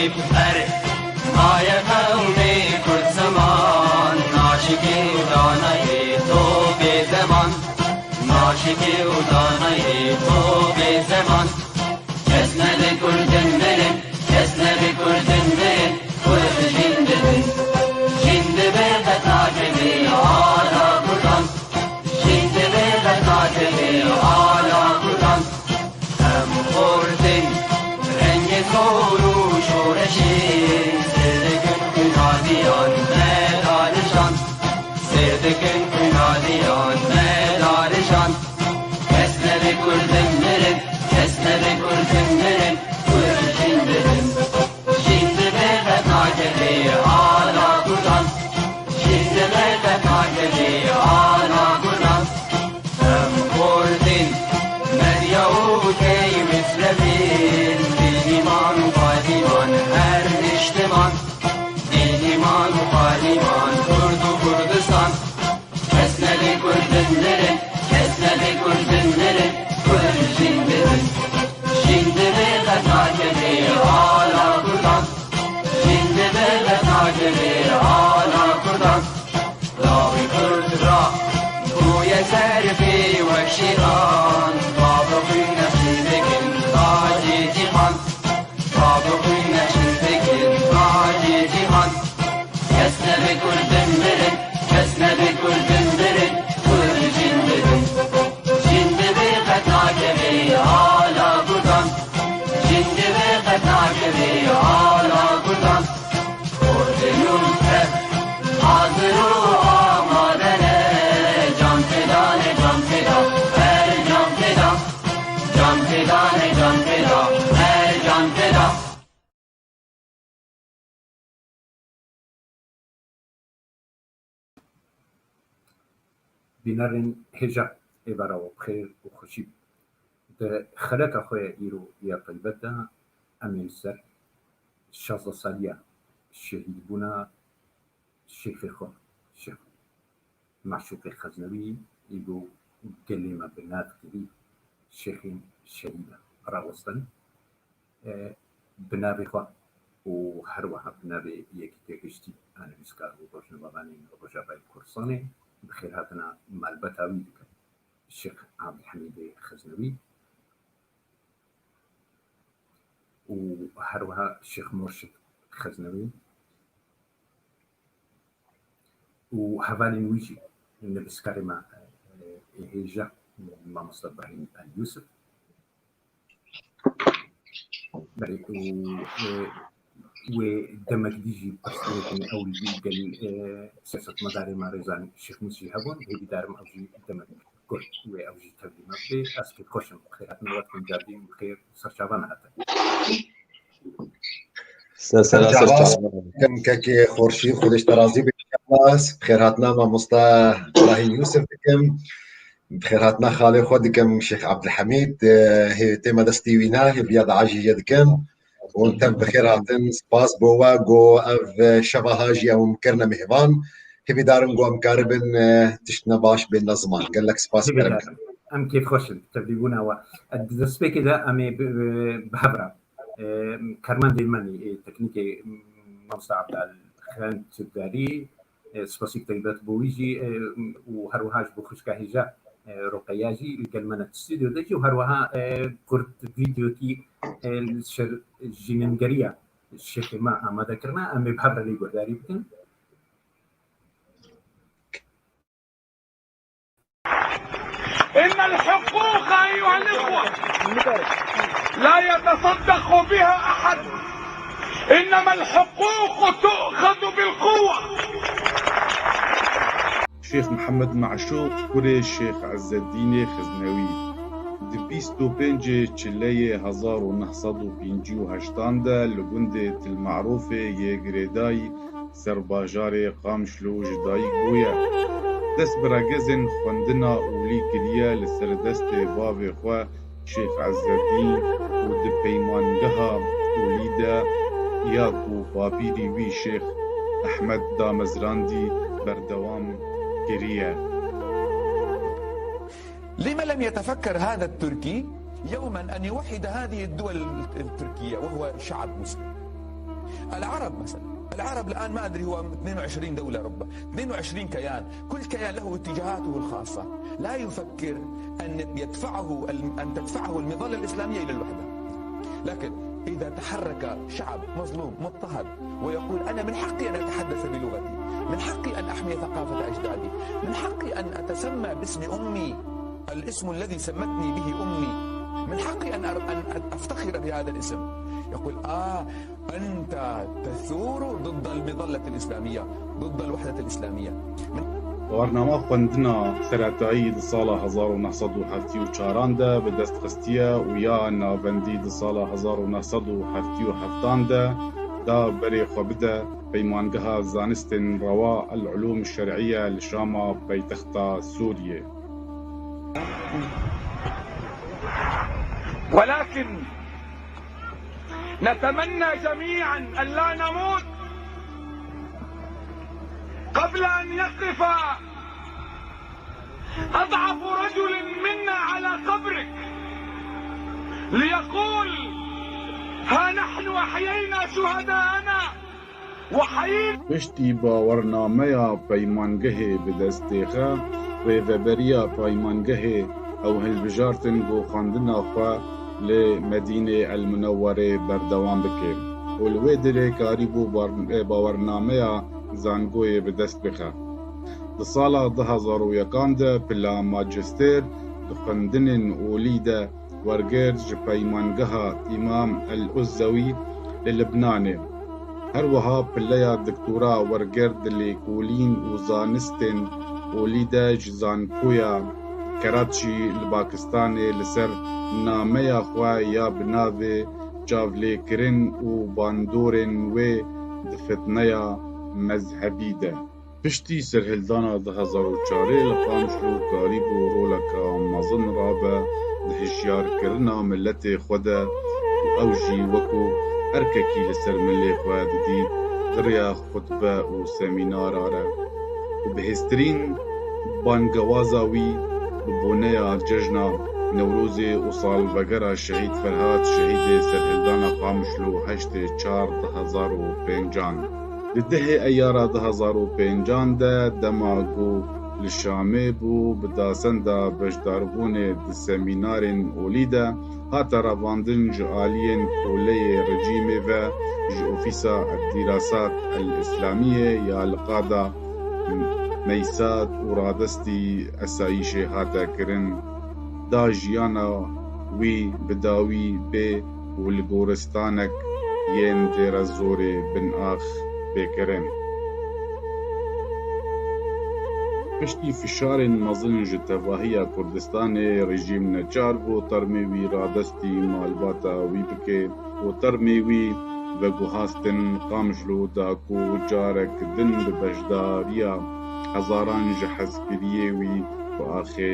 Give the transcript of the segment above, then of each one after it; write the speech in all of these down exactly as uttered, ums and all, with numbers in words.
Her maye qewmê Kurd ziman, naşikî û danayê to bê zeman, naşikî û danayê to bê zeman. Kes nebe Kurdin mirin, kes nebe Kurdin mirin, Kurd jîn dibin. Jîn dibe qet nakeve ala Kurdan. Jîn dibe qet nakeve ala Kurdan. Em xortin rengê zor û şoreşê, sêr dikin xwîna diyan me darijan. Sêr dikin xwîna diyan me darijan. Kes nebe Kurdin mirin, kes nebe Kurdin mirin, Kurd jîn dibin. Jîn dibe qet nakeve ala Kurdan. Jîn dibe qet nakeve ala Kurdan. Em Kurdin, medya û key Mislevin, bî îman û payîman her niştiman. Bî îman û payîman Kurd û Kurdistan. Kes nebe Kurdin mirin, kes nebe Kurdin mirin, Kurd jîn dibin. Jîn dibe qet nakeve ala Kurdan. Jîn dibe qet nakeve ala Kurdan. Lawê Kurd ra bûye serfê wek şêran. Bavê xwîn nexşîn dikin tacê cîhan. Bavê xwîn nexşîn dikin tacê cîhan. Kes nebe Kurdin mirin, kes nebe Kurdin mirin, Kurd jîn dibin. Jîn dibe qet nakeve ala Kurdan. Jîn dibe qet nakeve ala Kurdan. Kurdin û Kurd hazir û amade ne. Can feda ne, can feda, her can feda. Can feda ne, can feda, her can feda. Bînerên hêja, êvara we bi xêr û xweşî. Di xeleka xwe ya îro ya taybet de em ê li ser şazdeh saliya şehîdbûna şêxê xwe, Şêx Meşûqê Xeznewî, îro gelê me bi nav kirî Şêxên Şehîd e, rawestin. E, bi navê xwe û her wiha bi navê Yekîtiya Giştî a Nivîskar û Rojnamevanên Rojavayê Kurdistanê bi xêrhatina malbata wî dikim, Şêx Abdulhamîdê Xeznewî û her wiha Şêx Murşid Xeznewî û hevalên wî jî, nivîskarê me, e, hêja, Mamoste Brahîm El Yûsif. Belê, û, e, wê demek dî jî pirsgirêkên ew li gel, e, siyasetmedarê me rêzan Şêx Mûs jî hebûn, hêvîdarim ew jî demek kurt wê ew jî tevlî me bidê. Ez kêfxweş im, bi xêr hatin we dikim, cardîn bi xêr serçavan hatin. Ser sera, ser çavan. Kekê Xorşî, Xwedê ji te razî be. Bi xêr hatina mamosta Brahîm Yûsif dikim. Bi xêr hatina xalê xwe dikim Şêx Abdulhamîd. Hê tê me destî wîna, hêviya dua jî jê dikim. Hûn tev bi xêr hatin. Spas bo we ku ev şeva ha jî ew em kirine mêvan. Hêvîdar im ku em karibin, e, tiştine baş bêne ziman. Gelek spas, kerem. Hêvîdar im. Em kêfxweş in, tevlîbûna we. Di destpêkê de em ê bi, bi hev re, e, karmendên me nî, e, teknîkê, m, Mamosta Abdal Xen Çivdarî, e, spasîk taybet bo wî jî, e, û her wiha ji bo xwişka hêja, e, Roqeya jî li gel me ne stûdyo de jî û her wiha, e, kurt vîdeotî, e, li ser jînengeriya şêxê me amade kirine. Em ê bi hev re lê guhdarî bikin. إن الحقوق أيها الإخوة لا يتصدق بها أحد، إنما الحقوق تؤخذ بالقوة. Şêx Mihemed Meşûq, kurê Şêx Ezzeddînê Xiznewî, di bîst û pêncê Çileyê hezar û neh sed û pêncî û heştan de li gundê Til Merûfê yê girêdayî ser bajarê Qamişlo ji dayik bûye. Dest bi regezên xwendina olî kiriye, li ser destê bavê xwe Şêx Ezzeddîn û di peymangeha olî de ya ku bapîrî wî Şêx Ehmed damezrandî berdewam kiriye. لم لم يتفكر هذا التركي يوما أن يوحد هذه الدول التركية وهو شعب مسلم؟ العرب مثلًا، العرب الآن ما أدري هو اثنين وعشرين دولة ربما، اثنين وعشرين كيان، كل كيان له اتجاهاته الخاصة، لا يفكر أن يدفعه الم-، أن تدفعه المظلة الإسلامية إلى الوحدة. لكن إذا تحرك شعب مظلوم مضطهد ويقول: "أنا من حقي أن أتحدث بلغتي، من حقي أن أحمي ثقافة أجدادي، من حقي أن أتسمى باسم أمي، الاسم الذي سمتني به أمي، من حقي أن أر-، أن أفتخر بهذا الاسم"، يقول: "آه، أنت تثور ضد المظلة الإسلامية، ضد الوحدة الإسلامية." من Barnama xwendina seretayî di sala hezar û neh sed û heftê û çaran de bi dest xistiye û ya navendî di sala hezar û neh sed û heftê û heftan de da berê xwe bide Peymangeha Zanistên Rewa El Ulûm Şer'iye li Şama paytexta Sûriyê. ولكن نتمنى جميعا أن لا نموت قبل أن يقف أضعف رجل منا على قبرك ليقول: "ها نحن أحيينا شهداءنا وحيينا". Piştî bawernameya peymangehê bi dest têxe, rêveberiya peymangehê ew hilbijartin ku xwendina xwe li Medînê El Munewwerê berdewam bike û li wê derê karîbû bar-, bawernameya zangoyê bi dest bixe. Di sala du hezar û yekan de pila majistêr di xwendinên olî de wergirt ji Peymangeha Îmam El Uzzewî li Libnanê. Her wiha pileya doktora wergirt di lêkolîn û zanistên olî de ji Zankoya Keraçî li Pakistanê li ser nameya xwe ya bi navê Çavlêkirin û bandorên wê di fitneya mezhebî de. Piştî serhildana du hezar û çarê li Qamişlo karîbû roleke mezin rabe di hişyarkirina miletê xwe de û ew jî wekû erkekî li ser milê xwe didît di rêya xutbe û semînara re û bi hêztirîn bangewaza wî bi boneya cejna Newrozê û salvegera Şehîd Ferhat, şehîdê serhildana Qamişlo heştê çar du hezar û pêncan. Di dehê Eyara du hezar û pêncan de dema ku li Şamê bû, bi dasenda beşdarbûnê di semînarên olî de hate revandin ji aliyên koleyê rejîmê ve ji Ofîsa Dîrasat El-Îslamiyê ya li qada Meysat û radestî esayîşê hate kirin. Da jiyana wî bi dawî bê û li goristanek yên dêrezorê bin ax bê kirin. Piştî fişarên mezin ji tevahiya Kurdistanê, rejîm neçar bû termê wî radestî malbata wî bike û termê wî veguhastin Qamişlo da ku carek din bi beşdariya hezaran ji hezkiriyê wî bi axê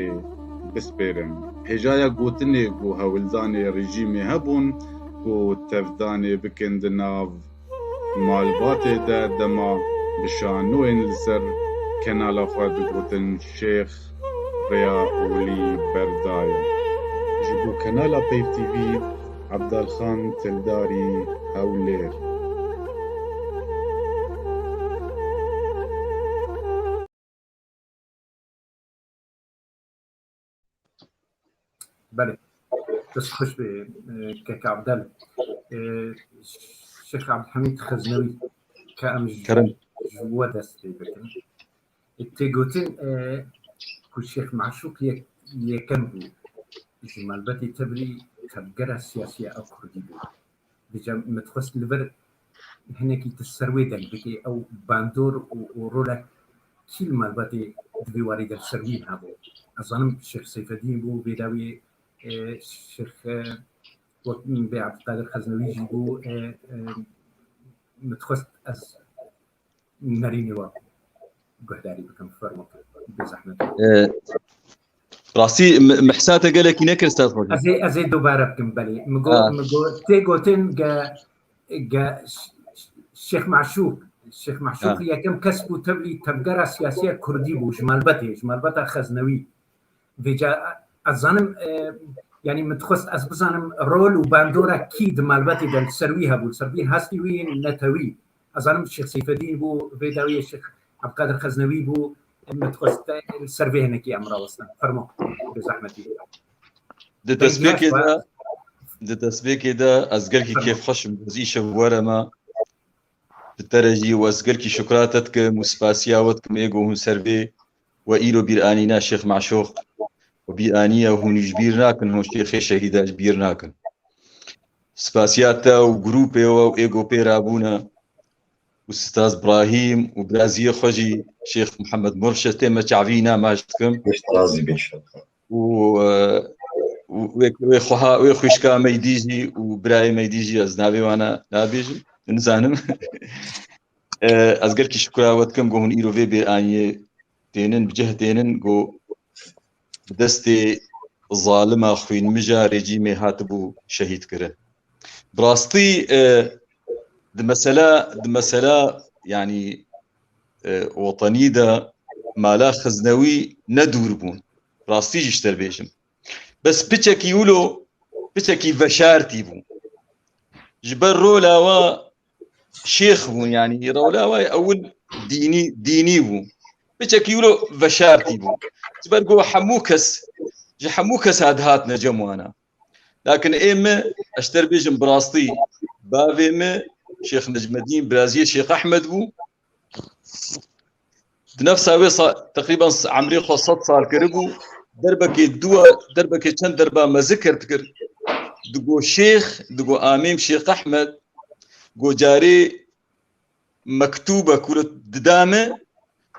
bispêrin. Hêjaya gotinê ku hewldanê rejîmê hebûn ku tevdanê bikin di nav malbatê de dema bi şanoyên li ser kenala xwe digotin Şêx rêya olî berdaye. Ji bo Kanala Peyv T V, Ebdalxan Tildarî, Hewlêr. Belê. Dest xweş be, e, kek Abdel. E, Şêx Abdulhamîd Xeznewî, ke em ji, Kerem. Ji we dest pê bikin. Tê gotin, e, ku Şêx Maşûq yek-, yekem bû. Ji malbatê Tebrî tevgera siyasî ya Kurdî bû. Vêca min dixwest li vir hinekî tu ser wê deng bikî, ew bandor û, û rolek kî li malbatê di vê warî de li ser wî hebû. Ez zanim Şêx Seyfedîn bû, vê dawî, e, Şêx, e, wek min bê Ebdulkadir Xeznewî jî bû, e, e, min dixwest ez nerînê we guhdarî bikim, fermo, bê zehmet. E, rastî mi-, mihsa te gelekî nekir, Stad Xwedî. Ez ê, ez ê dubare bikim, belê. Min got, Ha. Min got, tê gotin ge, ge Ş-, Ş-, Şêx Maşûq, Şêx Maşûq Ha. Yekem kes bû tevlî tevgera siyasiya Kurdî bû, ji malbetê, ji malbeta Xeznewî. Vêca ez zanim, e, Yanî min dixwest ez bizanim rol û bandora kî di malbatê de li ser wî hebû, li ser wî hestî wî netewî. Ez zanim Şêx Seyfedîn bû, vê dawiyê Şêx Ebdulkadir Xeznewî bû. Min dixwest li ser vê hinekî em rawestin. Fermo, bê zehmetî. Di destpêkê de, di destpêkê de ez gelkî kêfxweş im, ez îşev were me. Bi te re jî û ez gelkî şukra te dikim û spasiya we dikim ê ku hûn ser vê we îro bîranîna Şêx Meşûq û bîraniye hûn ji bîr nakin, hûn şêxê şehîda ji bîr nakin. Spasiya te û grûpê we û ê ku pê rabûne û Staz Brahîm û biraziyê xwe jî Şêx Mihemed Murşid tê me çavî nama ji dikim. Pişt razî bin inşallah. û, e, û wê, wê xweha, wê xwişka Meydî jî û birayê Meydî jî ez navê wana nabêjim, nizanim. E, ez gelkî şukra we dikim ku hûn îro vê bêraniyê tênin, bi cih tênin, ku bi destê zalima xwînmija rejîmê hatibû şehîd kirin. Bi rastî, e, di mesela, di mesela, yanî, e, wetenî de mala Xiznewî ne dûr bûn. Rastî jî ji te bêjim. Bes piçekî wilo, piçekî veşartî bû. Ji ber rola wa şêx bûn, yanî rola wa ewil dînî, dînî bû. Piçekî wilo veşartî bû. Ji ber ku hemû kes, ji hemû kes dihatine cem wana. Lakin ê me, ez ji te bêjim bi rastî, bavê me Şêx Necmedîn, biraziyê Şêx Ehmed bû. Di nefsa wê sa-, teqrîben s-, emrê xwe sed sal kiribû, derbekê dua, derbekê çend derba mezin kir dikir. Digo Şêx, digo amêm Şêx Ehmed, go carê mektûbek wilo dida me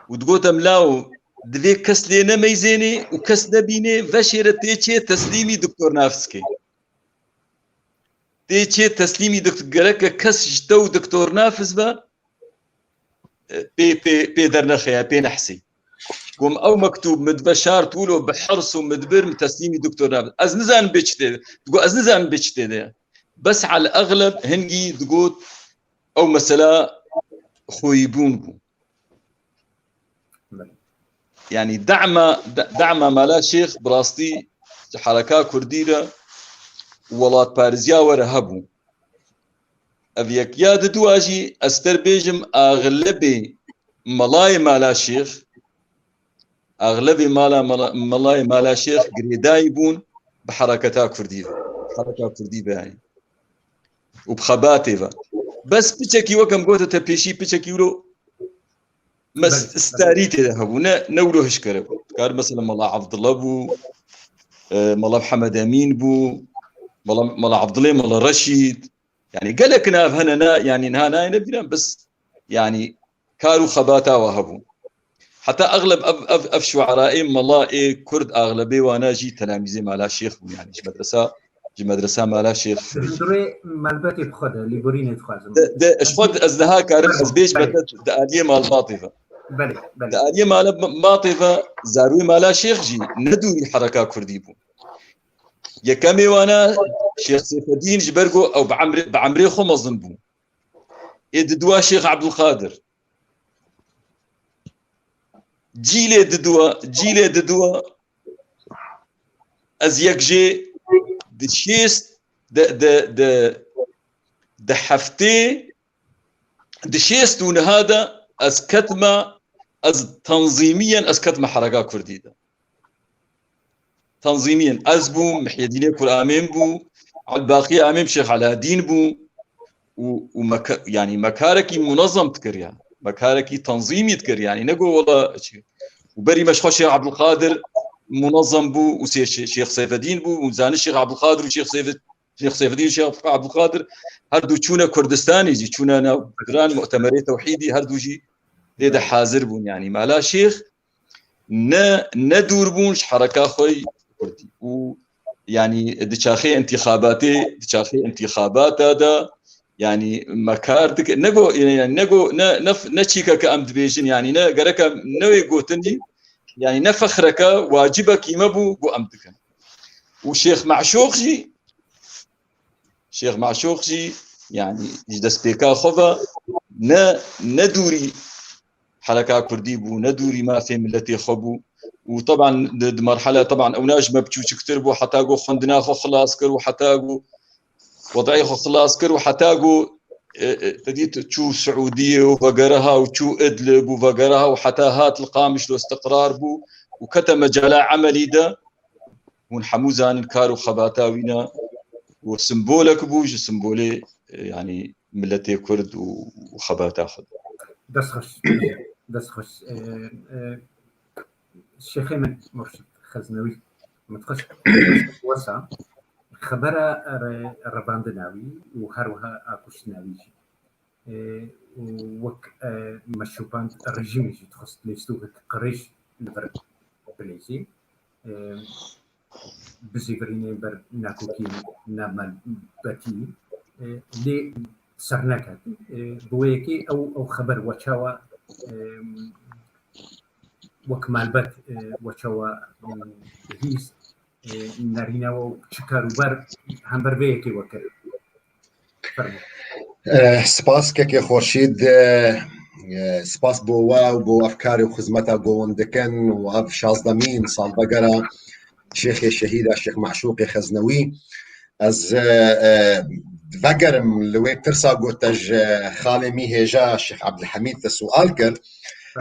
û digot, em lawo, divê kes lê nemeyzênê û kes nebînê, veşêre tê çê teslîmî Doktor Nafiskê. Tê çê teslîmî Doktor, gereke kes ji te û Doktor Nafis be, pê, pê, pê dernexeya, pê nehsî. Gom ew mektûb min veşart wilo bi hirs û min dibir min teslîmî Doktor Nafis. Ez nizanim bê çi tê de. Digo, ez nizanim bê çi tê de. Bes al exleb hingî digot, ew mesela xweyîbûn bû. Belê. Yanî dema, de-, dema mala Şêx bi rastî ji hereka kurdî re û welatparêziya we re hebû. Ev yek ya di dua jî ez ter bêjim axlebê melayê mala Şêx, axlebê mala, mala, melayê mala Şêx girêdayî bûn bi hereketa kurdî ve. Hereka kurdî ve yanî. Û bi xebatê ve. Bes piçekî wek em gote te pêşî piçekî wilo mes-, Belê, belê. starî tê de hebû. Ne, ne wilo hişkere bû. Kar mesela Mala Abdullah bû, e, Mala Mihemed Emîn bû, Mala, Mala Abdulê, Mala Reşîd. Yanî gelek nav hene ne, yanî niha nayêne bîran, bes yanî kar û xebata we hebû. Heta exleb ev, ev, ev şuaraê mela ê kurd axlebê wana jî telamîzê mala şêx bûn, yanî ji medresa, ji medresa mala şêx. Ji hundirê malbetê bi xwe de lêborînê dixwazim. De, de, ji xwe ez niha karim ez bêjme te di aliyê malbatê ve. Belê, belê. Di aliyê malbatê ve zarûyê mala şêx jî ne dûrî hereka kurdî bû. Yekemê wana Şêx Seyfedîn ji ber ku ew bi emrê, bi emrê xwe mezin bû. Ê di dua Şêx Ebdulqadir. Cîlê di dua, cîlê di dua. Ez yek jê di şêst, di, di, di, di heftê, di şêst û niha de ez ketime, ez tenzîmiyen ez ketime hereka kurdî de. Tenzîmiyên ez bûm, Mihyedînê Kur Amên bû, Elbaqî Amên Şêx Eladîn bû û, û me ka-, yanî me karekî munezem dikir ya. Me karekî tenzîmî dikir yanî. Ne got wela çi. Û berî me ji xwe Şêx Ebdulqadir munezem bû û sê-, Şê-, Şêx Seyfedîn bû û zanî Şêx Ebdulqadir û Şêx Seyfed-, Şêx Seyfedîn û Şêx Ebdulqadir her du çûne Kurdistanê jî, çûne nav giran mutemerê tewhîdî, her du jî lê de hazir bûn yanî. Mala Şêx ne, ne dûr bûn ji hereka xwe yî kurdî. Û, yanî, di çaxê întîxabatê, di çaxê întîxabata de, yanî, me kar dike, ne go, yanî, ne go, ne, ne, ne çîka ke em dibêjin, yanî, ne gerek em ne wê gotin jî, yanî, ne fexreke, wacibekî me bû, bû em dikin. Û Şêx Meşûq jî, Şêx Meşûq jî, yanî, ji destpêka xwe ve ne, ne dûrî hereka kurdî bû, ne dûrî mafê miletê xwe bû û û teban di, di merhele teban ewna ji me biçûçiktir bû, heta ku xwendina xwe xilas kir û heta ku wedayê xwe xilas kir û heta ku, e, e, te dît çû Siûdiyê û vegeriha û çû Idlib û vegeriha û heta hat li Qamişlo istiqrar bû û kete mecala emelî de. Hûn hemû zanin kar û xebata wî ne û simbolek bû ji simbolê, e, yanî miletê Kurd û, û xebata xwe. Dest xweş, dest xweş. E, e, Şêxê min Murşid Xeznewî, min dixwest wesa xebera re-, revandina wî û her wiha a kuştina wî jî. E, û wek, e, meşûband rejîmê jî dixwest lêstûvek qirêj li vir bilêzî. E, bizîvirînê ber nakokî namalbetî, e, lê serneket. E, bi wê yekê ew, ew xeber weçawa, e, wek malbet, e, weçawa, e, bihîst, e, nerîne û çi karûber hember vê yekê we kir? Fermo. Eh, spas kekê Xurşîd, eh, eh, spas bo we û bo ev karê û xizmeta ku hûn dikin û ev şazdemîn salvegera Şêxê Şehîda Şêx Meşûqê Xeznewî. Ez, eh, eh, vegerim li wê pirsa ku te ji xalê mî hêja Şêx Ebdilhemîd te sual kir.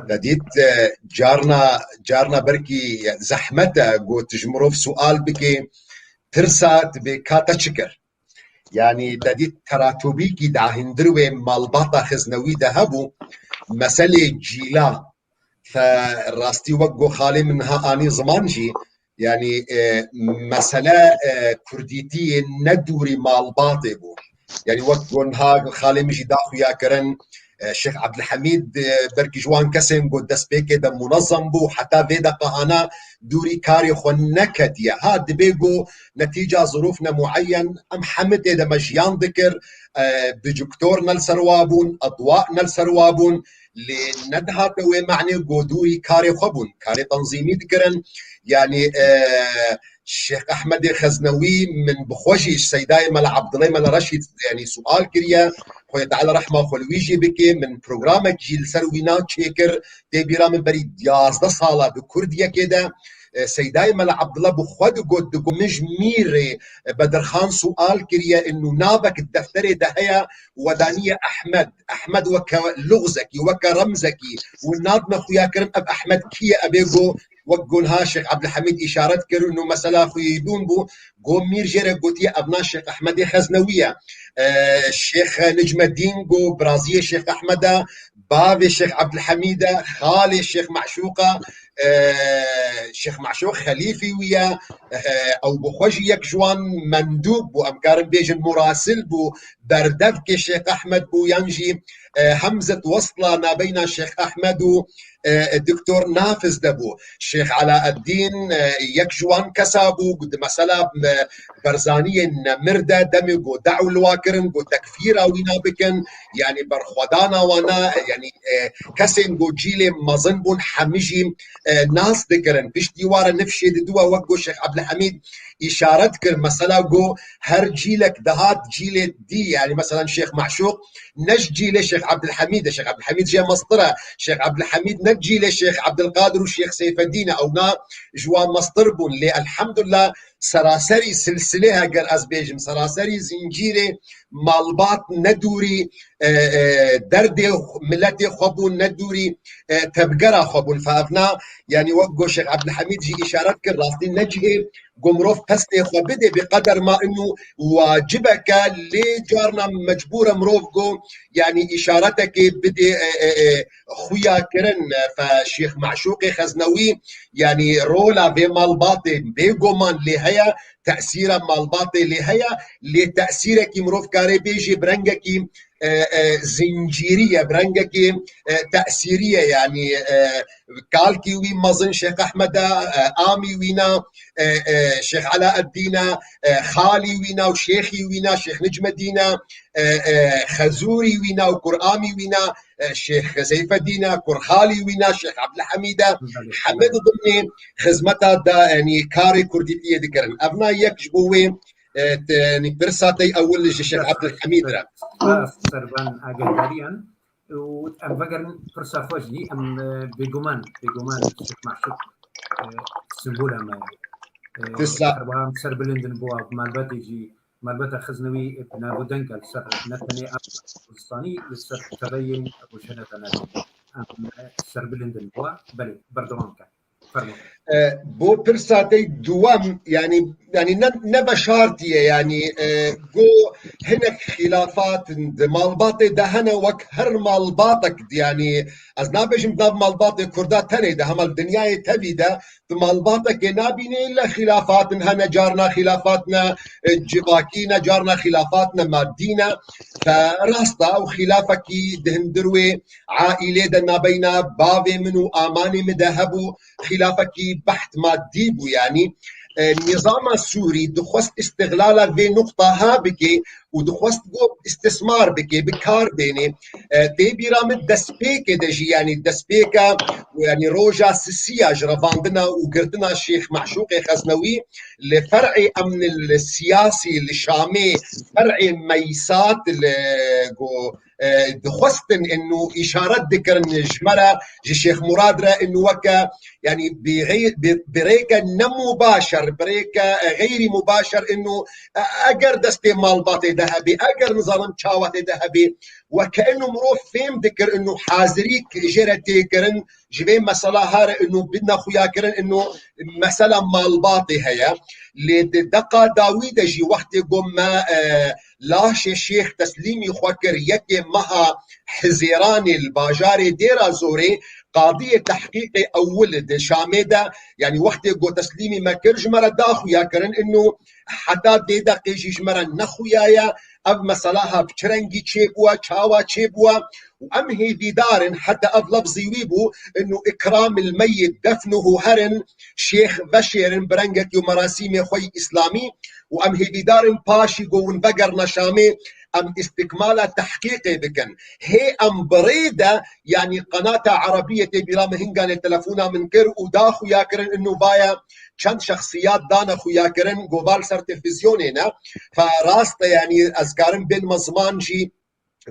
Te dît, eh, carna, carna berkî zehmet e ku tu ji mirov sual bikê, pirsa tu bê ka te çi kir? Yanî te dît teratubîkî dahîndir wê malbata Xeznewî de hebû, meselê cîla, fe rastî wek ku xalê min niha anî ziman jî, yanî, e, mesele, e, kurdîtiyê ne dûrî malbatê bû. Yanî wek ku niha xalê min jî da xuya kirin, e, Şêx Ebdilhemîd, e, belkî ji wan kesên ku destpêkê de munezem bû, heta vê deqa hana dûrî karê xwe neketiye. Ha, dibê ku netîca zirûf ne mueyen, em hemî tê de me jiyan dikir, e, projektor ne li ser wa bûn, edwa ne li ser wa bûn, lê nedihate wê manê ku dûrî karê xwe bûn, karê tenzîmî dikirin. Yanî, e, Şêx Ehmedê Xeznewî min bi xwe jî ji Seydayê Mela Ebdilê Mela Reşîd, yanî sual kiriye, Xwedê Teala rehma xwe li wî jî bike, min programek jî li ser wîna çêkir, tê bîra min berî yazdeh sala bi Kurdiyekê de, e, Seydayê Mela Ebdila bi xwe digot, digot, min ji Mîrê, e, Bedirxan sual kiriye, inu navek di defterê de heye, we daniye Ehmed. Ehmed weke luxzekî, weke remzekî, û nadime xuya kirin, ev Ehmed kî ye, ebê go, wek go niha Şêx Ebdilhemîd îşaret kir, inu mesela xuyîdûn bû, go Mîr jê re gotiye, ev na Şêx Ehmedê Xeznewî ye. E, Şêx Nicmedîn go biraziyê Şêx Ehmed e, bavê Şêx Ebdilhemîd e, xalê Şêx Meşûq e, e, Şêx Meşûq xelîfî wî ye, e, ew bi xwe jî yek ji wan mendûb bû, em karin bêjin murasil bû, berdevkê Şêx Ehmed bû, yan jî, e, hemzet wesla nabeyna Şêx Ehmed û, e, Doktor Nafiz de bû. Şêx Elaeddîn, e, yek ji wan kesa bû, di mesela, e, Berzaniyê Nemir de demê ku dew li wa kirin, ku tekfîra wîna bikin, yanî berxwedana wana, yanî, e, kesên ku cîlê mezin bûn, hemî jî, e, nas dikirin. Piştî wa re nifşê didiwe, wek ku Şêx Ebdilhemîd îşaret kir, mesela ku her cîlek dihat cîlê dî, yanî mesela Şêx Meşûq ne ji cîlê Şêx Ebdilhemîd e, Şêx Ebdilhemîd jê mestir e, Şêx Ebdilhemîd ne cîlê Şêx Ebdilqadir û Şêx Seyfedîn e, ewna ji wan mestir bûn. Lê elhamdulillah, seraserî silsilê, heger ez bêjim, seraserî zincîrê malbat ne dûrî, e, e, derdê miletê xwe bûn, ne dûrî, e, tevgera xwe bûn. Fe evna, yanî wek go Şêx Ebdilhemîd jî îşaret kir, rastî ne cihê go mirov pestê xwe bidê, bi qeder ma inu wacibeke, lê carna mecbûr e mirov go, yanî îşaretekê bidê, e, e, e, xuya kirin, e, fe Şêx Meşûqê Xeznewî, yanî rola vê malbatê bêguman lê heye, tesîra malbatê lê heye, lê tesîrekî mirov karê bêjê bi rengekî, e, e, zincîrî ye, bi rengekî, e, tesîrî ye, yanî, e, kalkî wî mezin Şêx Ehmed e, e, amî wîna, e, e, Şêx Elaeddîn e, e, xalî wîna û şêxî wîna Şêx Nicmedîn e, e, e, xezûrî wîna û kuramî wîna, e, Şêx Seyfedîn e, kurxalî wîna Şêx Ebdilhemîd e, heme di dimnê xizmeta da, yanî karê kurdîtiyê dikirin. Evna yek ji bo wê, e, te, yanî pirsa te ewil ji Şêx Ebdilhemîd re. Spas ser van agahdarîyan. Û em vegerin pirsa xwe jî, em, e, bêguman, bêguman Şêx Meşûq e, simbola me ye. E, Tisa- Her wiha em serbilind in bo ev malbatê jî, malbata Xeznewî bi nav û deng e li ser ne tenê ev Kurdistanî, li ser teveyên rojhilata Navîn. Em, e, serbilind in bo. Belê, berdewam ke. Fermo. E, bo pirsa te duwem, yani, yani ne, ne veşartiye, yani, e, go hinek xilafat di malbatê de hene, wek her malbatek, yani, ez nabêjim nav malbatê Kurda tenê de, hema li dinyayê tevî de, tu malbatekê nabînî, le xilafatin hene, carna xilafatine, e, civakî ne, carna xilafatine madî ne. Fe rast e, ew xilafekî di hundir wê aîlê de nabeyna bavê min û amanê min de hebû, xilafekî beht madî bû, yanî, e, nîzama Sûrî dixwest îstixlala vê nuqta ha bike û dixwest go istismar bike, bi kar bêne. E, tê bîra min destpêkê de jî, yanî destpêka, yanî roja sisiya ji revandina û girtina Şêx Meşûqê Xeznewî li fer'ê emnil siyasî li Şamê, fer'ê meysat li go, e, dixwestin inu îşaret dikirin ji me re, ji Şêx Murad re inu weke, yanî bi xey-, bi, bi rêke ne mubaşer, bi rêke, e, xeyrî mubaşer inu, e, eger destê malbatê de hebê, eger nizanim çawa tê de hebê, weke inu mirov fêm dikir inu hazirî jê re tê kirin, ji vê mesela ha re inu bidine xuya kirin inu mesela malbatê heye. Lê di deqa dawî de jî wextê go me, e, laşê şêx teslîmî xwe kir yekê meha Hizêranê li bajarê Dêra Zorê, qadiyê tehqîqê ewil di Şamê de, yanî wextê go teslîmî me kir, ji me re da xuya kirin inu heta dê deqê jî ji me re nexuyaye, ev mesela ha bi çi rengî çêbûye, çawa çêbûye û em hêvîdar in, heta ev lefzî wî bû, inu ikramil meyyit defnuhu, herin şêx veşêrin bi rengekî û merasîmê xwe yî îslamî û em hêvîdar in paşî go hûn vegerna Şamê, em îstikmala tehqîqê bikin. Hê em bi rê de, yanî qenata Erebiyê tê bîra min hinganê telefona min kir û da xuya kirin inu vaya çend şexsiyat dane xuya kirin, go va li ser televîzyonê ne. Fe rast e, yanî ez karim bênme ziman jî,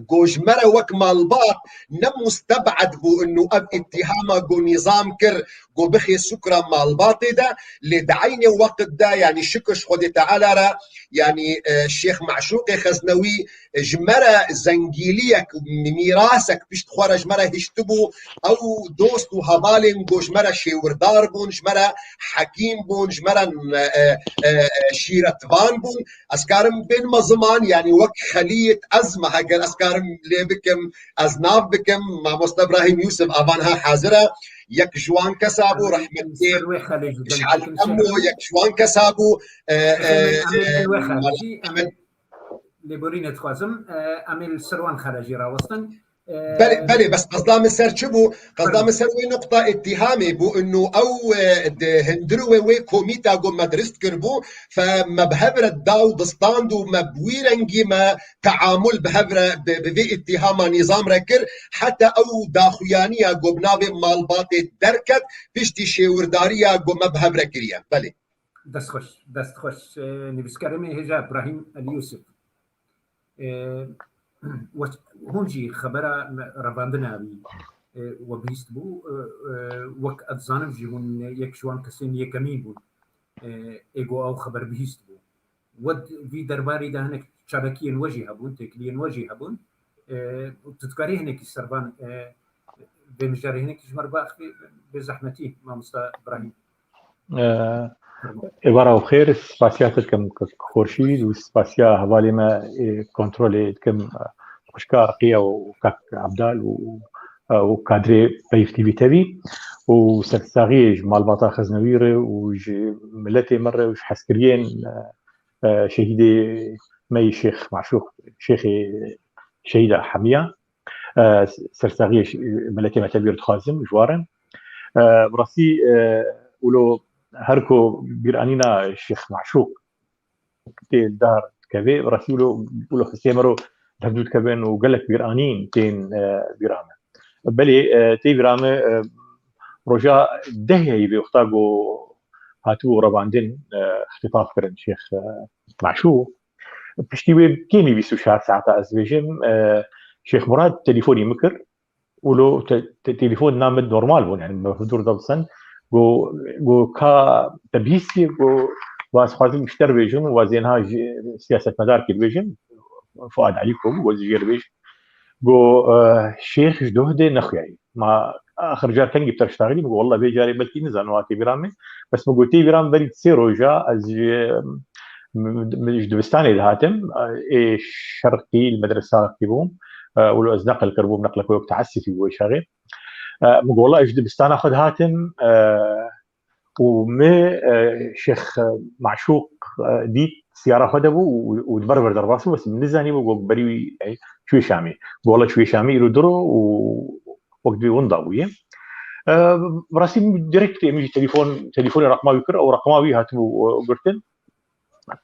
go ji me re wek malbat ne musteb'ed bû inu ev îttihama go nîzam kir, go bixê sukra malbatê de, lê di eynê weqt de, yanî şikir ji Xwedê Teala re, yanî, e, Şêx Meşûqê Xeznewî, e, ji me re zengîliyek, mîrasek pişt xwe re ji me re hiştibû, ew dost û hevalên go ji me re şêwirdar bûn, ji me re hekîm bûn, ji me re, e, e, e, şîretvan bûn. Ez karim bênme ziman, yanî wek xelît ez me heger ez karim lê bikim, ez nav bikim, mamoste Ibrahîm Yûsif avan ha hazir e. Yek ji wan kesa bû, rehmetê Ser wê xelê jî deng Meşal dikim, Emo, Şêx. Yek ji wan kesa bû, e, Em ê, e, em ê e, wê xelê jî, em ê lêborînê dixwazim, e, em ê li ser wan xele jî rawestin. E, Belê, belê, bes qezda min ser çi bû? Qezda Fermo. Min ser wê nuqta îttihamê bû, inu ew, e, di hundir wê wê komîta go me dirist kiribû, fe me bi hev re da û distand û me bi wî rengî me teamul bi hev re, bi, bi vê îttihama nîzam re kir, heta ew daxuyaniya go bi navê malbatê derket, piştî şêwirdariya go me bi hev re kiriye. Belê. Dest xweş, dest xweş. E, nivîskarê me hêja Ibrahîm El Yûsif. E, we-, hûn jî xebera me, revandina wî, e, we bihîst bû. E, e, wek ez dizanim jî hûn yek ji wan kesên yekemîn bûn, e, ê go ew xeber bihîst bû. We di vî derbarî de hinek çalakiyên we jî hebûn, têkiliyên we jî hebûn. E, tu dikarî hinekî ser van, e, vê mijarê hinekî ji me re biaxivî, bê zehmetî, mamosta Ibrahîm. E, Fermo. Êvara û xêr, spasiya te dikim kak Xurşîd û spasiya hevalê me ê kontrolê dikim, e, xwişka Riqiye û kak Ebdal û, e, û kadrê Peyv T V tevî û sersaxiyê ji malbata Xeznewî re û ji miletê me re û ji hezkiriyên, e, e, şehîdê me yî Şêx Maşûq, Şêxê Şehîda Hemiya. E, sersaxiyê ş-, miletê me tevî re dixwazim ji wan re. E, bi rastî, e, wilo her ku bîranîna Şêx Maşûq tê dar dikeve, bi rastî wilo, wilo hestê me ro hevdû dikevin û gelek bîranîn tên, e, bîra me. Belê, e, tê bîra me, e, roja dehê vê wexta ku hatibû revandin, e, îxtîtaf kirin Şêx, e, Maşûq. Piştî wê kêmî bîst û çar saeta ez dibêjim, e, Şêx Murad telîfonî min kir û lo te-, te-, telîfon na min normal bûn, yani me huzur da bisin. Go, go ka te bihîstiye, go, waz xwazim ji te re bêjim û waz ênha ji siyasetmedarkê bêjim, Fuad Elî Kobû, waz jê re bêjim. Go, e, Şêx ji doh de nexuyayî. Ma axir car kengî bi te re ştaxilî, min go, "Wallah, vê carê belkî nizanim, wa tê bîra min." Bes min go, "Tê bîra min berî sê roja, ez ji, m-, m-, ji dibistanê dihatim, ê şerqî li medresa kiribûm, e, wilo ez neqil kiribûm, neqleke wek teessifî bû wê çaxê." E, min go, "Wallah, ez ji dibistana xwe dihatim, e, û min, e, Şêx Maşûq, e, dît, siyara xwe de bû û, û di ber ber derbas bû, bes min nizanî bû, go berî wî, ey, çûyê Şamê." Go, "Wallah, çûyê Şamê, îro du ro û wek divê winda bûye." E, bi rastî direkt min jî telefon, telefonê reqma wî kir, ew reqma wî hatibû, e, girtin.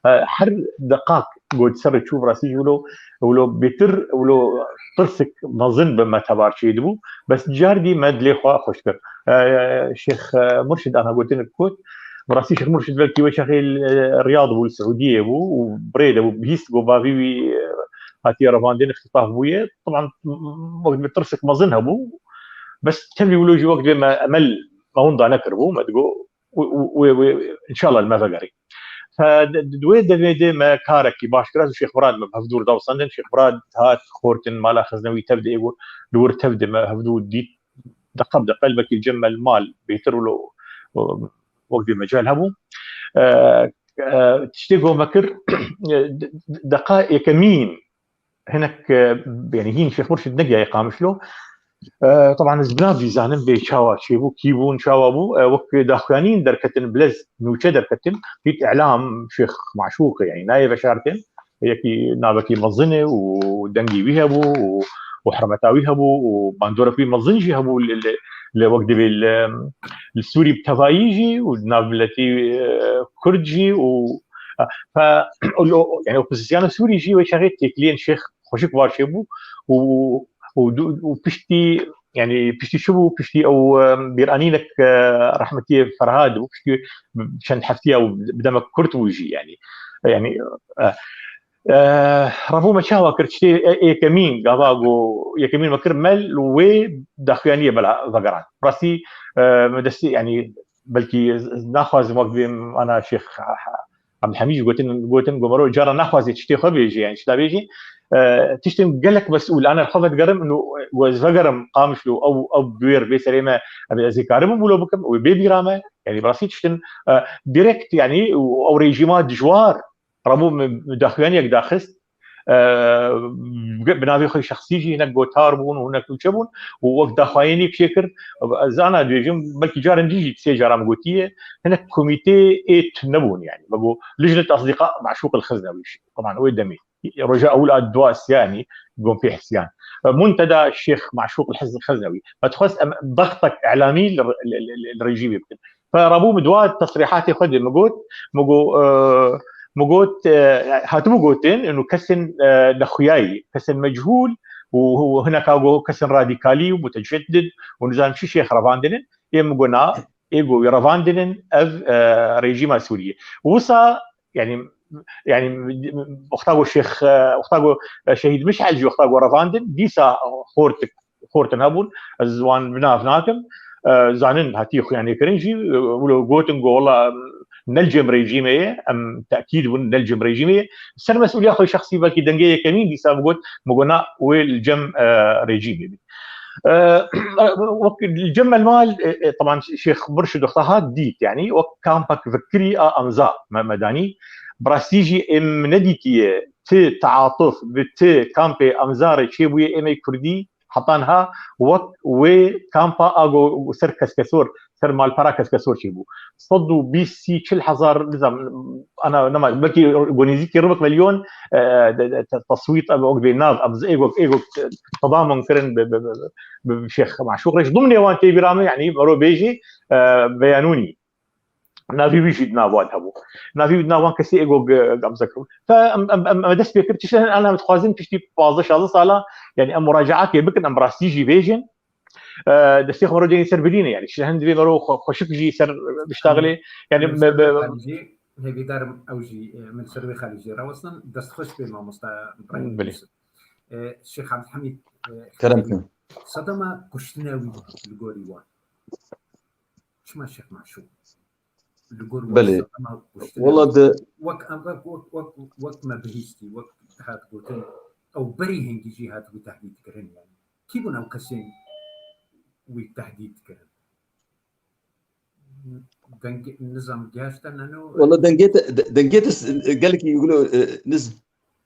E, her deqak got ser çû, bi rastî jî wilo, wilo bêtir, wilo tirsik mezin bi me tebar çêdibû. Bes car dî me dilê xwe xweş kir. E, Şêx, e, Murşid ana gotinek got. Bi rastî Şêx Murşid belkî wê çaxê li, e, Riyad bû, li Siûdiyê bû û bi rê de bû, bihîst ku bavî wî, e, hatiye revandin, îxtîtaf bûye. Taban, wek bi tirsik mezin hebû. Bes tevlî wilo jî wek divê me emel me winda nekiribû, me digot, wê, wê, wê, wê, înşallah li me vegerê. Fe di, di wê demê de me karekî baş kir, ez û Şêx Murad me bi hevdû re da wesandin, Şêx Murad hat xortin mala xeznewî tev de êgo, li wir tev de me hevdû dît, deqe bi deqe, belkî cem me li mal bêtir wilo, wek vê mecal hebû. E, e, tiştê go me kir, de-, de-, deqa yekemîn hinek, e, yanî hîn Şêx Murşid negihayê Qamişlo. E, teban ez bi nav jî zanim bê çawa çêbû, kî bûn, çawa bû. E, wek daxuyanîn derketin, bilez nûçe derketin, dît îlam Şêx Maşûq e, yanî nayê veşartin. Yekî navekî mezin e û dengî wî hebû û, û hurmeta wî hebû û bandorek wî mezin jî hebû li, li, li wek divê li, li Sûrî bi tevayî jî û di nav miletî, e, Kurd jî û, e, fe, o, o, yanî opozîsyona Sûrî jî wê çaxê têkiliyên Şêx xweşik var çêbû û, û du-, û piştî, yanî piştî çi bû? Piştî ew, e, bîranînek, e, rehmetiyê Ferhad bû, piştî çend heftiya û bi demek kurt bû jî, yanî, yanî, e, e, rabû me çawa kir, tiştê, e, yekemîn, gava go yekemîn me kir mel û wê daxuyaniyê bela vegeran. Rastî, e, me destî, yanî belkî ez, ez naxwazim wek bêm ana Şêx Abdulhamîd jî gotin, gotin, go mero cara naxwazê tiştê xwe bêjê, yanî tişta bêjê. E, tiştên gelek mesûl, ana li xwe vedigerim, û, û ez vegerim Qamişlo, ew, ew bi wê re bê serê me, em, ez ê karibim wilo bikim, wê bê bîra me, yanî bi rastî tiştin, e, direkt, yanî, û ew rejîma dijwar, rabû mi, mi daxuyaniyek daxist, e, bi navê xwe şexsî jî hinek gotar bûn û hinek nûçe bûn û wek daxuyaniyek çêkir, ez ana dibêjim, belkî carin dî jî sê caran gotiye, hinek komîtê ê tune bûn, yanî. Me got, Lijnet Asdîqa Maşûq el Xeznewî, teban wê demê. Roja ewil a dua siyanî, gon pê hesiyan. Muntada Şêx Maşûq el Xeznewî. Me dixwest em dextek îlamî li, li, li, li, li rejîmê bikin. Fe rabû min dua tesrîhatê xwe dê min got, min got, e, min got, e, hatibû gotin, û kesên, e, nexuyayî, kesên mechûl û, û hineka go kesên radîkalî û muteceddid û nizanim çi şêx revandinin, ê min got na, ê go wî revandinin ev, e, rejîma Sûriyê. Wisa, yanî, yanî, wexta go şêx, e, wexta go, e, şehîd Mişel jî wexta go revandin, dîsa xortik xortin hebûn, ez wan bi nav nakim. E, zanin hatî xuyanê kirin jî, e, wilo gotin go, wela, ne li cem rejîmê ye, em tekîd bûn, ne li cem rejîmê ye. Ser mesûliya xwe şexsî belkî dengê yekemîn dîsa bigot, min got, na, wê li cem, e, rejîmê bî. E, wek li cem me li mal, e, e, teban Şêx Murşid wexta hat dît, yanî wek kampek vekirî a emza me, me danî. Bi rastî jî ê min nedîtiye ti teatuf bi ti kampê emza re çêbûye êmey Kurdî, heta niha wek wê kampa a go ser Keskesor, ser malpera Keskesor çêbû. Sed û bîst, sî, çil hezar, nizanim, ana, nema, belkî go nêzîkî ribik milyon, e, de, de, te-, teswît, em, wek bê nav, em, êgo, êgo, e, tedamon kirin bi, bi, bi, bi, bi Şêx Maşûq Reş. Dimnê wan tê bîra min, yanî, mero bêjî, e, Beyanûnî. Navî wî jî di nav wan hebû. Navî wî di nav wan kesê êgo ge-, gamze kiribû. Fe em, em, em, em dest pê kir, tiştên ana em dixwazin piştî pazdeh şazdeh sala, yanî em muracaatê bikin, em rastî jî bêjin. E, destê xwe mero cênî ser bilîne, yanî tiştên hin divê mero xwe-, xweşik jî ser biştaxilê. Yanî Min me, me, ser vê xalî jî, hêvîdar im ew jî, e, min ser vê xalî jî rawestin. Dest xweş bê mamosta Îbrahîm Bilî. Yusuf. E, Şêx Abdulhamîd, e, Kerem kin. Sedema kuştina wî li gorî wan. Çima Şêx Maşûq? Li gor Belê. Wela de wek, wek, wek, wek me bihîstî, wek hat gotin, ew berî hingî jî hatibû tehdîd kirin yani. Kî bûn ew kesên wî tehdîd kirin? Deng-, nizam gihişte neno? Wela dengê te, de-, dengê te s-, gelekî wilo, e, niz-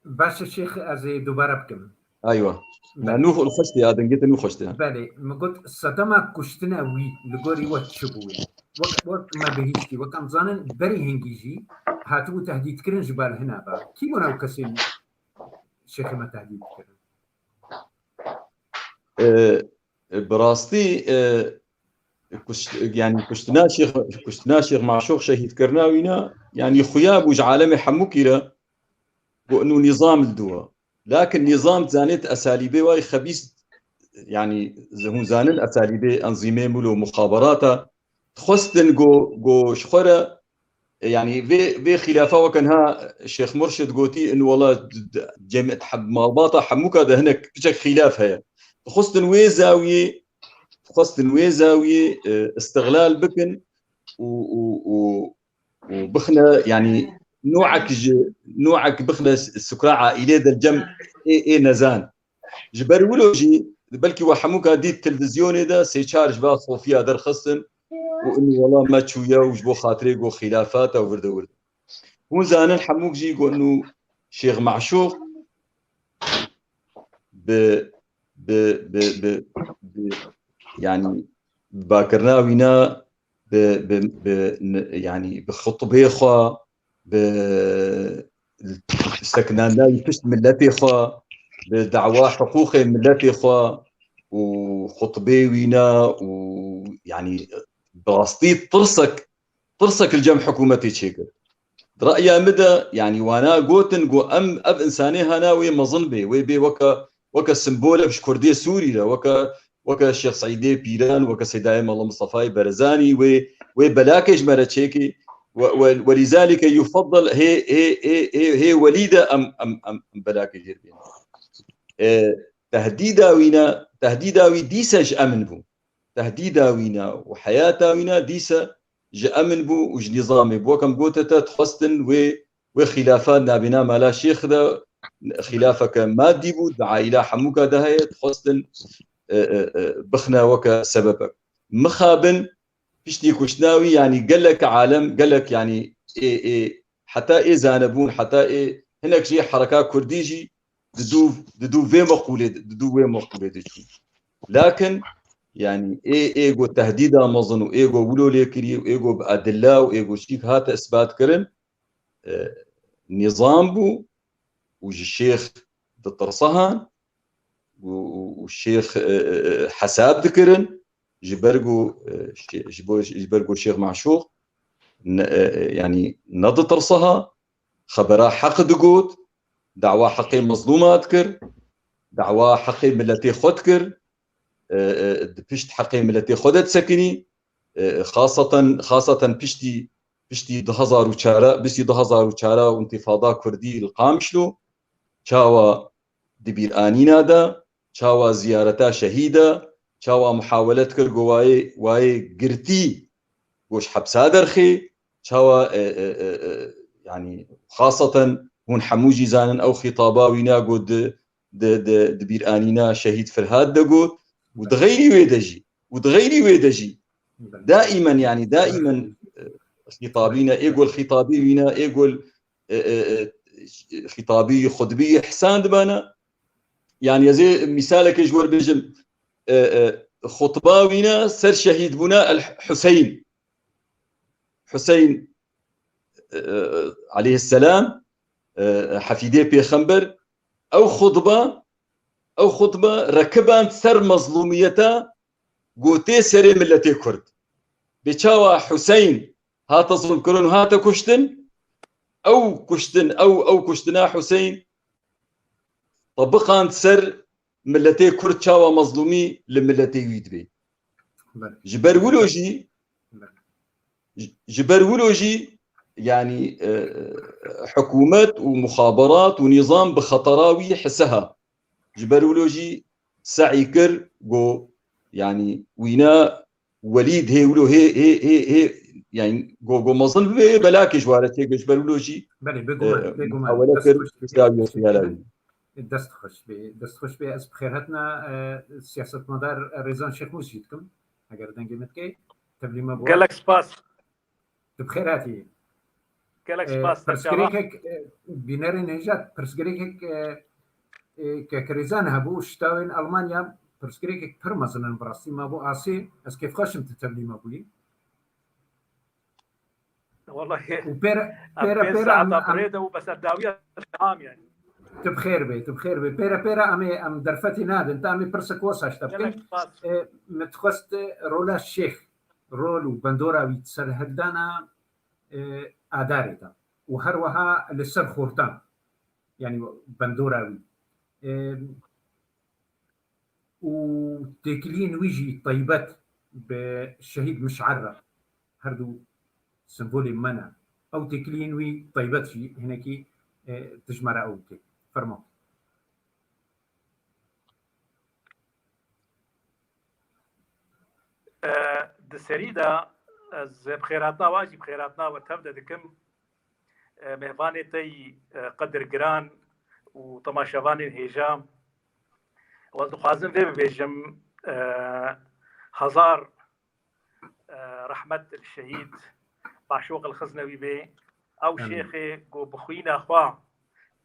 Baş e Şêx, ez ê dubare bikim. Aywa. Belê. Na nû xweşte ya, dengê te nû xweşte ya. Belê, min got sedema kuştina wî li gorî we çi bûye? Wek, wek me bihîstî, wek em zanin berî hingî jî hatibû tehdîdkirin ji ber hina ve. Kî bûn ew kesên Şêxê me tehdîd kirin? E, e, bi rastî, e, kuşt-, yani kuştina Şêx, kuştina Şêx Maşûq, şehîdkirina wîna, yani xuya bû ji alemê hemûkî re, got, inu nîzam li dû e. Lakin nîzam zanê di esalîbê wayî xebîs, yani hûn zanin esalîbê enzîmê mûl û muxaberata, dixwestin go, go ji xwe re, e, yani vê, vê xîlafa weke niha Şêx Murşid gotî, in wela d-, d-, cem-, heb-, malbata hemûka de hinek piçek xîlaf heye. Dixwestin wê zawiyê, dixwestin wê zawiyê, e, îstixlal bikin û, û, û, û bixine, yani nûek ji, nûek bixine sukra aîlê de cem ê, ê nezan. Ji ber wilo jî, belkî we hemûka dît televîzyonê de sê çar ji va sofiya derxistin û in wela me çûye û ji bo xatirê go xîlafata û virde wirde. Hûn zanin hemûk jî got inu Şêx Maşûq bi, bi, bi, bi, bi, yani bi bakirina wîna, bi, bi, bi, n-, yani bi xutbê xwe, bi sekinandayî pişt miletê xwe, bi dawa hiqûqê miletê xwe û xutbê wîna û yani bi rastî tirsek, tirsek li cem hikûmetê çêkir. Di reya min de, yani wana gotin, got em ev insanê hana wê mezin bê, wê bê weke, weke simbolek ji Kurdê Sûrî re, weke, weke Şêx Seîdê Pîran, weke Seydayê Mela Mistefayê Berezanî, wê, wê belakê ji me re çêkê, we, we, welîzalîke yufeddel hê, hê, hê, hê, hê welî de em, em, em, em belakê jêr bêne. E, tehdîda wî ne, tehdîda wî dîse ji emin bû. Tehdîda wî ne û heyata wî ne dîse ji emin bû û ji nîzamê bû. Wek em gote te, dixwestin wê, wê xîlafa nabîna mala şêx de, xîlafeke madî bû, di aîla hemûka de heye, dixwestin, e, e, e, bixine weke sebebek. Mixabin piştî kuştina wî, yanî gelek alem, gelek, yanî ê, ê, heta ê zanebûn, heta ê hinek jî hereka kurdî jî di dû, di dû vê meqûlê, di dû wê meqûlê de çûn. Lakin, yanî ê, ê go tehdîda mezin û ê go wilo lê kirî û ê go bi edilla û ê go çîk hate isbat kirin, e, nîzam bû û ji şêx ditirsihan û, û, û şêx, e, e, e, hesab dikirin, ji ber ku, e, şê-, ji bo, ji ber ku Şêx Maşûq ne, e, e, yanî neditirsiha, xebera heq digot, dawa heqê mezlûma dikir, dawa heqê miletê xwe dikir, e, e, di pişt heqê miletê xwe de disekinî, e, xaseten, xaseten piştî, piştî du hezar û çar, piştî du hezar û çar û întifada kurdî li Qamişlo, çawa di bîranîna de, çawa ziyareta şehîd de, çawa muhawele dikir ku wayê, wayê girtî ku ji hepsa derxê, çawa, e, e, e, e, yanî xaseten hûn hemû jî zanin ew xîtaba wîna ku di, di, di, di bîranîna şehîd Firhat de got û di xeyrî wê de jî, û di xeyrî wê de jî daîmen, yanî daîmen, e, xîtabî ne, ê gol xîtabî wîna, ê gol, e, e, e, xîtabî xutbî ihsan dibana. Yanî ez ê mîsalekê ji we bêjim, e, e, xutba wîna ser şehîdbûna El Huseyn. Huseyn, e, e, aleyhisselam, e, hefîdê pêxember, ew xutba, ew xutba rekiband ser mezlûmiyeta gotê serê miletê Kurd. Bê çawa Huseyn hate zilmkirin û hate kuştin, ew kuştin, ew, ew kuştina Huseyn tebiqand ser miletê Kurd, çawa mezlûmî li miletê wî dibê. Belê. Ji ber wilo jî, Belê. ji, ji ber wilo jî, yanî, e, hikûmet û muxaberat û nîzam bi xetera wî hisiha. Ji ber wilo jî se'î kir, got, yanî, wîna Welîd hê wilo hê hê hê hê yani go go mezin bê belakê ji ware tê ji ber wilo jî Belê, bêguman, bêguman. Muhawele kir. Dawiya xiyala wî. Dest xweş bê, dest xweş bê. Ez bi xêr hatina siyasetmedar Rêzan Şêxmûs jî dikim. Eger dengê min dikey, tevlî me bû. Gelek spas. Tu bi xêr hatî. Gelek spas. Pirsgirêkek bînerên hêja, pirsgirêkek kek Rêzan hebû, şitawên Almanya pirsgirêkek pir mezin in bi rastî. Ma bû asê, ez kêfxweş im tu tevlî me bûyî. Wallahî. Û pêre pêre pêre em rêde û bes dawiya tam yani. Tu bi xêr bê, tu bi xêr bê. Pêre pêre em ê em derfetî nadin. Ta em ê pirsek wesa ji te bikin. Min dixwest rola şêx, rol û bendora wî serhildana adarê de û her wiha li ser xortan, yani bendora wî û têkiliyên wî jî taybet bi şehîd Miş'el re, her du sembolê me ne. Ew têkiliyên wî taybet jî hinekî tu ji me re ew bike. Fermo. Di serî de ez bi xêrhatina we jî bi xêrhatina we tev de dikim. Mêvanê te yî qedirgiran û temaşevanên hêja. Ez dixwazim vê bibêjim, hezar rehmet li şehîd Maşûq el Xiznewî bê. Ew şêxê ku bi xwîna xwe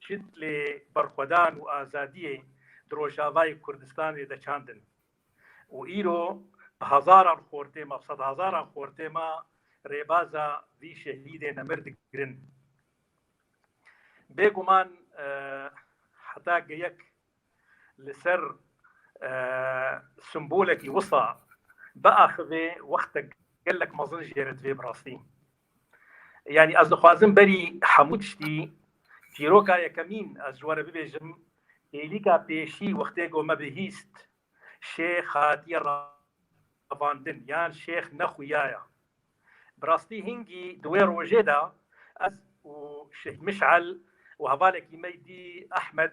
çit lê berxwedan û azadiyê di Rojavayê Kurdistanê de çandin. Û îro bi hezaran xortê me, bi sedhezaran xortê me rêbaza vî şehîdê nemir digirin. Bêguman heta geyek li ser simbolekî wisa biaxivê wextek gelek mezin jê re divê bi rastî. Yanî ez dixwazim berî hemû tiştî çîroka yekemîn ez ji we re bibêjim, hêlîka pêşî wextê ku me bihîst Şêx hatiye revandin yan Şêx nexuya ye. Bi rastî hingî di wê rojê de ez û Şêx Miş'el û hevalekî me dî Ehmed,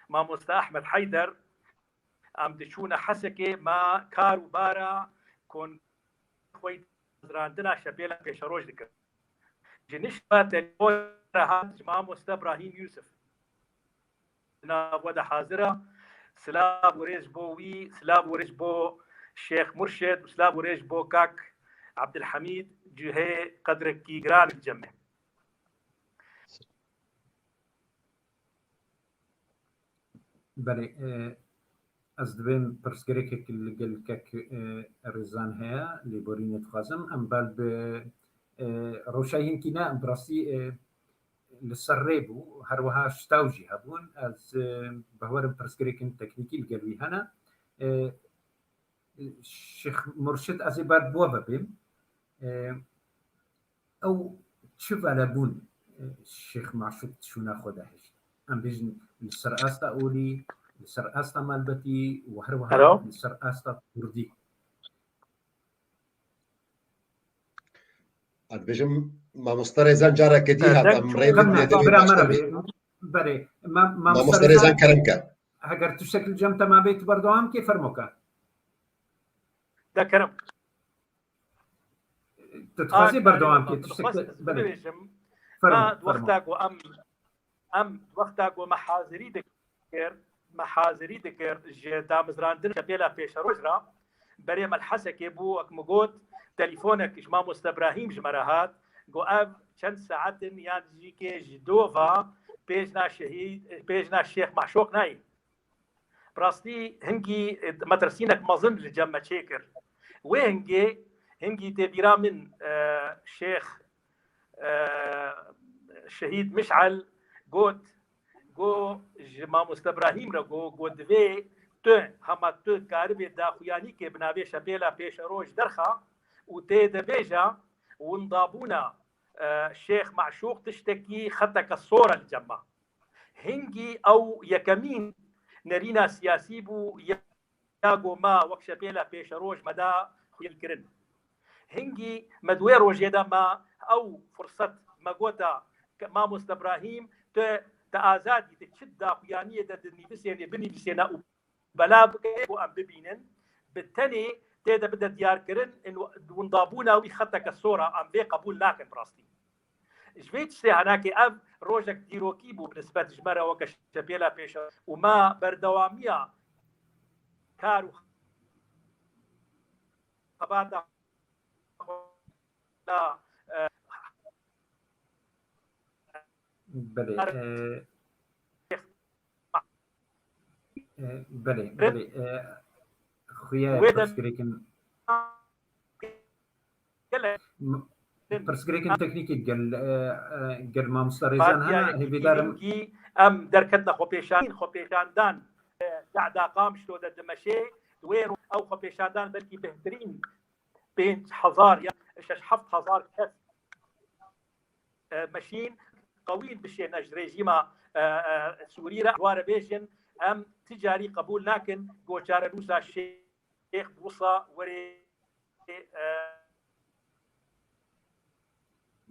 mamoste Ehmed Heyder, em diçûne Hesekê me kar û bara kon xwe yî hazirandina şepêla pêşeroj dikir. Ji nişka telefon re hat ji mamoste Brahîm Yûsif. Di nav we de hazir e. Silav û rêz ji bo wî, silav û rêz ji bo Şêx Murşid û silav û rêz ji bo kak Ebdilhemîd, cihê qedrekî giran li cem me. Belê, ez dibêm pirsgirêkek li gel kek Rêzan heye, lêborînê dixwazim. Em bal bi rewşa hinkî ne, em bi rastî li ser rê bû, her wiha şitaw jî hebûn. Ez bawer im pirsgirêkên teknîkî li gel wî hene. Şêx Murşid, ez ê ber bi we ve bêm. Ew çi velebûn Şêx Maşûq di şûna xwe de hişt? Em bêjin li ser asta olî, li ser asta malbetî û her wiha li ser asta kurdî. Ez dibêjim mamoste Rêzan careke dî hat, em rê bira me re bê. Berê, mamoste Rêzan kerem ke. Heger tiştek li cem te mabê tu berdewam kê, fermo ke. De kerem. Tu dixwazî berdewam kê, tiştek bibêjim. Ma wexta ku em, em wexta ku me hazirî dikir, me hazirî dikir ji damizrandin şepêla pêşeroj re, berê me li Hesekê bû, wek min got, telîfonek ji mamoste Brahîm ji me re hat, got ev çend saet in yan jî kê ji dova pêjna şehîd, pêjna Şêx Maşûq nayê. Bi rastî hingî metirsînek mezin li cem me çêkir. Wê hingê, hingî tê bîra min Şêx Şehîd Miş'el got, got ji mamoste Brahîm re got, got divê tu, hema tu dikaribê daxuyanîkê bi navê şepêla pêşeroj derxa û tê de bêje windabûna Şêx Maşûq tiştekî xeteke sor e li cem me. Hingî ew yekemîn nerîna siyasî bû ya ku me wek şepêla pêşeroj me da xuyelkirin. Hingî me di wê rojê de me ew firset me gota, mamoste Brahîm, tu, tu azad î, tu çi daxuyaniyê de dinivîsênê, binivîsêne û bela bike ku em bibînin, bi tenê tê de bide diyarkirin, in windabûna wî xeteke sor a, em vê qebûl nakin bi rastî. Ji vê tiştê henekê ev rojek dîrokî bû bi nisbet ji me re weke şepêla pêşe û me berdewamiya kar û xebata xwe la, e, Belê. E, e, belê, belê. E, xuya wê de pirsgirêkin, gelek m-, pirsgirêkin teknîkî gel, e, e, gel mamosta Rêzan Partiya hene, Yekîtî hêvîdarim. Hingî em derketine xwepêşanîn, xwepêşandan, e, Dehda Qamişlo de dimeşê, wê ro-, ew xwepêşandan belkî bêhtirîn pênc hezar ya şeş heft hezar kes, e, meşîn qewîn bişêne ji rejîma, e, e, Sûrî re. Ware bêjin, em ti carî qebûl nakin ku çarenûsa Şêx Musa were, e,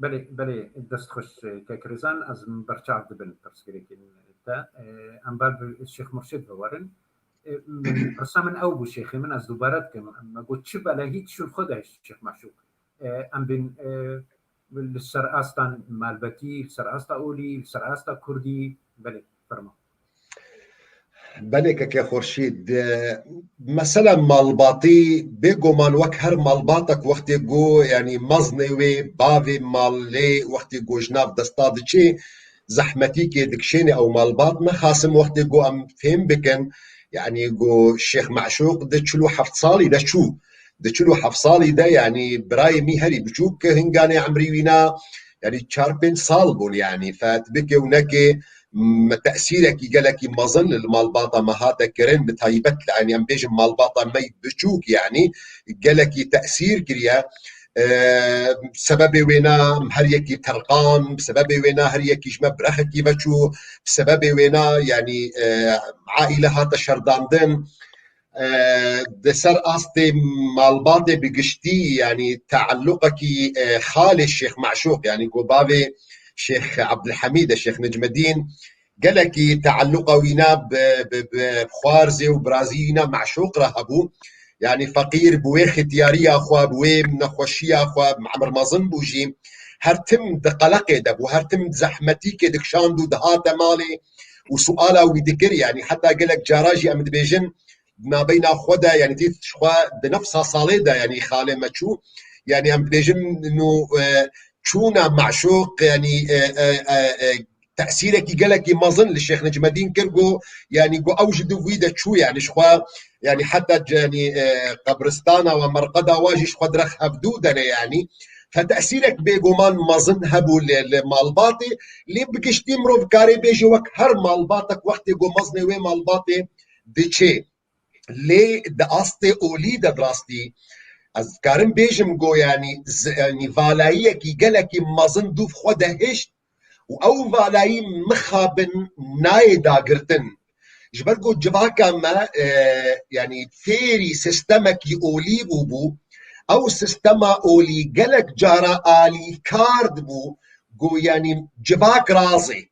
Belê, belê, dest xweş, e, kek Rêzan, ez berçav dibin pirsgirêkên te. E, em ber bi Şêx Murşid biwerin. E, min, pirsa min ew bû, şêxê min, ez dubare dikim. Me got, çi belehî tişûn xwe de Şêx Meşûq. E, em bên, e, li ser asta malbetî, li ser asta olî, li ser asta kurdî, belê, fermo. Belê keke Xurşîd, e, mesela malbatî, bêguman wek her malbatek wextê ku, yanî mezinê wê, bavê malê wextê ku ji nav desta diçê, zehmetîkê dikişêne ew malbat. Nexasim wextê ku em fêm bikin, yanî ku Şêx Meşûq di çil û heft salî de çû. Di çil û heft salî de, yanî birayê mî herî biçûk hinganê emrî wîna, yanî çar pênc sal bûn, yanî fe dibike û neke me tesîrekî gelekî mezin li malbata me hate kirin, bi taybet li, yanî em bêjin malbata me biçûk, yanî gelekî tesîr kiriye. E, sebebê wêna her yekî terqan, sebebê wêna her yekî ji me birexekî veçû, sebebê wêna, yanî, e, aîle hate şerdandin. E, di ser astê malbatê bi giştî, yanî tealluqekî, e, xalê Şêx Meşûq, yanî ku bavê Şêx Ebdulhemîd e, Şêx Necmedîn, gelekî tealluqa wîna bi, bi, bi xwarzê û birazî wîna Meşûq re hebû. Yanî feqîr bi wê xetiyariya xwe, bi wê nexweşiya xwe, emir mezin bû jî. Her tim di qeleqê de bû, her tim di zehmetîkê dikişand û dihate malê û suala wî dikir. Yanî heta gelek cara jî em dibêjin, di navbeyna xwe de, yanî dît ji xwe di nefsa salê de, yanî xalê me çû. Yanî em dibêjin nû, e, çûna Meşûq, yanî, e, e, e, e, tesîrekî gelekî mezin li Şêx Necmedîn kir, got, yanî got ew ji di wî de çû, yanî ji xwe, yanî heta c-, yanî, e, qebristana we, merqeda we jî ji xwe dirêx hevdû de ne, yanî. Fe tesîrek bêguman mezin hebû li, li malbatê, lê bi giştî mirov karê bêje wek her malbatek wextê ku mezinê wê malbatê diçê. Lê di astê olî de bi rastî ez dikarim bêjim ku, yanî, z-, yanî valayiyekî gelekî mezin dûv xwe de hişt û ew valayî mixabin nayê dagirtin. Ji ber ku civaka me, e, yanî fêrî sistemekî olî bûbû, ew sistema olî gelek cara alîkar dibû ku, yanî, civak razê.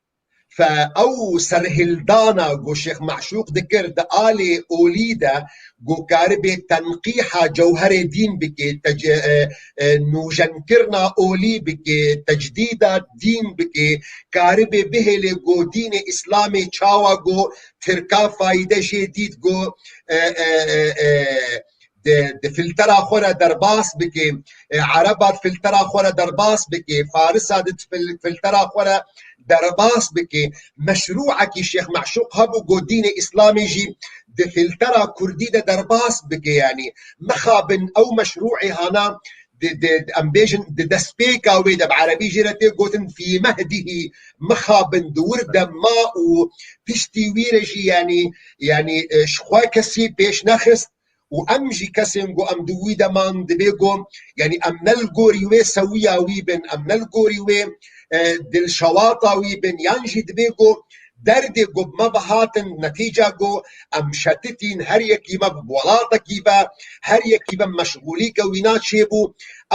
Fe ew serhildana ku Şêx Meşûq dikir di alê olî de, ku karibê tenqîha cewherê dîn bike, tec-, e, e, nûjenkirina olî bike, tecdîda dîn bike, karibê bihêle ku dînê Îslamê çawa ku Tirka fayde jê dît ku, e, e, e, e, di, di filtera xwe re derbas bike, e, Ereba di filtera xwe re derbas bike, Farisa di fil-, filtera xwe re derbas bike. Meşrûekî Şêx Meşûq hebû ku dînê Îslamê jî di filtera Kurdî de derbas bike, yanî mixabin ew meşrûê hana di, di, em bêjin di destpêka wê de bi erebî jê re tê gotin fî mehdihî, mixabin di wir de ma û piştî wî re jî, yanî, yanî, e, ji xwe kesî pêş nexist. Û em jî kesên ku em di wî de man, dibê ku, yanî, em ne li gorî wê sewiya wî bin, em ne li gorî wê, e, dilşewata wî bin, yan jî dibê ku derdê ku bi me ve hatin, netîca ku em şetitîn, her yekî me bi welatekî ve, her yekî ve meşxûlîke wîna çêbû,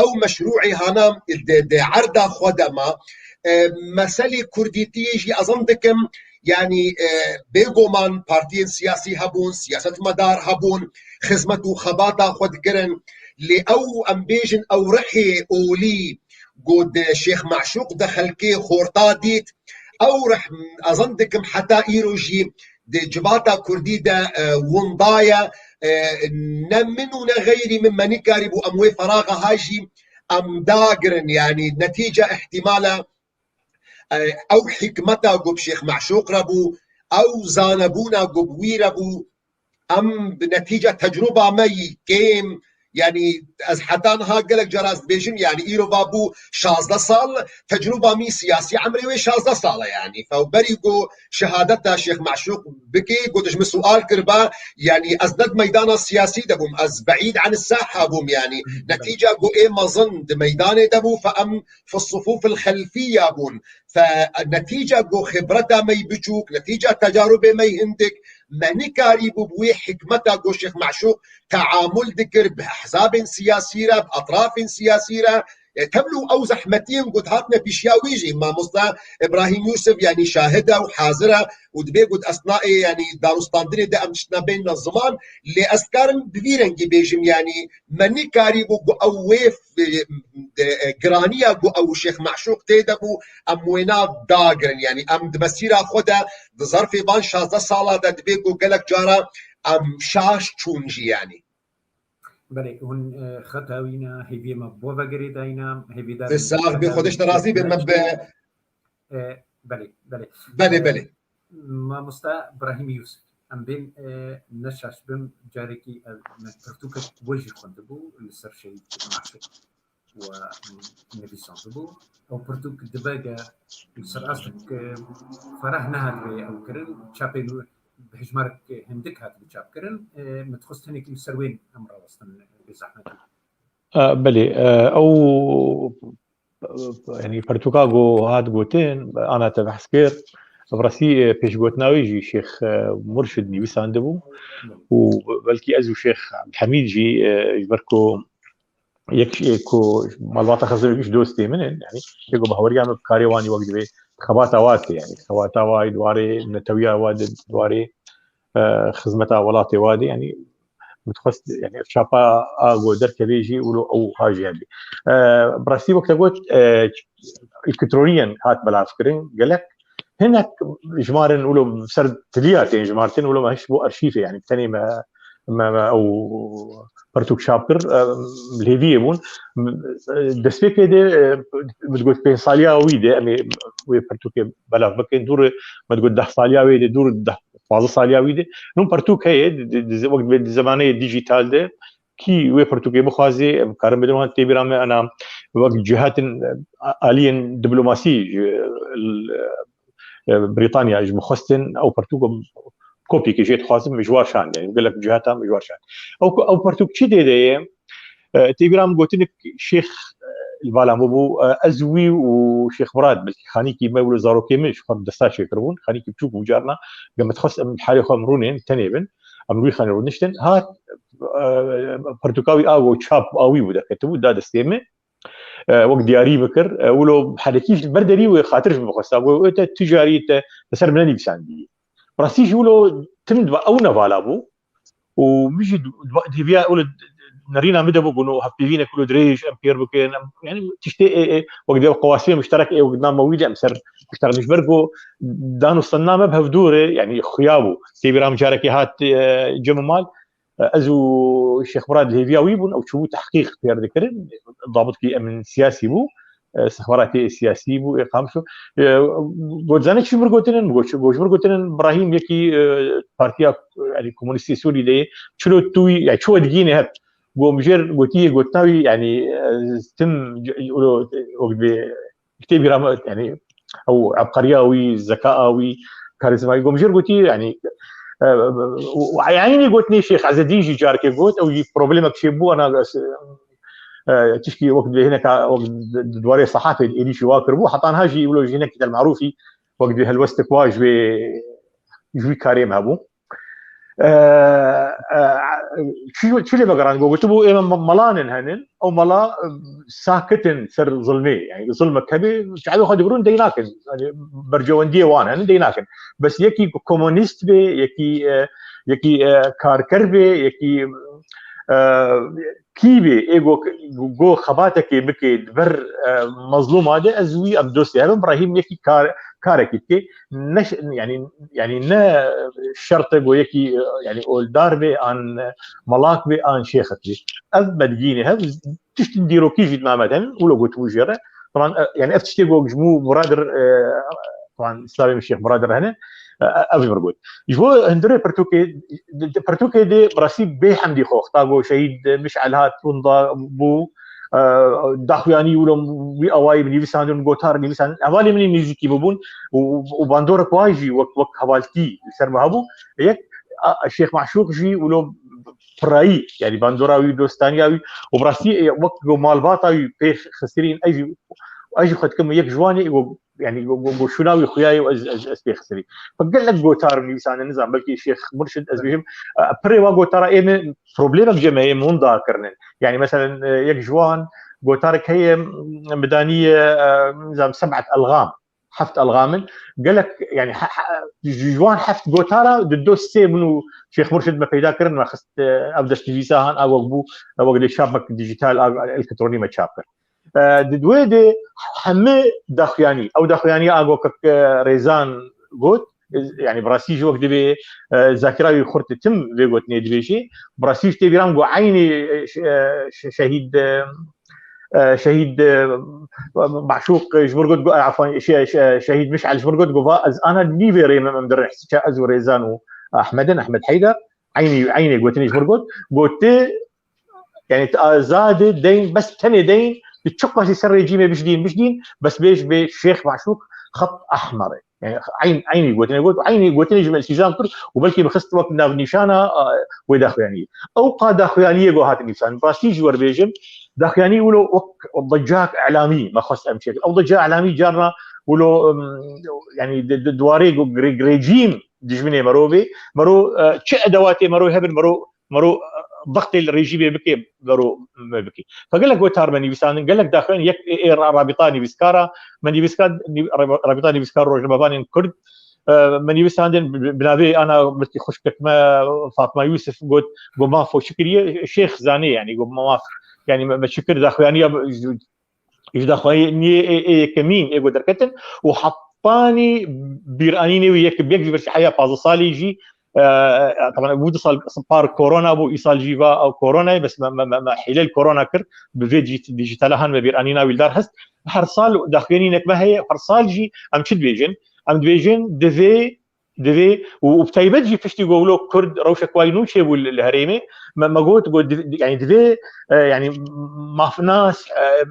ew meşrûê hana di, di erda xwe de ma. E, meselê kurdîtiyê jî ez him dikim, yanî, e, bêguman partiyên siyasî hebûn, siyasetmedar hebûn, xizmet û xebata xwe dikirin. Lê ew, em bêjin, ew rihê olî ku di Şêx Meşûq de xelkê xorta dît, ew rih, ez zan dikim heta îro jî di civata kurdî de, e, winda ye. E, ne min û ne xeyrî min me nikarîbû em wê feraxa ha jî em dagirin. Yanî netîce îhtîmal e, e, ew hikmeta ku bi Şêx Meşûq re bû, ew zanebûna ku bi wî re bû, em bi netîca tecrûba me yî kêm, yanî ez heta niha gelek cara ez dibêjim, yanî îro va bû şazdeh sal, tecrûba min siyasî emrê wê şazdeh sal e, yanî. Fe berî ku şehadeta Şêx Meşûq bikê, ku tu ji min sual kiriba, yanî ez ne di meydana siyasî de bûm, ez beîd an saha bûm, yanî. Netîca ku ê mezin di meydanê de bû, fe em fi sufûf el xelfî ya bûn. Fe netîca ku xibreta me yî biçûk, netîca tecarubê me yî hindik, me nikarîbû bi wê hikmeta ku Şêx Meşûq teamul dikir bi ehzabên siyasî re, bi etrafên siyasî re, e, tevlû ew zehmetiyên ku dihatine pîşiya wî jî, mamosta Îbrahîm Yûsif, yanî şahid e û hazir e û dibê ku di esnayê, yanî danûstandinê de em tiştine bênine ziman, lê ez dikarim bi vî rengî bêjim, yanî me nikarîbû ku ew wê, e, e, giraniya ku ew Şêx Meşûq tê de bû, em wêna dagirin. Yanî em di mesîra xwe de, di zerfê van şazdeh sala de dibê ku gelek cara em şaş çûn jî, yanî. Belê, hûn, e, xeta wî ne, hêviyê me bo vegerê dayîne, hêvîdar Te sax bê, Xwedê ji te razî be, me be. E, belê, belê. Belê, E, belê. Mamosta Brahîm Yûsif, em bên, e, ne şaş bim, carekî ev me pirtûkek we jî xwendibû li ser şehîd Meşûq we nivîsandibû. Ew pirtûk dibe ge li ser astek, e, ferah nehat wê ew kirin, çapên wê bi hejmarek hindik hatibû çapkirin. E, min dixwest hinekî li ser wên em rawestin, bê zehmet. E, belê, e, ew, e, yanî pirtûka ku hat gotin, ana te behs kir, bi rastî, e, pêşgotina wî jî Şêx, e, Murşid nivîsandibû û belkî ez û Şêx Ebdulhemîd jî, e, ji ber ku yek, e, ku malbata Xezirê jî dostê min in, yanî yek ku bi haweriya min bi karê wan jî wek divê xebata wa tê, yanî xebata wa di warê netewiya wa de, di warê, e, xizmeta welatê wa de, yanî min dixwest, yanî ev çapa a ku derkevê jî wilo ew ha jî hebî. E, bi rastî wek te got, e, îlkitronî hat belavkirin, gelek hinek jimarin wilo ser tiliya tên jimartin, wilo me hiş bo arşîvê, yanî tenê me, me, me ew pirtûk çap kir, e, li hêviyê bûn. Destpêkê de, e, min digot pênc saliya wî de, em ê wê pirtûkê belav bikin, dûr, min digot deh saliya wê de, dûr deh, pazdeh saliya wî de. Nû pirtûk heye, di, di, di, wek di zemanê dîjîtal de, kî wê pirtûkê bixwazê, em karin bidin wan tê bîra me, ana wek cihatin, e, aliyên diplomasî, e, l-, e, Brîtanya ji min xwestin, ew pirtûk, kopyekê jê dixwazim, min ji wan şand, yanî gelek cihata min ji wan şand. Ew, ew pirtûk çi tê de ye? E, tê bîra min gotinik Şêx, e, li bala min bû, e, ez wî û Şêx Murad, belkî xanîkî me wilo zarokê min ji xwe bi desta çêkiribûn, xanîkî biçûk bû carna, ge min dixwest em li halê xwe em rûnên, tenê bin, em li wî xanê rûniştin. Hat, e, pirtûka wî a go çap a wî bû derketibû, da destê min. E, wek diyarî bikir, e, wilo herekî ji ber derî wê xatir ji min bixwesta. Got, "Wê te tu carî te, te ser min nenivîsandî." Bi rastî jî wilo tim diba ew nevala bû. Û min jî du-, du-, hêviya wilo nerîna min de bû, got, "No, hevpeyvînek wilo dirêj em pêr bikin." Em, yanî tiştê ê, ê, wek dê qewasiyê muşterek ê wek nama wî de em ser muşterek ji ber ku dan û stendina me bi hevdû re, yanî xuya bû. Tê bîra min carekê hat, e, cem û mal. Ez û Şêx Murad li hêviya wî bûn, ew çûbû tehqîq pêr dikirin. Dabitkî emin siyasî bû, e, stixbaratê siyasî bû, ê qamşo. E, got, "Zanî çi mir gotinin?" Got, "Got, ji mir gotinin Brahîm yekî, e, partiya, e, yanî komunîstê Sûrî de ye. Çilo tu wî, yanî çi we digîne hev?" Got, "Min jêr gotiyê gotina wî, yanî, e, tim, wilo, wek dibê Kitêbî ra me, yanî, ew ebqeriya wî, zekaa wî, karîzmayî, got, min jêr gotî, yanî, e, û, û eynî gotinê Şêx Ezedîn jî carekê got, ew jî problemek çêbû, ana, e, tişkî wek dibê hineka, wek di, di warê sehafê êdî jî wa kiribû, heta niha jî wilo jî hinekî Tel Merûfî, wek dibê helwestek wa ji wê, ji wî karê me hebû. E, e, çi, çi lê vegerand, got, gotibû, ê me me-, melanin henin, ew mela, e, sakitin ser zilmê, yani zilmek hebe, çavê xwe digirin, dey nakin. Yani bercewendiyê wan henin, dey nakin. Bes yekî komunîst bê, yekî, e, yekî, e, karker bê, yekî e, kî bê ê go, go xebatekê bike li ber, e, mezlûma de, ez wî em dostê hev in, bira hîm yekî kar, karekî dike. Ne ş-, yanî, yanî ne şert e go yekî, e, yanî oldar bê an melak bê an şêxek bê. Ev medgînê hev tiştên dîrokî jî di me me de hene, wilo gotibû jê re. Taban, e, yanî ev tiştê go ji bo Muradir, e, taban, slavê min Şêx Muradir hene, e, ev jî min got. Ji bo hundirê pirtûkê, di, di pirtûkê de bi rastî bê hemdî xwe, ta go şehîd Mişel hat winda bû, e, daxuyanî wilo wî awayî bi nivîsandin, gotar nivîsandin. Hevalê min ê nêzîkî bibûn û, û bandorek wayî jî wek, wek hevaltî li ser me hebû. Yek, a, Şêx Maşûq jî wilo pirayî, yanî bandora wî, dostaniya wî û bi rastî, e, wek go malbata wî pê xistirîn, ev jî, ev jî xwe dikim yek ji wan e, go, yanî go, go, go şûna wî xuya ye û ez, ez, ez pê xistirî. Bi gelek gotar nivîsandin, nizam, belkî Şêx Murşid, ez bêjim, e, pirê wa gotara ê min problemek ji me heye, min hûn dakirinin. Yanî meselen, e, yek ji wan gotarek heye, m, midaniye, e, nizam, seb'et elxam. Heft elxam in. Gelek, yanî, he, he, ji wan heft gotara di dost sê min û Şêx Murşid me peyda kirin, me xist, e, ev destnivîsa han, ew wek bû, ew wek lê çapek dîjîtal, a, elektronî me çap kir. E, di wê de hemî daxuyanî, ew daxuyaniya a go kek, e, Rêzan got, e, yanî bi rastî jî wek divê, e, zakira wî xurt tim vê gotinê dibêjî. Bi rastî jî tê bîra min go eynî, e, ş-, e, ş-, şehîd, e, e, şehîd, e, Maşûq ji min got, go, afan, şe-, şe-, şehîd Mişel ji min got, go, va, ez ana nîvê rê me, em dirin, çi ez û Rêzan û Ahmedin, Ahmed Heyder, eynî, eynê gotinê ji min got, got, tê, yanî, tu azad î, deyn, bes tenê deyn, tu çiqasî ser rejîmê bijdîn, bijdîn, bes bêj bê Şêx Maşûq xet ehmer e. Yanî, eyn-, eynî gotinê got, eynî gotinê ji me îltîzam kir û belkî min xist wek navnîşana, a, wê daxuyaniyê. Ew qa daxuyaniyê go hatin nivîsandin. Rastî jî werbêjim, daxuyanî wilo wek dicak îlamî me xwest em çêkin. Ew dicak îlamî carna wilo, em, yanî di, di, di warê go gre-, rejîm dijminê mero bê. Mero, e, çi edewatê mero hebin, mero, mero, e, dixtê li rejîmê bike, mero me bike. Fe gelek gotar me nivîsandin, gelek daxuyan yek ê, ê ra-, rabîta nivîskara, me nivîskar, nîv-, ra-, rabîta nivîskar rojnamevanên Kurd, e, me nivîsandin bi, bi navê ana belkî xwişkek me Fatma Yusuf got, go mafo çi kiriye, Şêx zanê, yanî go maf, yanî me, me çi kir, daxuyaniya ji daxuyaniyê ê, ê yekemîn ê go derketin û hetanî bîranînê wî yek bi yek ji vir heya pazdeh salî jî, e, e, taban bû du sal par korona bû, îsal jî va ew korona ye, bes me, me, me, me hîlel korona kir, bi vê dijît-, dijîtala han me bîranîna wî li dar hest. Her sal daxuyanînek me heye, her sal jî em çi dibêjin? Em dibêjin divê, divê û, û bi taybet jî piştî go wilo Kurd rewşek wayî nû çêbû li, li herêmê, me, me got, got div-, yanî divê, e, yanî mafnas,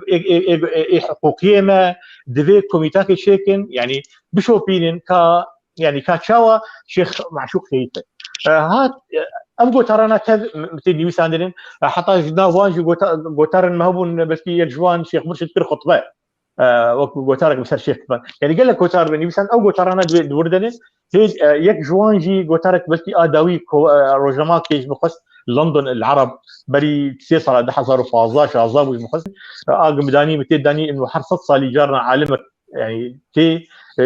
e, ê, ê, ê, ê, ê hiqûqiyê me, divê komîtakê çêkin, yanî bişopînin ka, yanî ka çawa Şêx Maşûq şehîd be. E, hat, e, ev gotarana tev m-, tê nivîsandinin, e, heta ji nav wan jî gota-, gotarin me hebûn, belkî yek ji wan Şêx Murşid kir xutbe. E, wek gotarek bi ser Şêx Kifan. Yanî gelek gotar bi nivîsan, ew gotarana di, di wir de ne. Hê, e, yek ji wan jî gotarek belkî a dawî ko-, e, rojnamakê ji min xwest London El Arab berî sê sala du hezar û pazdeh şazdeh bû ji min xwest. E, a gimdanî min tê danî û her sed salî carna alimek, yanî tê, e,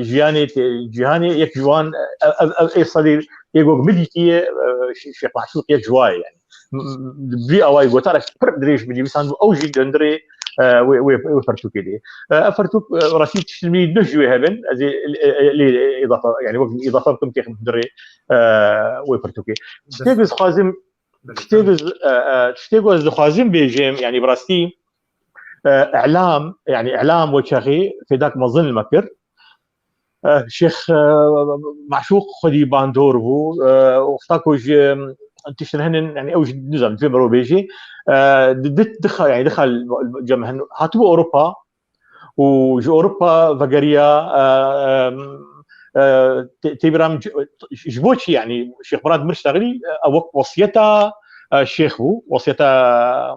jiyanê, tê cîhanê yek ji wan, e, ev, ev, ev ê sedî ê gog min dîtiye, e, Şê-, Şêx Maşûq yek ji wa ye yanî. M-, m-, vî awayî gotarek pir dirêj bi nivîsan bû, ew jî di hundirê, e, wê, wê, wê pirtûkê de. E, ev pirtûk, e, rastî tiştên min nû jî wê hebin, ez ê, e, e, lê îdafe, yanî wek îdafe bikim têxim hundirê, e, wê pirtûkê. Tiştê ku ez dixwazim, tiştê ku ez, e, e, tiştê ku ez dixwazim bêjim, yanî bi rastî, e, îlam, yanî îlam wekexê fêdak mezin li me kir. E, Şêx, e, Maşûq xwedî bandor bû, e, wexta ku ji, e, tiştin hinin, yanî ew jî nizam, divê mirov bêjî, e, di, di, dixa, yanî dixa cem hin, hatibû Ewropa û ji Ewropa vegeriya, e, e, e, tê-, têbîra min ji, ji bo çi, yanî Şêx Murad Mirştaxlî, e, ew wek wesiyeta, e, Şêx bû, wesiyeta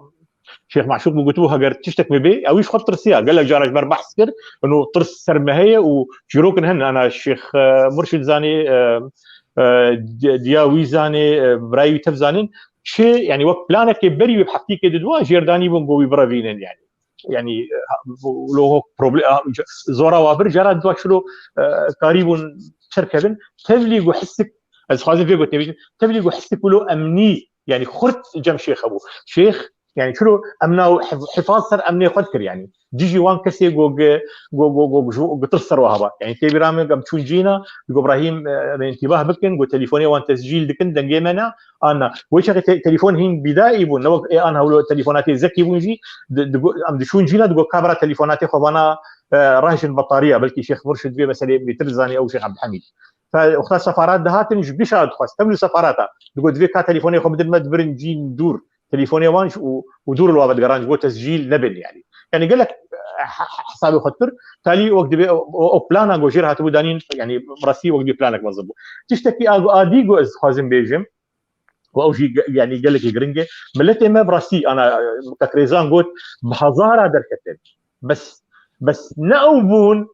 Şêx Maşûq bû, gotibû, heger tiştek me bê, ew jî xwe tirsiya. Gelek cara ji ber behs kir, ino tirs ser me heye û çîrokin hene, ana Şêx, e, Murşid zanê, e, e, di-, diya wî zanê, e, birayê wî tev zanin. Çi, yanî wek planekê berî wê bi heftîkê di dua jêr danî bûn, go wî birevînin, yanî. Yanî, e, ha, bu, lo, problem, ha, zora wa bir, cara dua çilo, e, karî bûn çerkevin. Tevlî go hisik, ez xwazim vê gotinê bêjim, tevlî go hisik wilo emnî Yani xurt cem şêx hebû. Şêx, yani çiro emna û hif-, hifaz ser emnê xwe dikir yani. Dijî wan kesê go ge-, go, go, go, go, go tirs ser wa heba. Yani tê bîra min em çûn cîna, digo Ibrahîm, e, em ê intîbah bikin, go telîfonê wan tescîl dikin, dengê me ne, an na. Wê çaxê te-, telîfon hîn bîdaî bûn, ne wek ê an hewlo telîfonatê zekî bûn jî, di-, digo, em diçûn cîna, digo kabra telîfonatê xwe vana, e, rahişin betariya, belkî Şêx Murşid vê meselê bêtir dizanî ew Şêx Ebdulhemîd. Fe wexta sefarat dihatin ji gişa dixwest, tevlî sefarata. Digo divê ka telîfonê xwe bidin me, dibirin cîn dûr. Telîfonê wan û, û dûr li wa vedigeran ji bo tescîl nebin yani. Yani gelek, eh, he-, he-, hesabê xwe dikir. Talî wek divê o, o, o plana go jêr hatibû danîn, yani rastî wek divê planek mezin bû. Tiştekî a-, adî go ez dixwazim bêjim, û ew jî ge-, yani gelekî giring e. Miletê me bi rastî, ana, eh, Kek Rêzan got, bi hezara derketin. Bes, bes ne ew bûn,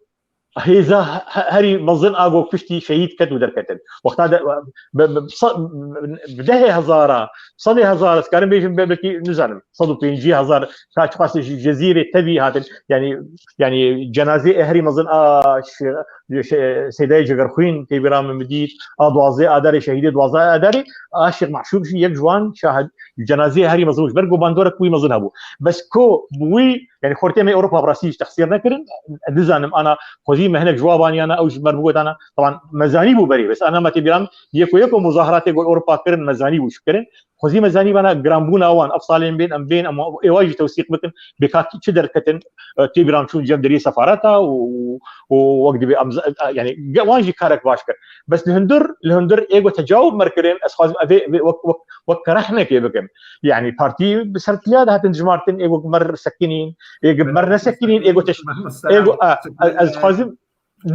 hêza he-, herî mezin a go kuştî şehîd ket û derketin. Wexta de, bi, bi, bi sa-, bi dehê hezara, sedê hezara, ez karim bêjim, be-, belkî, nizanim, sed û pêncî hezar, ka çiqas ji Cezîrê tevî hatin, yani, yani cenazê herî mezin a şi-, şi-, Seydayê Cegerxwîn, tê bîra min bidît, a duwazdeh Adarê, şehîdê duwazdeh Adarê, a Şêx Maşûk jî yek ji wan şahid, cenazê herî mezin bû, ji ber ku bandorek wî mezin hebû. Bes ku bi wî, yani xortê me Ewropa bi rastî ji texsîr nekirin, dizanim ana xwezî me hinek ji wa baniyana, ew ji me bigotana, taban me zanî bû berê, bes ana me tê bîran yeko yeko muzahiratê got Ewropa kirin, me zanî bû ji kirin. Xwezî me zanî bana giranbûna wan, ev salên bên, em bên, em êwa jî tewsîq bikin, bê ka çi derketin, e, tê bîran çûn cem deriyê sefareta û, û, û wek dibê em z-, e, yani, ge-, wan jî karek baş kir. Bes li hundir, li hundir êgo tecawub mer kirin, ez xwazim evê, evê wek, wek, wek kerehnekê bikim. Yani partî bi sertiliya de hatin dijmartin, ê wek mer sekinîn, ê wek mer nesekinîn, ê got teş-, ê got, a, ez, ez xwazim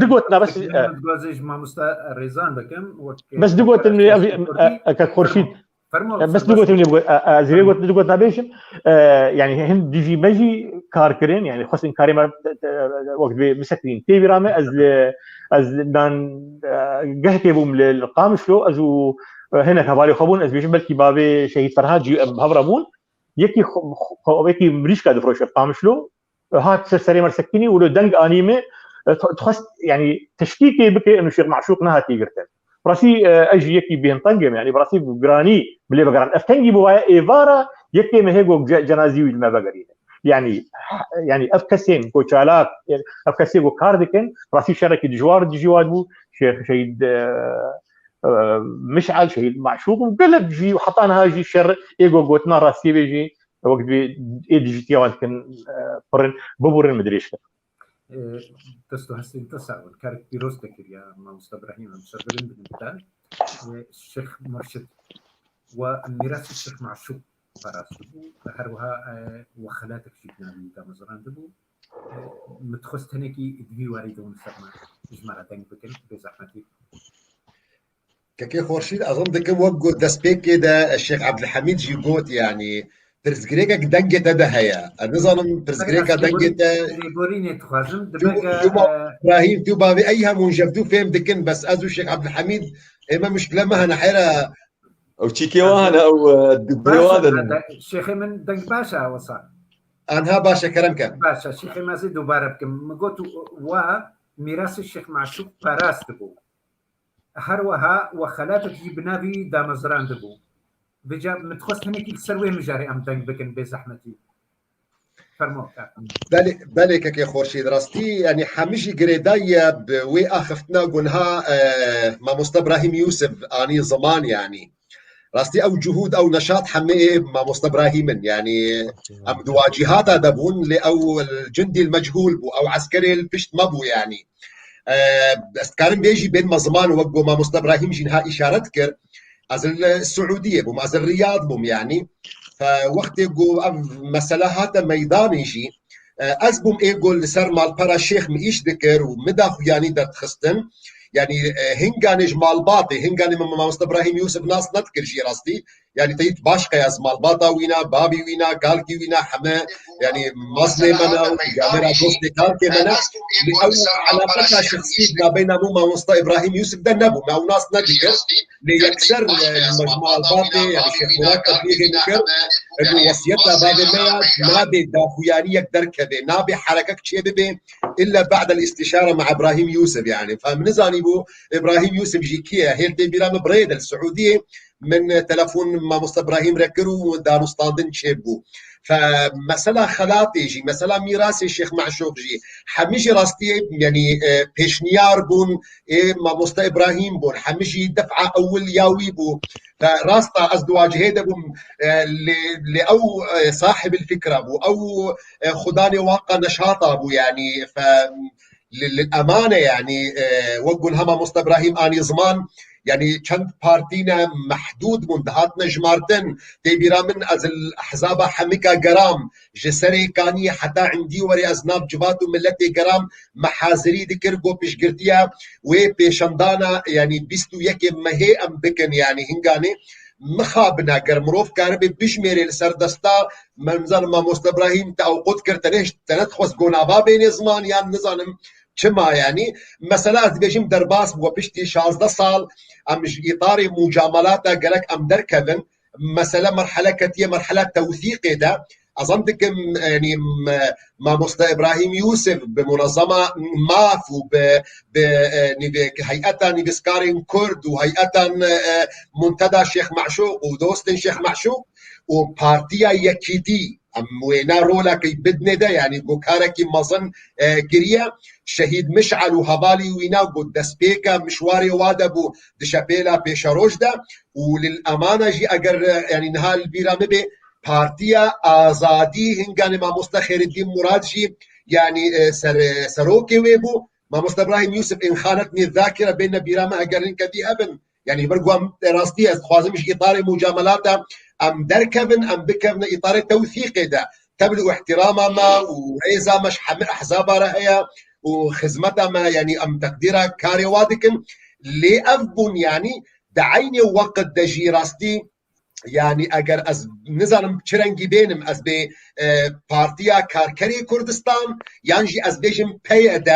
digotina bes, e, dixwazim ji mamosta Rêzan bikim, wek bes digotin, e, e, e, Kek Xurşîd. Fermo, e, bes digotin, e, e, ez rê got, digotina bêjim, e, yani hin dijî me jî kar kirin, yani xwestin karê me, e, e, wek dibê bisekinîn. Tê bîra me, ez li, ez li nan, e, gehkê bûm li, li Qamişlo, ez û, e, hinek hevalê xwe bûn, ez bêjim belkî bavê Şehîd Ferhad jî em hev re bûn. Yekî xwe, xwe, xwe, yekî mirîşka difroşe Qamişlo, e, hat ser serê me sekinî û li deng anî me, e, t-, dixwest, yani, teşkîkê bike, inu Şêx Maşûq nehatiye girtin. Bi rastî, e, ez jî yekî bêhnteng im, yani, bi rastî giranî bilê vegeran. Ev tengî bû, vaye êvara yekê mehê go ce-, cenazî wî li me vegerîne. Yani, yani, ev kesên ku çalak, ev kesê ku kar dikin, bi rastî şerekî dijwar dijî wan bû, Şêx Şehîd, e, e, Mişal, Şehîd Maşûq û gelek jî, heta niha jî şer ê go gotina rastiyê bê jî, wek dibê ê dijîtiya wan dikin, e, pirin, biburin min dirêj kir. E, dest û hestên te sax bin. Karek pîroz te kiriya, mamosta Ibrahîm, em serbilind bin te. E, Şêx Murşid, we mîrasî Şêx Maşûq parastibû, her wiha, e, we xelatek jî bi navî wî damezrandibû. E, min dixwest tenekî di vî warî de hûn ser me, ji me re deng bikin, bê zehmetî. Kekê Xorşîd, ez him dikim wek got destpêkê de Şêx Ebdulhemîd jî got, yanî pirsgirêkek dengê te de heye. Ez nizanim pirsgirêka dengê te. Lêborînê dixwazim, tu, dibege, tu ba-, e, Îbrahîm, tu bavê ey hemûn ji hev du fêm dikin, bes ez û Şêx Ebdulhemîd ê me muşkile me hene heyra. Ew çîkê wan hene, ew, e, di gurê wan de ne. Şêxê min deng baş e wisa. Anha baş e, kerem ke. Baş e, Şêxê me zî dubare bikim. Min got wa mîrasê Şêx Maşûq parast bû. Her wiha we xelatek jî bi navî wî damezrandibû. Vêca min dixwest hinekî li ser wê mijarê em deng bikin bê zehmetî. Fermo, kak. Belê, belê kekê Xorşîd, rastî, yanî hemî jî girêdayî ye bi wê axiftina ku niha, e, mamoste Ibrahîm Yûsif anî ziman, yanî. Rastî ew cuhûd, ew neşat hemê ê mamoste Ibrahîm in, yanî em di wacîhata de bûn, lê ew cundî mechûl bû, ew eskerê li pişt me bû, yanî. E, ez dikarim vê jî bên me ziman, wek ku mamoste Ibrahîm jî niha îşaret kir, ez li Siûdiyê bûm, ez li Riyad bûm, yanî. Fe wextê ku ev mesele hate meydanê jî, e, ez bûm ê ku li ser malpera şêx min îş dikir û min daxuyanî derdixistin. Yanî, e, hinganê ji malbatê, hinganê min mamoste Ibrahîm Yûsif nas nedikir jî rastî. Yanî te dît baş qey ez malbata wî ne, bavî wî ne, kalkî wî ne, heme, yanî mezlê me ne û camêra dostê kalkê me ne. Lê ew eleqeta şexsî di navbeyna min û mamosta Îbrahîm Yûsif de nebû. Me ew nas nedikir. Lê yekser, e, me ji malbatê, yanî Şêx Murat teblîxê min kir. Û wesiyeta bavê me ya, nabê daxuyanî yek derkeve, nabê herekek çêbibe, illa ba'del îstîşare me Îbrahîm Yûsif, yanî. Fem nizanîbû Îbrahîm Yûsif jî kî ye? Hêl tê bîra min birê de li Siûdiyê, min telefon mamoste Ibrahîm re kir û danûstandin çêbû. Fe mesela xelatê jî, mesela mîrasê Şêx Meşûq jî, hemî jî rastiyê, yanî, e, pêşniyar bûn, ê mamoste Ibrahîm bûn, hemî jî def'a ewil ya wî bû. Fe rasta ez di wacihê de bûm, e, lê, lê ew, e, sahibul fikra bû, ew, e, xudanê waqa neşata bû, yanî, fe, li, li emane, yanî, e, wek gun hema mamoste Ibrahîm anî ziman, yanî çend partî ne mehdûd bûn, dihatine jimartin. Tê bîra min ez li ehzaba hemika geram, ji serê kaniyê heta indî werê ez nav civat û miletê geram, me hazirî dikir ku piştgirtiya wê pêşandana, yanî bîst û yekê mehê em bikin, yanî hinganê mixabine, ger mirov karibe bijmêrê li ser desta, me nizanim mamoste Ibrahîm te ew qut kir, te ne, te nedixwest gonava bênê ziman, yan nizanim çima, yanî mesela ez dibêjim derbas bû piştî şazdeh sal, em ji îtarê mucamelata gerek em derkevin, mesele merhele ketiye merhela tewsîqê de. Ez zan dikim, yanî, m-, mamoste Ibrahîm Yûsif bi munezema maf û bi, bi, e, nivê-, heyeta nivîskarên Kurd û heyeta, e, Munteda Şêx Meşûq û dostên Şêx Meşûq û Partiya Yekîtî, em wêna rolekî bidinê de, yanî ku karekî mezin, e, kiriye. Şehîd Miş'el û hevalî wîna ku destpêka mişwarê wa de bû di şepêla pêşeroj de û lil emana jî eger, e, yanî niha li bîra min bê, Partiya Azadî hinganê mamoste Xêreddîn Murad jî, yanî, e, ser-, serokê wê bû. Mamoste Ibrahîm Yûsif, in xanetnî zâkira, bêne bîra me eger hinkevî hebin. Yanî ji ber ku em, e, rastî ez dixwazim ji îtarê mucamelata em derkevin, em bikevine îtarê tewsîqê de. Tebl û ihtirama me û rêza me ji hemî ehzaba re heye û xizmeta me, yanî em teqdîra karê wa dikin. Lê ev bûn, yanî di eynê weqt de jî rastî, yanî eger ez nizanim çi rengî bênim, ez bê, e, Partiya Karkerê Kurdistan, yan jî ez bêjim P Y D,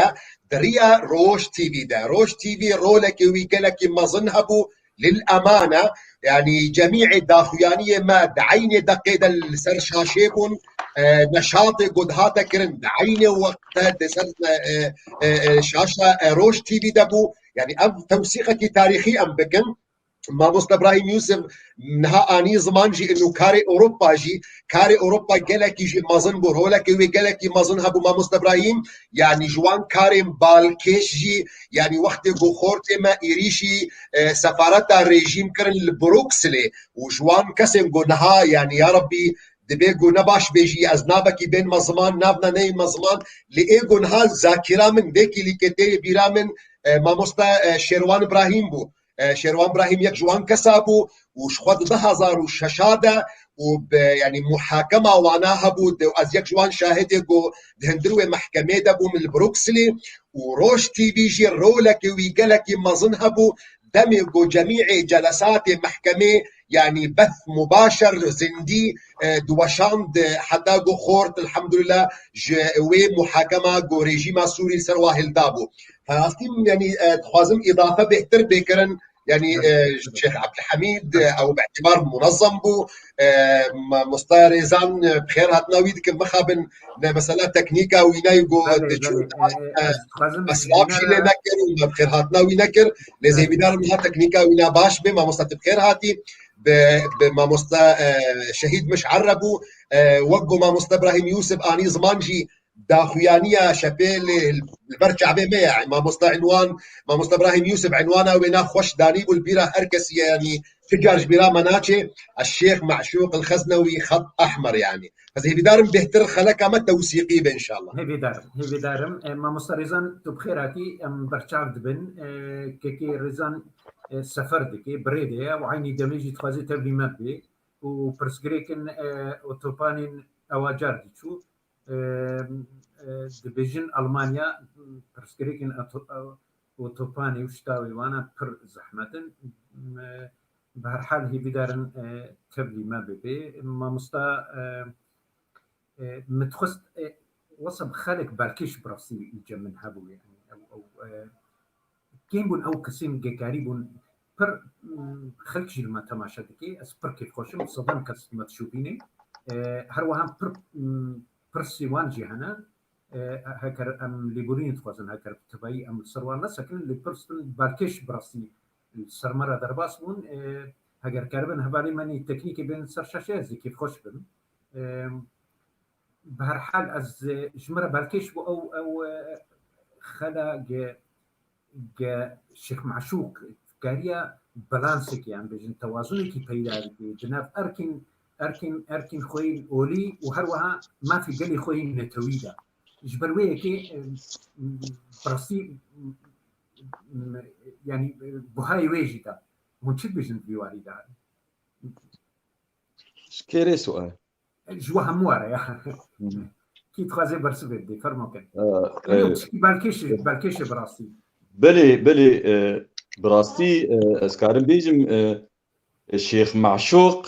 di riya Roj T V de. Roj T V rolekê wî gelekî mezin hebû, lil emane, yanî cemîê daxuyaniyê me di eynê deqê de li ser şaşê bûn, e, neşatê ku dihate kirin di eynê weqt de di ser, e, e, e, şaşa, e, Roj T V de bû. Yanî ev tewsîqekî tarîxî em bikin. Mamoste Ibrahîm Yûsif niha anî ziman jî û karê Ewropa jî, karê Ewropa gelekî jî mezin bû, rolekê wê gelekî mezin hebû Mamoste Ibrahîm, yanî ji wan karên balkêş jî, yanî wextê ku xortê me êrîşî, e, sefareta rejîm kirin li Brukselê û ji wan kesên ku niha, yanî ya Rebbî, dibê ku ne baş bêjî, ez navekî bênme ziman, nav ne neyme ziman, lê ê ku niha zakîra min, vê kîlîkê tê bîra min, e, Mamoste, e, Şêrwan Ibrahîm bû. E, Şêrwan Ibrahîm yek ji wan kesa bû û ji xwe di du hazar û şeş de û bi, yanî muhakema wana hebû, de, ez yek ji wan şahidê ku di hundir wê mehkemê de bûm li Brukselê û Roj T V jî rolekê wî gelekî mezin hebû, demê ku cemîê celesatê mehkemê, yanî beth mubaşer, zindî, e, diweşand, heta ku xort, elhamdulillah, ji wê muhakema ku rejîma Sûrî li ser wa hildabû. Rastî, yanî, e, dixwazim îdafe bêhtir bê kirin, yanî, e, Şêx Ebdulhemîd, e, ew bi îtibar munezem bû, e, mamosta Rêzan, e, bi xêr hatina wî dikim, mixabin, ne mesela teknîka wî nayê ku Belê, diçû, belê. E, e, e, ez dixwazim eslab jî lê nekir û me bi xêr hatina wî nekir. Lê Belê. Zêvîdar niha teknîka wî ne baş bê, mamosta tu bi xêr hatî, bi, bi mamosta, e, Şehîd Miş'el re bû, e, wek ku mamosta Ibrahîm Yûsif anî ziman jî, daxuyaniya şepê li, li ber çavê me ye. Mamosta Înwan, mamosta Ibrahîm Yûsif Înwana wê na xweş danî bû li bîra her kesî ye, yanî ti car ji bîra me naçê, Ez Şêx Meşûq El Xeznewî Xet Ehmer, yanî. Ez hêvîdarim bêhtir xeleka me tewsîqî be înşallah. Hêvîdarim, hêvîdarim. E, mamosta Rêzan, tu bi xêr hatî, em berçav dibin. E, kekê Rêzan, e, sefer dike, birê de ye û eynî demê jî dixwaze tevlî me bê. Û pirsgirêkin, e, otopanên ewa car diçû. E, e, dibêjin Almanya pirsgirêkin oto-, otopanê û ştawê wana pir zehmet in. E, bi her hal hêvîdarin, e, tevlî me bibe. Mamosta, e, e, min dixwest, e, wesa bi xelek balkêş bi rastî li cem min hebû, yani, ew, ew, e, kêm bûn ew kesên gekarî bûn, pir, mm, xelk jî li me temaşe dike, ez pir kêfxweş im, sedan kes me dişopîne. E, her wiha pir, mm, pirsê wan jî hene. E, heker em lêborînê dixwazin, heker bi tevayî em li ser wan nesekinin, lê pirs din balkêş bi rastî li ser me re derbas bûn. E, Heger keribin hevalê me nî teknîkê bên ser şaşe, ez ê kêfxweş bim. Em, bi her hal ez, e, ji min re belkêş bû ew, ew, e, xela ge, ge Şêx Meşûq kariya balansekî, em bêjin tewazunekî peyda bike di nav erkên, erkên, erkên xwe yên olî û her wiha mafê gelê xwe yên netewî de. Ji ber wê yekê, em, bi rastî, em, yanî, e, buhayê wê jî de. Hûn çi dibêjin di vî warî de? Ji kê rê sual? Ji we hemû were ya. Kî dixwaze bersivê bidê, fermo ke. Ee, Yok, e, tişkî belkêş, belkêş e bi rastî. Belê, belê, e, bi rastî, e, ez karim bêjim, e, e, Şêx Meşûq,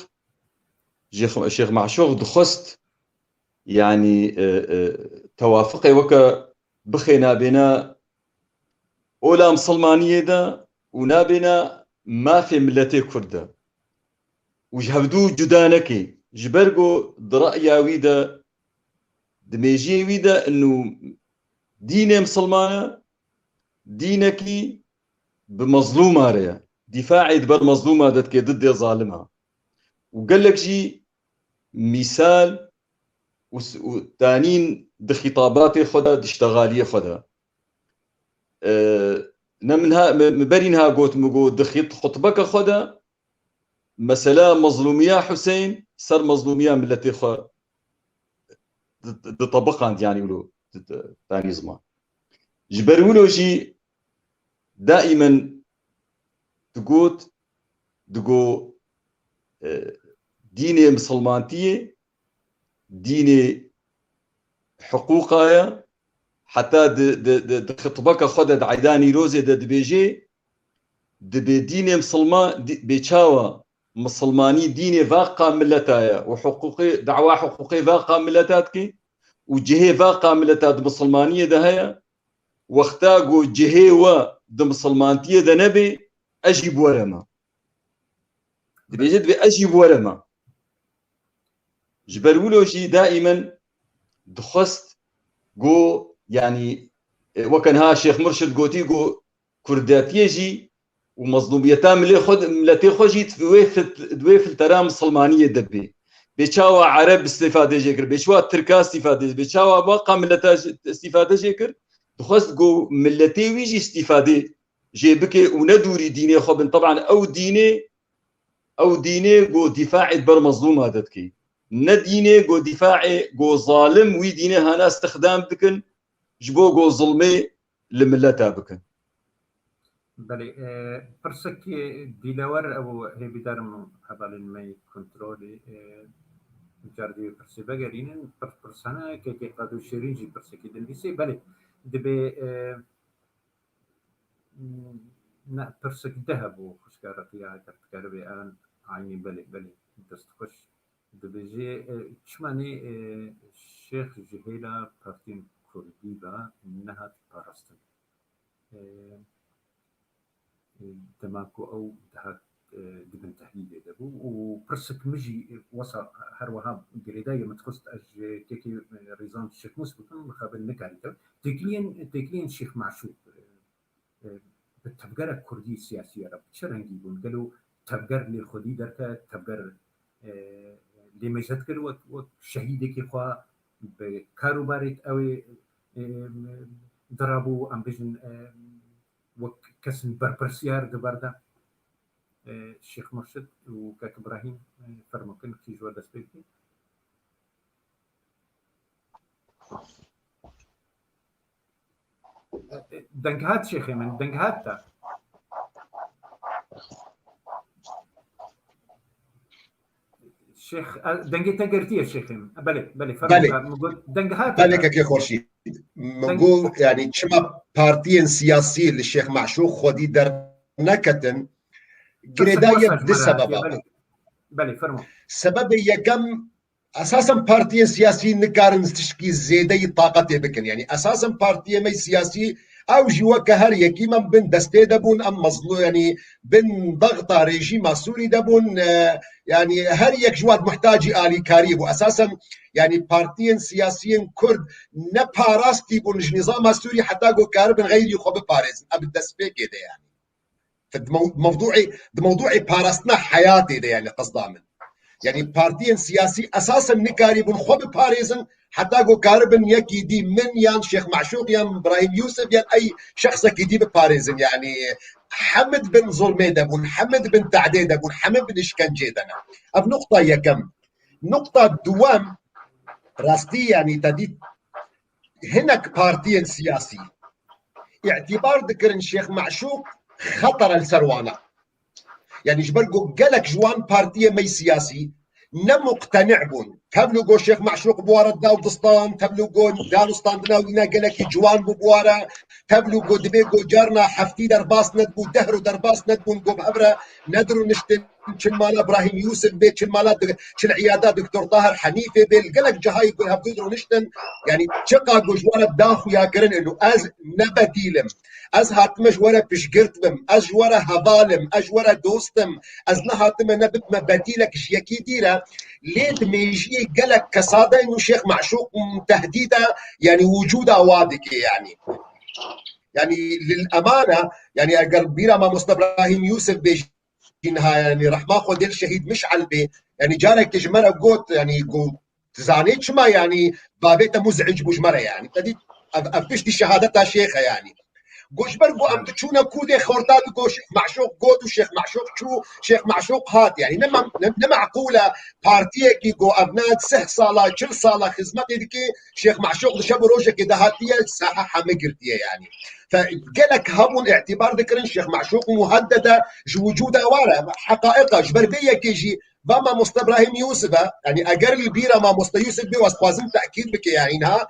Şêx, Şêx Meşûq dixwest, yanî, e, e, tewafiqê weke bixê nabêna ola misilmaniyê de û nabêna mafê miletê Kurd de. Û ji hevdû cuda neke. Ji ber ku di re'ya wî de, di mêjiyê wî de inu dînê misilman e, dînekî bi mezlûma re ye. Dîfaê di ber mezlûma de dike, didê zalima. Û gelek jî mîsal û s-, û tanîn di xîtabatê xwe de, di ştexaliyê xwe de. E, ne min ha, min, min berî niha got, min got, di xît-, xutbeke xwe de, mesela mezlûmiya Huseyîn ser mezlûmiya miletê xwe di, di, ditebiqand, yanî wilo di, di, tanî ziman. Ji ber wilo jî daîmen digot, digot, e, dînê misilmantiyê dînê hiqûqa ye. Heta di, di, di, di xitbeke xwe de, di eyda Nîrozê de dibêjê, dibê dînê misilman, dî-, bê çawa misilmanî dînê vaqa mileta ye û hiqûqê, dawa hiqûqê vaqa mileta dike û cihê vaqa mileta di misilmaniyê de heye, wexta ku cihê we di misilmantiyê de nebê, ez jî bi we re me. Dibêje, dibê ez jî bi we re me. Ji ber wilo jî daîmen dixwest ku, yanî, e, weke niha Şêx Murşid gotî ku kurdiyetiyê jî û mezlûmiyeta milê xwe, miletê xwe jî di wê fil-, di wê filtera misilmaniyê de bê. Bê çawa Ereb îstîfade jê kir, bê çawa Tirka îstîfade, bê çawa vaqa mileta jî îstîfade jê kir, dixwest ku miletê wî jî îstîfade jê bike û ne dûrî dînê xwe bin. Teban ew dînê, ew dînê ku dîfaê ber mezlûma de dike. Ne dînê ku dîfaê ku zalim wî dînê hana stixdam dikin, ji bo ku zilmê li mileta bikin. Belê, e, pirsek, e, dîlewer ew hêvîdar im hevalên me yê kontrolê, e, car dê pirsê vegerînin, pir-, pirsana kekê Qado Şêrîn jî pirsekî dinivîsê. Belê, dibê, e, ne, pirsek de hebû, xwişka Reqiya, eger dikaribê an aynî, belê, belê, dest xweş. Dibêjê, e, çima nê, e, Şêx ji hêla partiyên Kurdî ve nehat parastin? E, e, dema ku ew dihat, e, di bin tehdîdê de bû û pirsek min jî, e, wesa her wiha girêdayî ye, min dixwest ez ji kekê, e, Rîzan Şêxmûs bikim, mixabin nikarî kir. Têkiliyên, têkiliyên Şêx Meşûq, e, e, bi tevgera kurdî siyasî re bi çi rengî bûn? Gelo tevger lê xwedî derket, tevger, e, lê mêze dikir wek, wek şehîdekî xwe, bi kar û barê ew ê, e, dirabû, em bêjin, e, wek kesên berpirsiyar di ber de, e, Şêx Murşid û Kek Ibrahîm, e, fermo kin, kî ji we dest pê bike? Deng hat şêxê min, deng hat te. Şêx, e, dengê te girtiye şêxê min. Belê, belê, fermo Belê. Ka, min got, deng hat Belê te. Kekê Xurşîd. Min Deng- got, yani çima partiyên siyasî li Şêx Meşûq xwedî derneketin? Girêdayî ye di sebeba. Belê, belê, fermo. Sebebê yekem, esasen partiyên siyasî nikarin tişkî zêdeyî taqetê bikin. Yanî esasen partiyê me siyasî ew jî weke her yekî me bin destê de bûn, em mezlû, yanî bin dexta rejîma Sûrî de bûn, e, yanî her yek ji wan muhtacî alîkariyê bû. Esasen yanî partiyên siyasiyên Kurd ne parastî bûn ji nîzama Sûrî heta ku karibin xeyrî xwe biparêzin. Ev destpêkê de yanî. Di mew-, mewdûê, di mewdûê parastina heyatê de, yani qesda min. Yani partiyên siyasî esasen nikarîbûn xwe biparêzin, heta ku karibin yekî dî min yan Şêx Meşûq yan Brahîm Yûsif yan ey şexsekî dî biparêzin. Yani hemid bin zulmê de bûn, hemid bin tehdê de bûn, hemid bin işkencê de ne. Ev nuqta yekem. Nuqta duwem, rastî yani te dît hinek partiyên siyasî îtibar dikirin Şêx Meşûq xetere li ser wana. Yani ji ber ku gelek ji wan partiyê me siyasî ne muqteni bûn. Tevlû go Şêx Meşûq bi wara da û distan, tevlû go danûstandina wî ne gelekî ciwan bû bi wara, tevlû go dibê go carna heftî derbas nedibû, deh ro derbas nedibûn, go bi hev re nedirûniştin, çin mala Brahîm Yûsif bê, çin mala di-, çin îyada Doktor Tahir Henîfê bê, li gelek cihayê ku hevdû dirûniştin, yani çiqa ku ji we re da xuya kirin û ez ne bedîl im. Ez hatime ji we re piştgirt bim, ez ji we re heval im, ez ji we re dost im, ez nehatime ne bibime bedîlek ji yekî dî re, lê di mêjiyê gelek kesa de û Şêx Meşûq tehdîda, yani wicûda wa dike yani. Yani lil emana, yani eger bîra mamoste Brahîm Yûsif bê, niha, yani rehma Xwedê li şehîd Miş'el bê. Yani carekê ji me re got, yani got, dizanê çima yani bavê te muz'ic bû ji me re yani. Te dît, ev, ev piştî şehadeta şêx e yani. Got ji ber ku em diçûne kûdê xorta digo Şêx Meşûq got û Şêx Meşûq çû, Şêx Meşûq hat yani. Ne mem-, ne, ne meqûl e partiyekî ku ev ne sih sala, çil sala xizmetê dike, Şêx Meşûq li şev û rojekê de hatiye, saha heme girtiye yani. Fe gelek hebûn îtibar dikirin Şêx Meşûq muheddede ji wicûda wa re. Heqaîqa ji ber vê yekê jî va mamoste Brahîm Yûsif e. Yani eger li bîra mamoste Yûsif bê, ez dixwazim tekîd bike yani niha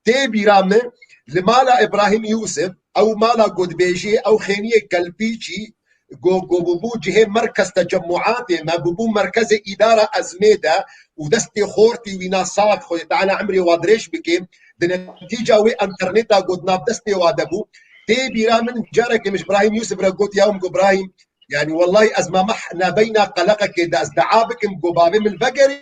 tê bîra min li mala Îbrahîm Yûsif, ew mala ku dibêjê ew xêniyê kelpîçî, go, go bûbû cihê merkez tecemmuatê me, bûbû merkezê îdara ezmê de û destê xortî wîna sax, Xwedê Teala emrê wa dirêj bike, di netîca wê enterneta go di nav destê wa de bû. Tê bîra min carekê min ji Brahîm Yûsif re got, ya min got, Brahîm, yani wellahî ez mameh nebeyna qeleqekê de, ez dua bikim, go bavê min vegerê,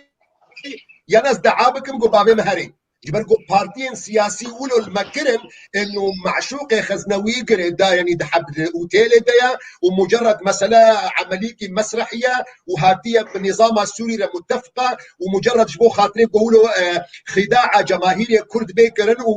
yan ez dua bikim, go bavê min herê. Ji ber ku partiyên siyasî wilo li me kirin, eno Meşûqê Xeznewî girê da, yanî di heb-, di otêlê de ye û mucerred mesele emelîkî mesrehî ye û hatiye bi nîzama Sûrî re mutefiq e û mucerred ji bo xatirê ku wilo, e, xîdaa cemahîrê Kurd bê kirin û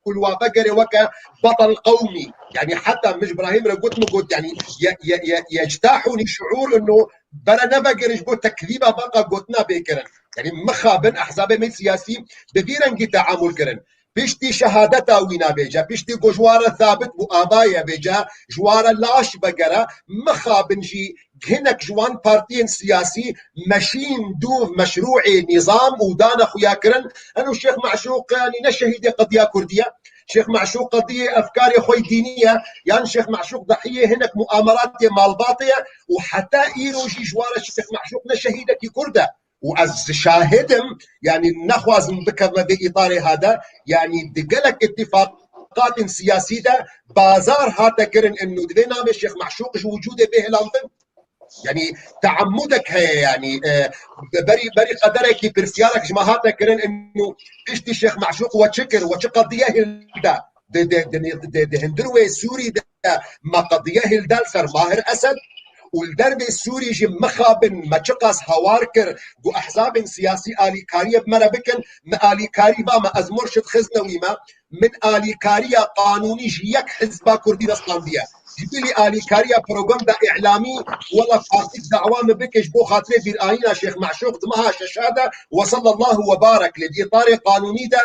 ku li wa vegerê weke betel qewmî. Yanî heta min ji Brahîm re got, min got, yanî ye-, ye-, ye-, yectahûnî şuûr eno bere nevegerê ji bo tekzîba baqa gotina bê kirin. Yanî mixabin ehzabê me siyasî bi vî rengî teamûl kirin. Piştî şehadeta wî nabêje, piştî ku ji wa re thabit bû, ava ye bêje, ji wa re laş vegere, mixabin jî hinek ji wan partiyên siyasî meşîn dûv meşrûê nîzam û dane xuya kirin. Eno Şêx Meşûq, yanî ne şehîdê qediya Kurdî ye. Şêx Meşûq qediyê efkarê xwe dînî ye. Yan Şêx Meşûq dehiyê hinek muameratê malbatê ye û heta îro jî ji wa re Şêx Meşûq ne şehîdekî Kurd e. Û ez şahid im, yanî nexwazim bikevme vê îtarê hade, yanî di gelek îtîfaqatên siyasî de bazar hate kirin, eno divê navê Şêx Meşûq ji wicûdê bê hilandin. Yanî teammudek heye, yanî, e, berî, berî qederekî pirsiyarek ji me hate kirin, eno piştî Şêx Meşûq we çi kir, we çi qediye hilda? Di, di, di, di, di hundir wê Sûrî de me qediye hilda li ser Mahir Esed û li dervê Sûrî jî mixabin me çiqas hawar kir ku ehzabên siyasî alîkariyê bi me re bikin, me alîkarî va me, ez Murşid Xiznewî me, min alîkariya qanûnî ji yek hizba Kurdî nestandiye. Ji bilî alîkariya propaganda îlamî, wela partîk dawa min bike ji bo xatirê bîrayîna Şêx Meşûq di meha şeşa de, we sallallahu we barek, lê di îtarê qanûnî de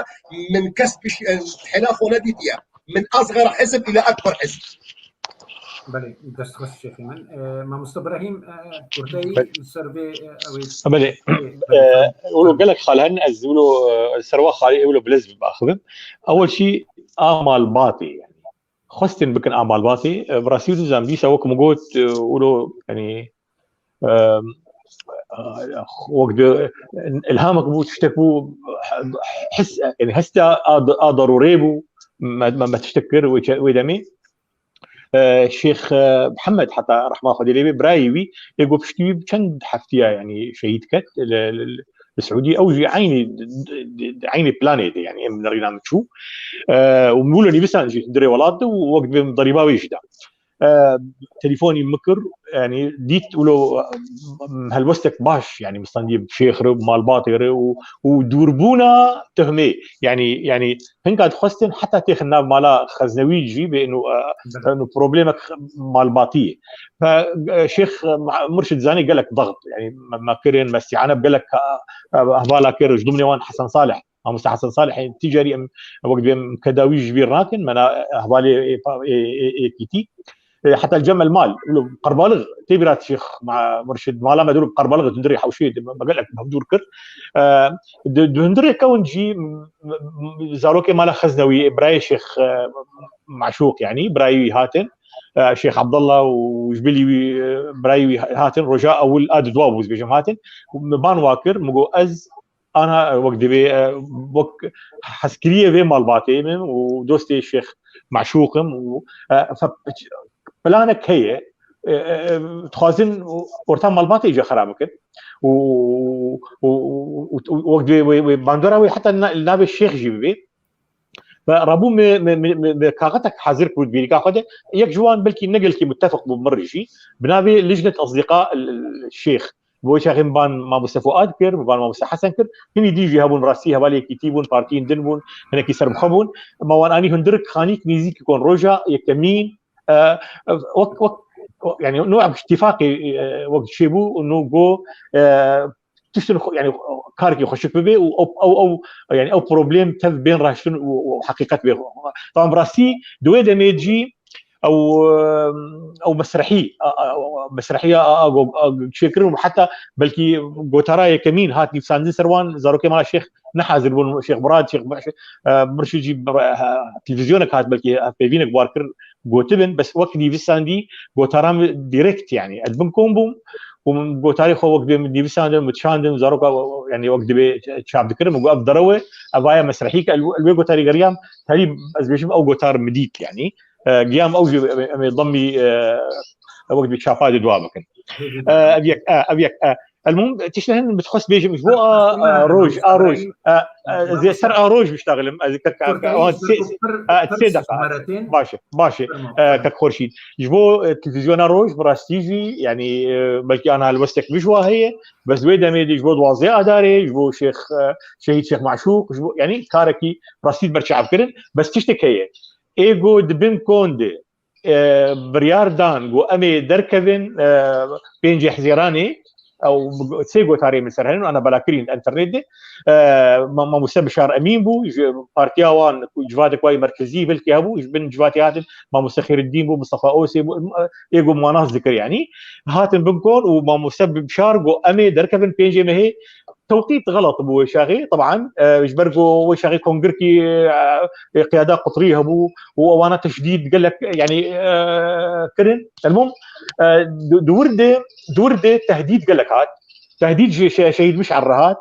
min kes piş-, e, hela xwe nedîtiye. Min asxer hizb îla ekber hizb. Belê, dest xweş şêxê min. E, mamoste Brahîm, e, kurteyî Belê. li ser vê, e, ew ê Belê. Belê, E, belê, wilo belê. Gelek xal hene, ez wilo, e, ser wa xalî wilo bilez biaxivim. Ewel şî a malbatê, yani. Xwestin bikin a malbatê, e, bi rastî wilo zam dîsa wek min got, e, wilo, yani, e, wek di, ilhamek bû, tiştek bû, his, yani, hesta a, a darûrê bû, me, me, me tiştek kir wê çe-, wê demê. E, Şêx, e, Mihemed heta rehma Xwedê lê bê, birayê wî, lê got piştî wî çend heftiya, yanî şehîd ket li, li, li, li Siûdî, ew jî eynî, di, di, di eynî planê de, yanî em nerîna min çû. E, û wilo nivîsan jî hundirê welat de û wek divê min derîba wê jî da. e, telefonî min kir, yanî dît wilo, e, helwestek baş, yanî min standî bi şêx re, bi malbatê re û, û dûrbûna tuhmê. Yanî, yanî hinka dixwestin heta têxin nav mala xeznewî jî bê ino, e, ino problemek malbatî ye. Fe, e, Şêx, e, Murşid Zanî gelek daxt, yanî me, me kirin, me îstiane bi gelek, e, e, hevala kir, ji dimnê wan Hesen Salih. Mamoste Hesen Salih, yanî ti carî em wek dibê em kedawî ji bîr nakin, mena hevalê ê, ê, ê, ê kîtî. E, heta li cem el mal, wilo Qerbalix, tê bîra Şêx Ma-, Murşid, mala me dûr bi Qerbalix, di hundirê hewşê de me gelek hevdûr kir. E, di, di hundirê kewin jî, m-, m-, zarokê mala Xeznewî, birayê Şêx, e, Maşûq, yanî birayê wî hatin. E, Şêx Abdullah û ji bilî wî, e, birayê wî hatin, roja ewil a di dua bû, dibêjim hatin. Min ban wa kir, min got ez ana, e, wek divê, e, wek hezkiriyê vê malbatê min û dostê Şêx Maşûq im û, e, fe-, planek heye. E, e, e, dixwazin orta malbatê îca xera bikin. Û, û, û, û, û wek divê wê, wê bandora wê heta na-, navê Şêx jî bibê. Ve rabû me, me, me, me, me kaxetek hazir bû di bîrîka xwe de. Yek ji wan belkî ne gelkî mutefeq bû min re jî. Bi navê Lijnet Asdîqa el, el, Şêx. Bo çaxê min ban Mamoste Fuad kir, min ban Mamoste Hesen kir. Hinî din jî hebûn, rastî hevalê yekîtî bûn, partiyên din bûn, hinekî serbixwe bûn. Ma wan anî hundirik xanîk nêzîkî kon roja yekemîn, e, e, wek, wek, yani, nû îtîfaqê, e, wek çêbû û nû got, e, tiştin xwe, yani, karekî xweşik bibe û ew, ew, ew, yani, ew problem tev bên raştin û, û heqîqet bê. Tamam, rastî, di wê demê jî ew, ew mesrehî, a, a, mesrehiya, a, a, go-, a, çêkirin û heta belkî gotara yekemîn hat nivîsandin ser wan, zarokê mala Şêx ne hazir bûn, Şêx Murad, Şêx, e, Murşid jî, e, televîzyonek hat, belkî hevpeyvînek bar kir, gotibin, bes wek nivîsandî gotara min direkt, yani, ez bin kom bûm û min gotarê xwe wek dibê min nivîsandin, min dişandin, zaroka, yani, wek dibê çap dikirin, min got, ev derew e, ev aya mesrehî ke li wê gotarî geriyam, terî ez bêjim, ew gotar min dît, yani. E, giyam ew jî em, em ê demî, e, wek dibê çapa de dua bikin. E, ev yek, e, ev yek, e, Elmûm, tiştê hin min dixwest bêjim, ji bo a, a roj, a roj, a, a, ez ê ser a roj biştaxilim, ez kek, kek, wan sê, a, sê deqa. Baş e, baş e, e, kek Xurşîd. Ji bo, e, televîzyona roj, bi rastî jî, yani, e, belkî ana helwestek bi ji wa heye, bes wê demê de ji bo duwazdeh Adarê, ji bo Şêx, e, Şehîd Şêx Maşûq, ji bo, yani, karekî rastî berçav kirin, bes tiştek heye. Ê go di bin kon de, e, biryar dan, got, em ê derkevin, e, pêncê Hizêranê, ew sê gotarê min ser henin, ana bela kirîn internetê. E, ma-, Mamoste Bişar Emîn bû, ji partiya wan, ku civadek wayî merkezî belkî hebû, ji bin civatê hatin, Mamoste Xêriddîn bû, Mustafa Osê bû, ê got manas dikir, yanî. Hatin bin kon û Mamoste Bişar got, em ê derkevin pêncê mehê, tewqît xelet bû wê çaxê, teban, e, ji ber ku wê çaxê kongirkî, e, e, qiyada qutrî hebû û ewana teşdîd gelek, yani, e, kirin. Elmûm, e, di, di wir de, di wir de tehdîd gelek hat. Tehdîd ji Şe-, Şehîd Miş'el re hat.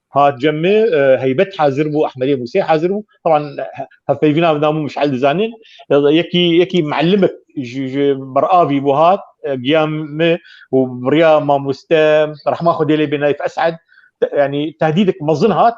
Hat cem me, e, Heybet hazir bû, Ehmedê Musê hazir bû. Teban, he-, hevpeyvîna nav û Miş'el dizanin. E, yekî, yekî muallimek ji, ji beravî bû hat, e, giya me û bi riya mamoste, rehma Xwedê lê bê, Naif Es'ed, te-, yani, tehdîdek mezin hat,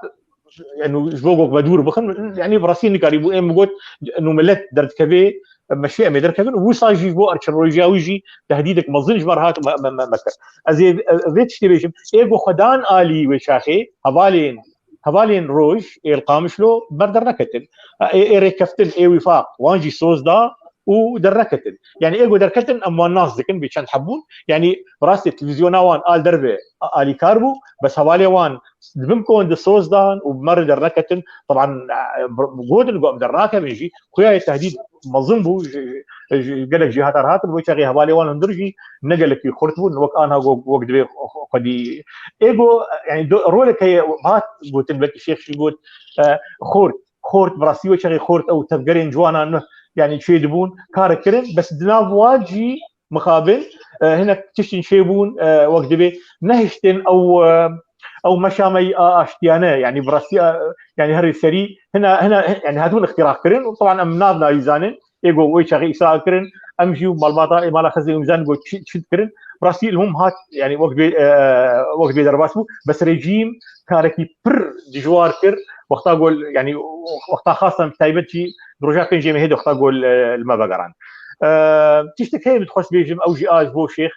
yani, ji bo ku me dûr bixin, yani, bi rastî nikarîbû, ê min got, nû milet derdikevê, me şê em ê derkevin, wisa jî ji bo erçin rojiya wî jî tehdîdek mezin ji me re hat, me, me, me, me kir. Ez ê, e, vê tiştê bêjim, ê ku xwedan alî wê çaxê, hevalên, hevalên roj, ê li Qamişlo ber derneketin. Ê, ê rêkeftin, ê wîfaq, wan jî soz da, û derneketin. Yani ê ku derketin em wan nas dikin, bê çend heb bûn. Yani bi rastî televîzyona wan a li derve a-, alîkar bû, bes hevalê wan di bin kon de soz dan û bi me re derneketin. Teban, e, gotin ku em dernakevin jî. Xuya yê tehdîd mezin bû, ji, ji gelek cihata re hatin, wê çaxê hevalê wan hundir jî ne gelekî xurt bûn, wek anha go-, wek divê xwe-, xwedî. Ê go, yani do-, rolek heye, hat gotin, belkî Şêx jî got, e, xort. Xort, bi rastî wê çaxê xort ew tevgerên ciwanan, yani, çê dibûn, kar kirin, bes di nav wan jî mixabin, e, hinek tiştên çêbûn, e, wek divê nehiştin ew, e, ew meşa me yî a aştiyane, yani, bi rastî, e, yani, herî serî hina, hina, yani, hatibûn îxtîra kirin û teban em nav nayî zanin, ê go wê çaxê îsra kirin, em jî û malbata ê mala Xezê û Mizan go çi, çi dikirin, bi rastî ilhûm hat, yani, wek divê, e, wek divê derbas bû, bes rejîm karekî pir dijwar kir, wexta gol, yani, wexta xasan taybet jî di roja pêncê mehê de wexta gol, e, li me vegeran. E, tiştek heye min dixwest bêjim, ew jî a ji bo Şêx.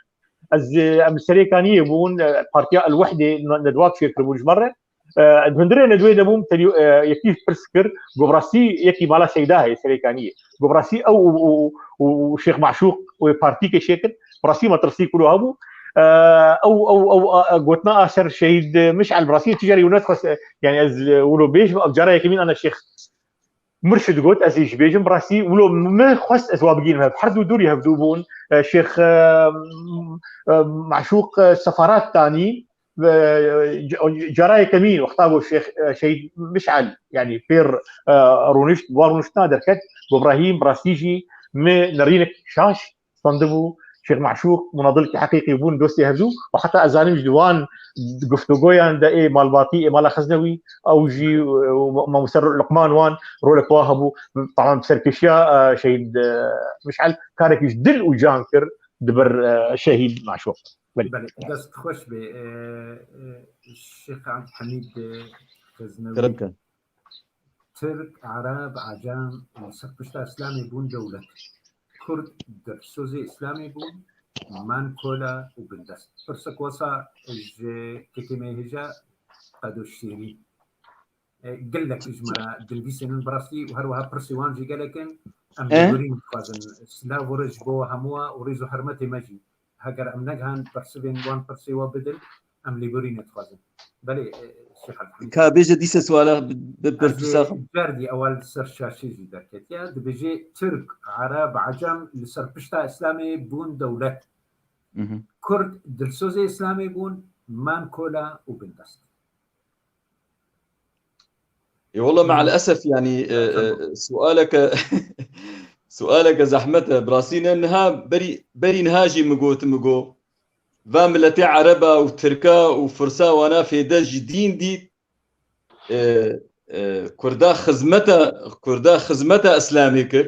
Ez, e, em Serêkaniyê bûn, e, Partiya El Wehdê ne-, nedwa çêkiribûn ji me re. E, di hundirê nedwê de bûm, telî-, e, yekî pirs kir, got, "Bi rastî yekî mala Seyda heye Serêkaniyê." Got, "Bi rastî ew û, û, û, û Şêx Maşûq wê partî kêşê kir." Bi rastî me tirsî ku habo. E, ew, ew, ew, a, gotina a ser Şehîd Miş'el, bi rastî tu carî wî nedixwest, e, yani ez, e, wilo bêjim, ev cara yekemîn ana Şêx Murşid got, ez ê jî bêjim, bi rastî wilo min xwest ez wa bigînim hev. Her du dûrî hevdû bûn. E, Şêx, e, e, Maşûq, e, sefarat danî, e, c-, cara yekemîn wexta got Şêx, e, Şehîd Miş'el, yani pêr, e, rûnişt, wa rûniştina derket, got, Brahîm, bi rastî jî me nerînek şaş standibû, Şêx Maşûq, munadilekî heqîqî bûn, dostê hevdû, û heta ez zanim ji wan guftugoyan de ê malbatî, ê mala Xeznewî, ew jî, e, Mamoste Luqman wan rolek wa hebû, tamam serkêşiya, e, Şehîd, e, Miş'el karekî ji dil û can kir di ber, e, Şehîd Maşûq. Belê. Belê, dest xweş bê, e, e, Şêx Abdulhamîd, e, Xeznewî. Kerem ke. Tirk, Ereb, Ecem li ser pişta Îslamê bûn dewlet. Kurd dilsozê Îslamê bûn, man kola û bindest. Pirsek wesa ji kekê me hêja qedo şêrî. E, gelek ji me re dilvîsênin bi rastî û her wiha pirsê wan jî gelek in. Em Eh? lêborîn dixwazin. Silav û rêz ji bo hemû û rêz û hurmetê me jî. Heger em negihan bersivên wan pirsê we bidin, em lêborînê dixwazin. Belê, e, Şêx Elhemîd. Ka bêje dîse suala bi, bi, bi Ez pirsa ê xwe. Car dî ewal li ser şaşê jî derketiye. Dibêje Tirk, Ereb, Ecem li ser pişta Îslamê bûn dewlet. Mhm. Kurd dilsozê Îslamê bûn, man kola û bindest. E, wala, me'al esef, yani, e, e, sualeke, sualeke zehmet e. Bi rastî ne niha berî, berî niha jî min got, min got, va miletê Ereba û Tirka û Firsa wana fêde ji dîn dît, e, e, Kurda xizmeta, Kurda xizmeta Îslamê kir.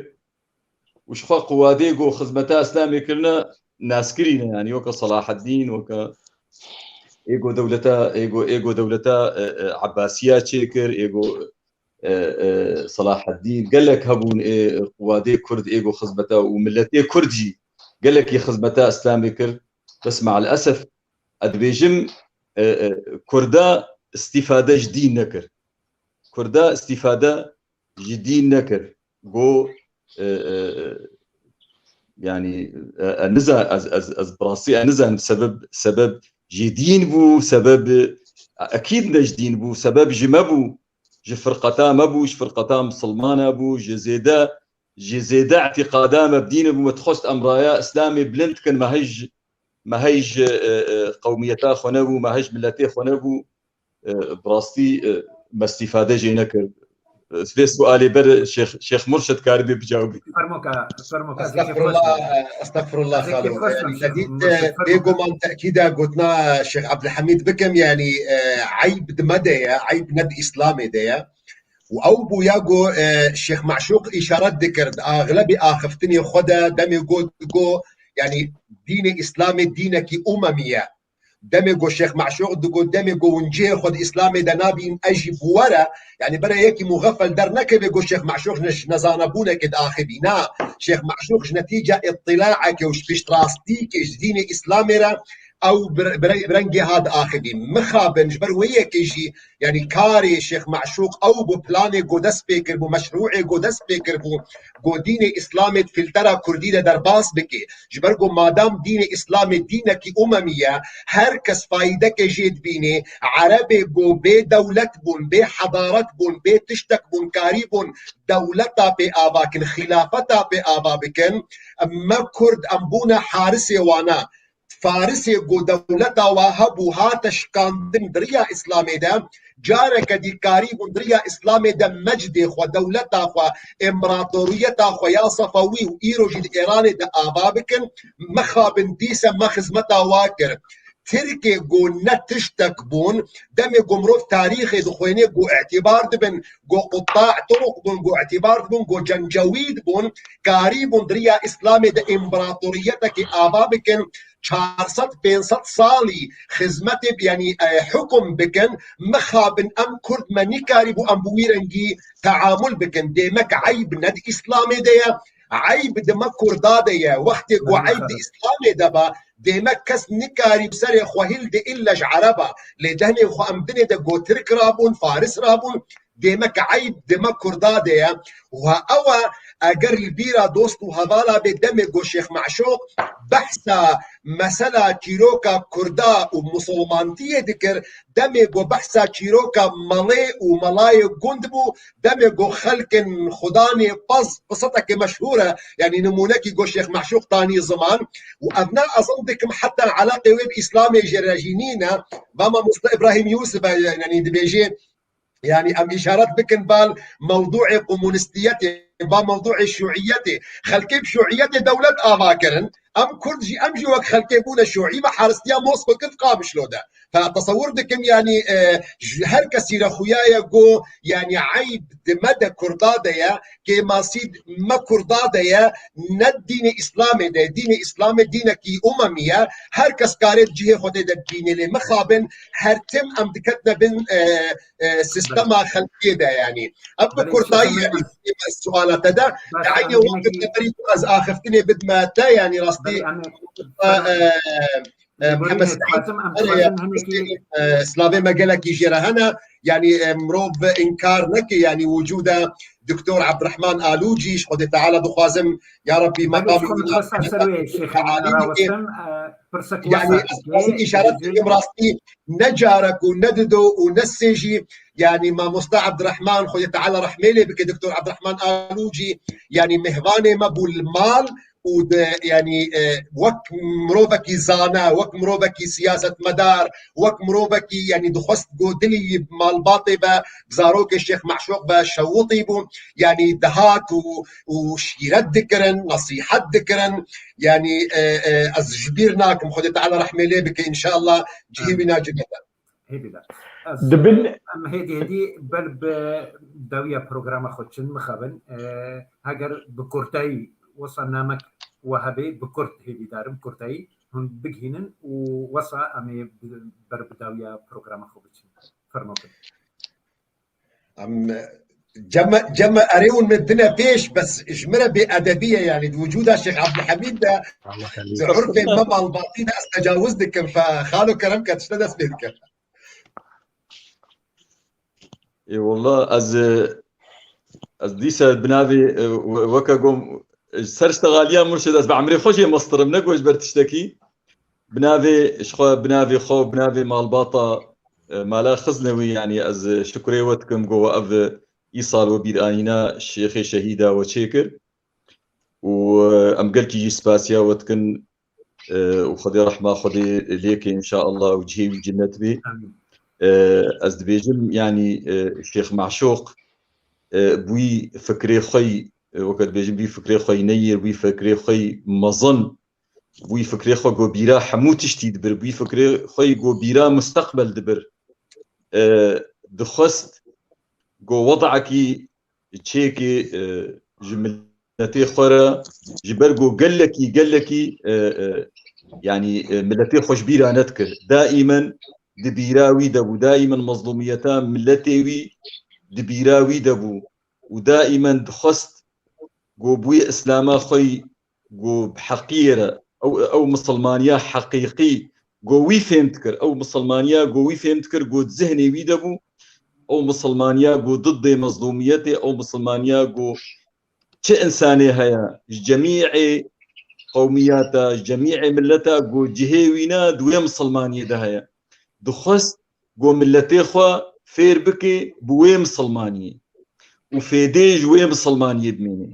Û ji xwe quwadê ku xizmeta Îslamê kirine, naskirî ne, yanî weke Selahaddîn, weke ê ku dewleta, ê ku, ê ku dewleta, e, e, Ebbasiya çêkir, ê ku, e, e, Selahaddîn, gelek hebûn ê quwadê Kurd ê ku xizmeta û miletê Kurd jî gelekî xizmeta Îslamê kir. Bes me'al esef, ez dibêjim, e, e, Kurda îstîfade ji dîn nekir. Kurda îstîfade ji dîn nekir. Got, e, e, e, yani, e, e, niza-, ez, ez, ez bi rastî, e, nizanim sebeb, sebeb ji dîn bû, sebeb, e, ekîd ne ji dîn bû, sebeb ji me bû, ji firqeta me bû, ji firqeta misilmana bû, ji zêde, ji zêde îtîqada me bi dîn bû, me dixwest em raya Îslamê bilind dikin, me hej, me hej, e, e, qewmiyeta xwe nebû, me hej miletê xwe nebû. E, bi rastî, e, me îstîfade jê nekir. E, vê sualê ber Şêx, Şêx Murşid karibê bicawibî. Fermoka, fermoka, zikê xweş Estexfirullah, be. Estexfirullah, Zikê xalo. xweş be, Yani, Şêx Cedîd, Murşid, e, fermoka. Bêguman tekîda gotina Şêx Abdulhamîd bikim, yani, e, eyb di me de ye, eyb ne di Îslamê de ye. Û ew bûya ku, e, Şêx Maşûq îşaret dikir, di axlebî axiftinê xwe de demê ku digo, yani, dînê Îslamê dînekî umemî ye. Demê ku Şêx Maşûq digo, demê ku hûn cihê xwe di Îslamê de nabîn, ez jî bi we re, yani bere yekî muxefel dernekeve ku Şêx Maşûq ji ne-, ji nezanebûnekê diaxivî. Na, Şêx Maşûq ji netîca îtîlaekê û ji piştrastîkê ji dînê Îslamê re ew bi re-, bi re-, bi rengê ha diaxivî. Mixabin ji ber wê yekê jî, yani karê Şêx Maşûq ew bû, planê ku dest pê kiribû, meşrûê ku dest pê kiribû, ku dînê Îslamê di filtera Kurdî de derbas bike. Ji ber ku madam dînê Îslamê dînekî umemî ye, her kes faydeke jê dibîne, Erebê ku bê dewlet bûn, bê hedaret bûn, bê tiştek bûn, karî bûn dewleta pê ava kin, xîlafeta pê ava bikin. Me Kurd em bûne harisê wana. Farisê ku dewleta wa hebû hate şikandin di riya Îslamê de, careke dî karî bûn di riya Îslamê de mecdê xwe, dewleta xwe, împaratoriyeta xwe ya Sefewî û îro jî di Êranê de ava bikin, mixabin dîse me xizmeta wa kir. Tirkê ku ne tiştek bûn, demê ku mirov tarîxê dixwêne ku îtîbar dibin, ku qutta turuq bûn, ku îtîbar dibûn, ku cencewîd bûn, karî bûn di riya Îslamê de împaratoriyetekê ava bikin, çar sed pênc sed salî xizmetê, yanî, e, hukum bikin, mixabin em Kurd me nîkarîbû em bi wî rengî teamul bikin. Dêmek eyb ne di Îslamê de ye, Eyb di me Kurda de ye. Wextê ku eyb di Îslamê de ba, dê me kes nikarî bi serê xwe hil de ille ji Ereba. Lê dehnê xwe em dinê de go Tirk rabûn, Faris rabûn. Dê me ke eyb di me Kurda de ye. Wa ew e, eger li bîra dost û hevala bê demê go Şêx Meşûq behsa mesela çîroka Kurda û misilmantiyê dikir, demê go behsa çîroka melê û melayê gund bû, demê go xelkin xudanê pez, qisetekê meşhûr e, yanî nimûnekî go Şêx Meşûq tanî ziman û ev ne ez dikim heta eleqê wê bi Îslamê jê re jî nîne, va mamoste Îbrahîm Yûsif e, yanî dibêjê, yanî em îşaret bikin bal mewdûê komunîstiyetê, ba mewdûê şûîyetê. Xelkê bi şûîyetê dewlet ava kirin. Em Kurd jî, em jî wek xelkê bûne şûî, me haristiya Mosko kir Qamişlo de. Fe tesewir dikim, yanî, e, ji her kesî re xuya ye go, yanî eyb di me de Kurda de ye, kêmasî me Kurda de ye, ne dînê Îslamê de. Dînê Îslamê dînekî umemî ye. Her kes karê cihê xwe tê de bibînê, lê mixabin her tim em diketine bin, e, e, sistema xelkiyê de, yanî. Ev bi kurtayî, yanî, suala te de. Eynî wextê te berî ez axiftinê bidme te, yanî rastî, e, e, Mihemed Seîd, e, slavê me gelekî jê re hene, yanî, e, mirov inkar neke, yanî, wicûda Doktor Ebdirehman Alûcî, ji Xwedê Teala dixwazim, ya Rebbî, meqamî wî, yanî, ez îşaret dikim rastî, ne carek û ne dido û ne sê jî, yanî mamosta Ebdirehman, Xwedê Teala rehmê lê bike, Doktor Ebdirehman Alûcî, yanî mêhvanê me bû li mal û di, yanî, e, wek mirovekî zana, wek mirovekî siyasetmedar, wek mirovekî, yanî dixwest go dilî malbatê ve, zarokê Şêx Meşûq ve şewitî bû, yanî dihat û, û şîret dikirin, nesîhet dikirin, yanî, e, e, ez ji bîr nakim, Xwedê Teala rehmê lê bike, înşallah cihê wî ne cennet e. Hêdî de. Ez, Dibin em hêdî hêdî ber bi dawiya programa xwe çin mixabin. E, heger bi kurtayî wesa namek we hebe, bi kurt hêdî darim, kurtayî hûn bigihînin û wesa em ê bi, ber bi dawiya programa xwe biçin. Fermo bikin. Em ceme, ceme erê hûn min dine pêş, bes ji min re bêedebî ye, yanî di wicûda Şêx Ebdulhemîd de, di urfê me malbatî de ez tecawiz dikim, fe xalo kerem ke tişte dest pê dikim. Ê wallah, ez, e, ez dîsa bi navê, e, we-, weke gom, e, ser ştexaliya Murşid, ez bi emrê xwe jê mestir im, ne go ji ber tiştekî. Bi navê, ji xwe, bi navê xwe, bi navê malbata, e, mala xizne wî, yanî ez, e, şukurê we dikim, go we ev, e, îsal we bîranîna şêxê şehîda we çêkir. Û, e, em gelkî jî spasiya we dikin, e, û Xwedê rehma Xwedê lê ke înşaallah û cihê wî cennet bê. Amîn. E, ez dibêjim, yanî, e, Şêx Meşûq, e, bi wî fikrê xwe yî, e, weke dibêjim, bi wî fikrê xwe yî neyêr, bi wî fikrê xwe yî mezin, bi wî fikrê xwe go bîra hemû tiştî dibir, bi wî fikrê xwe yî go bîra musteqbel dibir. E, dixwest go wedekî çêkê, e, ji miletê xwe re, ji ber ku gelekî, gelekî, e, e, yanî, e, miletê xwe ji bîra nedikir. Daîmen di bîra wî de bû, daîmen mezlûmiyeta miletê wî di bîra wî de bû û daîmen dixwest ku bi wê Îslama xwe yî ku bi heqiyê re, ew, ew misilmaniya heqîqî ku wî fêm dikir, ew misilmaniya ku wî fêm dikir ku di zihnê wî de bû, ew misilmaniya ku diddê mezlûmiyetê, ew misilmaniya ku çi însanê heye, ji cemîê qewmiyata, ji cemîê mileta ku cihê wî ne di wê misilmaniyê de heye. Dixwest ku miletê xwe fêr bike bi wê misilmaniyê û fêdê ji wê misilmaniyê bimîne.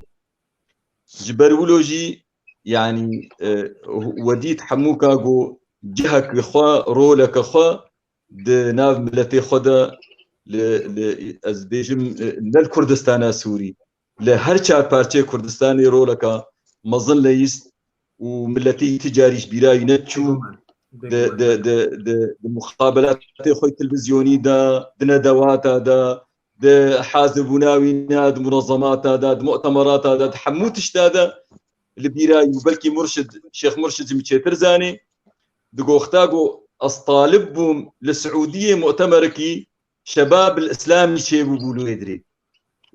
Ji ber wilo jî, yanî, e, we dît hemûka ku ciheke xwe, roleke xwe di nav miletê xwe de li, li, ez dibêjim, e, ne li Kurdistana Sûrî, li her çar parçeyê Kurdistanê roleka mezin leyîst û miletî ti carî ji bîra wî neçû. Bêguman, di, bêguman. Di, di, di, di muqabelatê xwe yê televîzyonî de, di nedewata de, di hazir bûna wî ne, di munezemata de, di mu'temerata de, di hemû tişta de li bîra wî, belkî Murşid, Şêx Murşid jî min çêtir zanî, di goxta ku ez talib bûm li Siûdiyê mu'temerekî Şebab el Îslamî çêbûbû li wê dirê.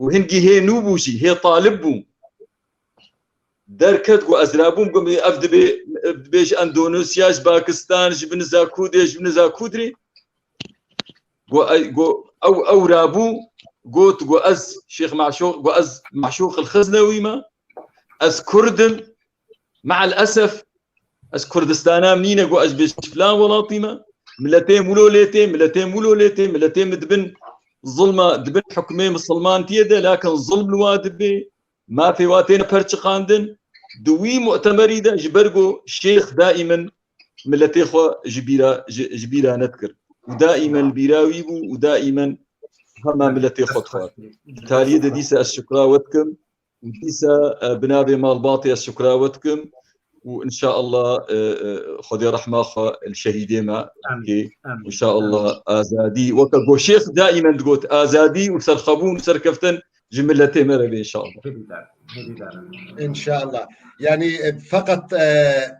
Û hingî hê nû bû jî, hê talib bû. Derket, got, ez rabûm, got, ev dibê, ev dibê ji Endonesiya, ji Pakistan, ji bin za Kurdê, ji bin za Kurdrê. Got, ey, got, ew, ew rabû, got, got, ez Şêx Maşûq, got, ez Maşûq el Xiznewî me, ez Kurd im, me'el esef, ez Kurdistana min nîne, got, ez bê ji filan welatî me. Miletê min wilo lê tê, miletê min wilo lê tê, miletê min dibin zilma, dibin hukmê misilmantiyê de, lakin zilm li wa dibê, mafê wa têne perçiqandin. Di wî mu'temerî de ji ber ku Şêx daîmen miletê xwe ji bîra, ji, ji bîra nedikir. Û daîmen li bîra wî bû û daîmen hema miletê xwe dixwar. Di taliyê de dîsa ez şukra we dikim û dîsa, e, bi navê malbatê ez şukra we dikim û înşaallah, e, e, Xwedê rehma xwe li şehîdê me Amîn. Bikê. Amîn. Înşaallah azadî, weke ku Şêx daîmen digot, azadî û serxwebûn û serkeftin ji miletê me re be înşaallah. Hêvîdar, hêvîdar im. İnşallah. Yani, e, fakat, e,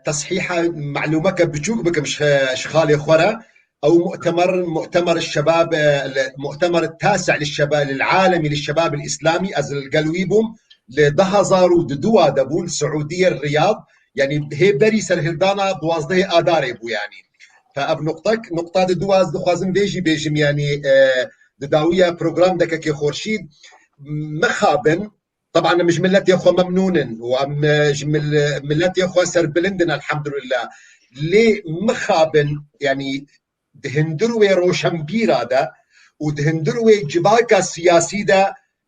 teshiha, malûmeke biçûk bikim ji, ji xalê xwe re. Ew mu'temer, mu'temer şebab, e, le, mu'temer tasi' li şeba-, lil alemi li şebab el islami, ez li gel wî bûm, li du hazar û duwa de bû, li Siûdiyê Riyad, yani hê berî serhildana duwazdehê Adarê bû yani. Fe ev nuqtek, nuqta di duwa ez dixwazim vê jî bêjim yani, e, di dawiya program de kekê Xorşîd, mixabin, teban em ji miletê xwe memnûn in û em, e, ji mil-, miletê xwe serbilind in, elhamdulillah. Lê mixabin, yani di hundir wê roşenbîra de û di hundir wê civaka siyasî de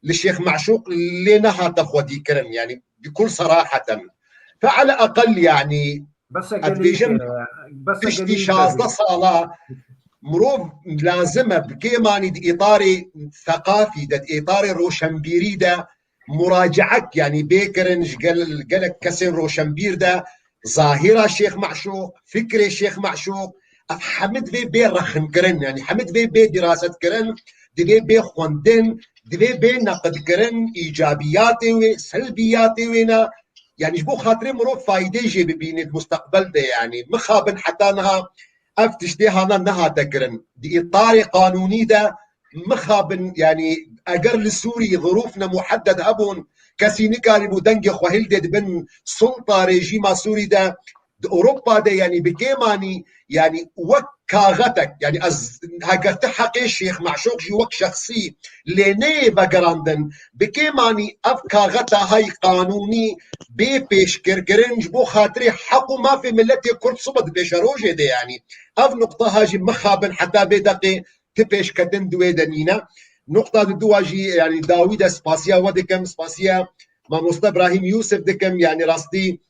li Şêx Meşûq lê nehate xwedîkirin, yani bi kul seraheten. Fe ele eqel, yani, Bes ez gelî, dibêjim, e, bes piştî gelî şazdeh sala mirov lazim e bi kêmanî di îtarê seqafî de, di îtarê roşenbîrî de muracaet, yani bê kirin ji gel-, gelek kesên roşenbîr de zahîra Şêx Meşûq, fikrê Şêx Meşûq, ev hemî divê bê rexnkirin, yani hemî divê bê dirasetkirin, divê bê xwendin, divê bê neqidkirin, îcabiyatê wê, selbiyatê wê ne, yani ji bo xatirê mirov faydê jê bibîne di mustaqbel de, yani mixabin heta niha ev tiştê hana nehate kirin. Di îtarê qanûnî de mixabin, yani eger li Sûrî zirûf ne muhedded hebûn, kesî nikarîbû dengê xwe hildê di bin sulta rejîma Sûrî de, di Ewropa de, yani bi kêmanî, yani wek kaxetek, yani ez heger ti heqê Şêx Meşûq jî wek şexsî lê neyê vegerandin, bi kêmanî ev kaxeta hay qanûnî bê pêşkirkirin ji bo xatirê heq û mafê miletê Kurd sibe di pêşerojê de, yani ev nuqta ha jî mixabin heta vê deqê ti pêşketin di wê de nîne. Nuqta di duwa jî, yani dawî de spasiya we dikim, spasiya mamoste Brahîm Yûsif dikim, yani rastî,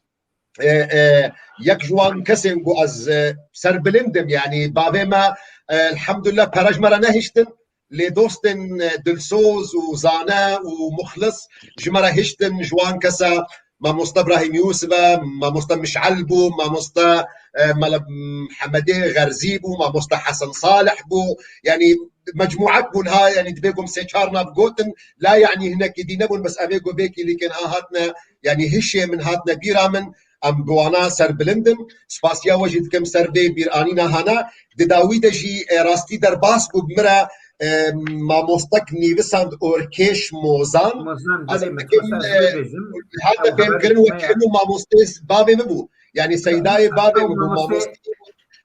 e, e, yek ji wan kesên ku ez, e, serbilind im, yani bavê me, e, elhamdulillah pere ji me re nehiştin, lê dostên, e, dilsoz û zane û muxlis ji me re hiştin, ji wan kesa mamoste Brahîm Yûsif e, mamoste Mişel bû, mamoste, e, Mele-, Mihemedê Xerzî bû, mamoste Hesen Salih bû, yani mecmuet bûn ha, yani divê ku em sê çar nav gotin, la yani hinekî dî nebûn, bes evê ku vê kîlîkên ha hatine, yani hişê min hatine bîra min, em bi wana serbilind in. Spasiya we jî dikim ser vê bîranîna hana. Di dawî de jî, e, rastî derbas bû bi min re, e, mamostek nivîsand Orkêş Mozan. Mozan, Ez belê, min dikim, dixwest ez e, bibêjim. Hate Ew fêmkirin xeber wekî me hemû mamostê bavê min bû. Yani seydayê bavê min bû, mamostê. Mamostê.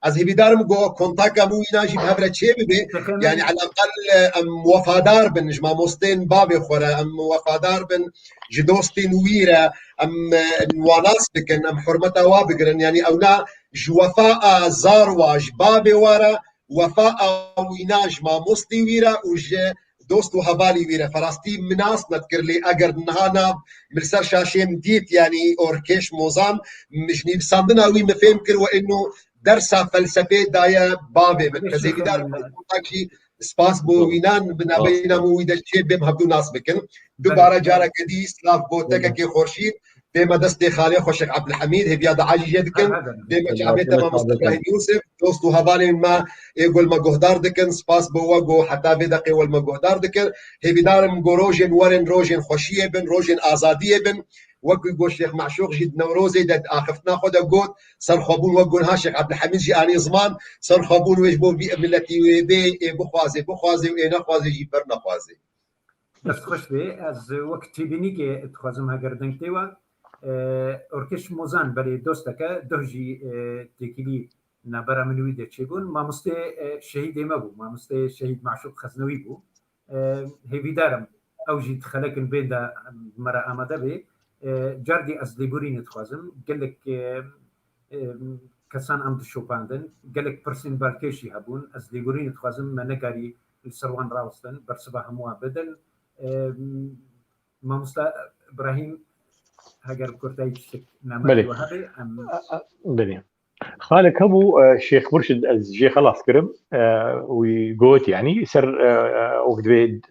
Ez hêvîdar im ku kontaka min û wîna jî bi hev re çê bibe. Şêxê me Yani eleqel, e, em wefadar bin ji mamostên bavê xwe re, em wefadar bin ji dostên wî re, em, e, wa nas bikin, em hurmeta wa bigirin. Yani ewna ji wefa a zar wa ji bavê wa re, wefa a wîna ji mamostê wî re û ji dost û hevalî wî re. Ferastî min nas nedikir, lê eger niha nav min li ser şaşê min dît, yani Orkêş Mozan, min ji nivîsandina wî min fêm kir we ino dersa felsefê daye bavê min. Ez hêvîdar im kontak jî spas bo wînan bi navbeyna min û wî de çê bêm hevdû nas bikin. Dubare careke dî silav bo tekekê Xorşîd. Dême destê xalê xwe Şêx Ebdulhemîd, hêviya dua jî jê dikin. Dême çavê te mamoste Îbrahîm Yûsif, dost û hevalên me ê ku li me guhdar dikin. Spas bo we ku heta vê deqê we li me guhdar dikir. Hêvîdar im ku rojên werin rojên xweşiyê bin, rojên azadiyê bin. Wek ku got Şêx Meşûq jî di Newrozê de di axiftina xwe de got, serxwebûn wek got ha Şêx Ebdulhemîd jî anî ziman, serxwebûn wê ji bo vî miletî wê bê, ê bixwaze, bixwaze û ê nexwaze jî bernexwaze. Dest xweş be. Ez wek têbînîkê dixwazim heger deng tê we. E, Orkeş Mozan, belê dosteke, doh jî, e, têkilî nabera min wî de çêbûn. Mamostê, e, şehîdê me bû. Mamostê Şehîd Maşûq Xeznewî bû. E, hêvîdar im ew jî di xelekin bên de me re amade bê. E, cardî ez lêborînê dixwazim. Gelek, e, e, kesan em dişopandin. Gelek pirsên balkêş jî hebûn. Ez lêborînê dixwazim me nekarî li ser wan rawestin. Bersiva hemû wan bidin. E, Mamosta Ibrahîm, heger kurtayî tiştek nameyê Belê. we hebe, em A, a, belê. Xalek hebû, e, Şêx Murşid, ez jê xelas kirim, e, wî got, yanî, ser, e, e, wek divê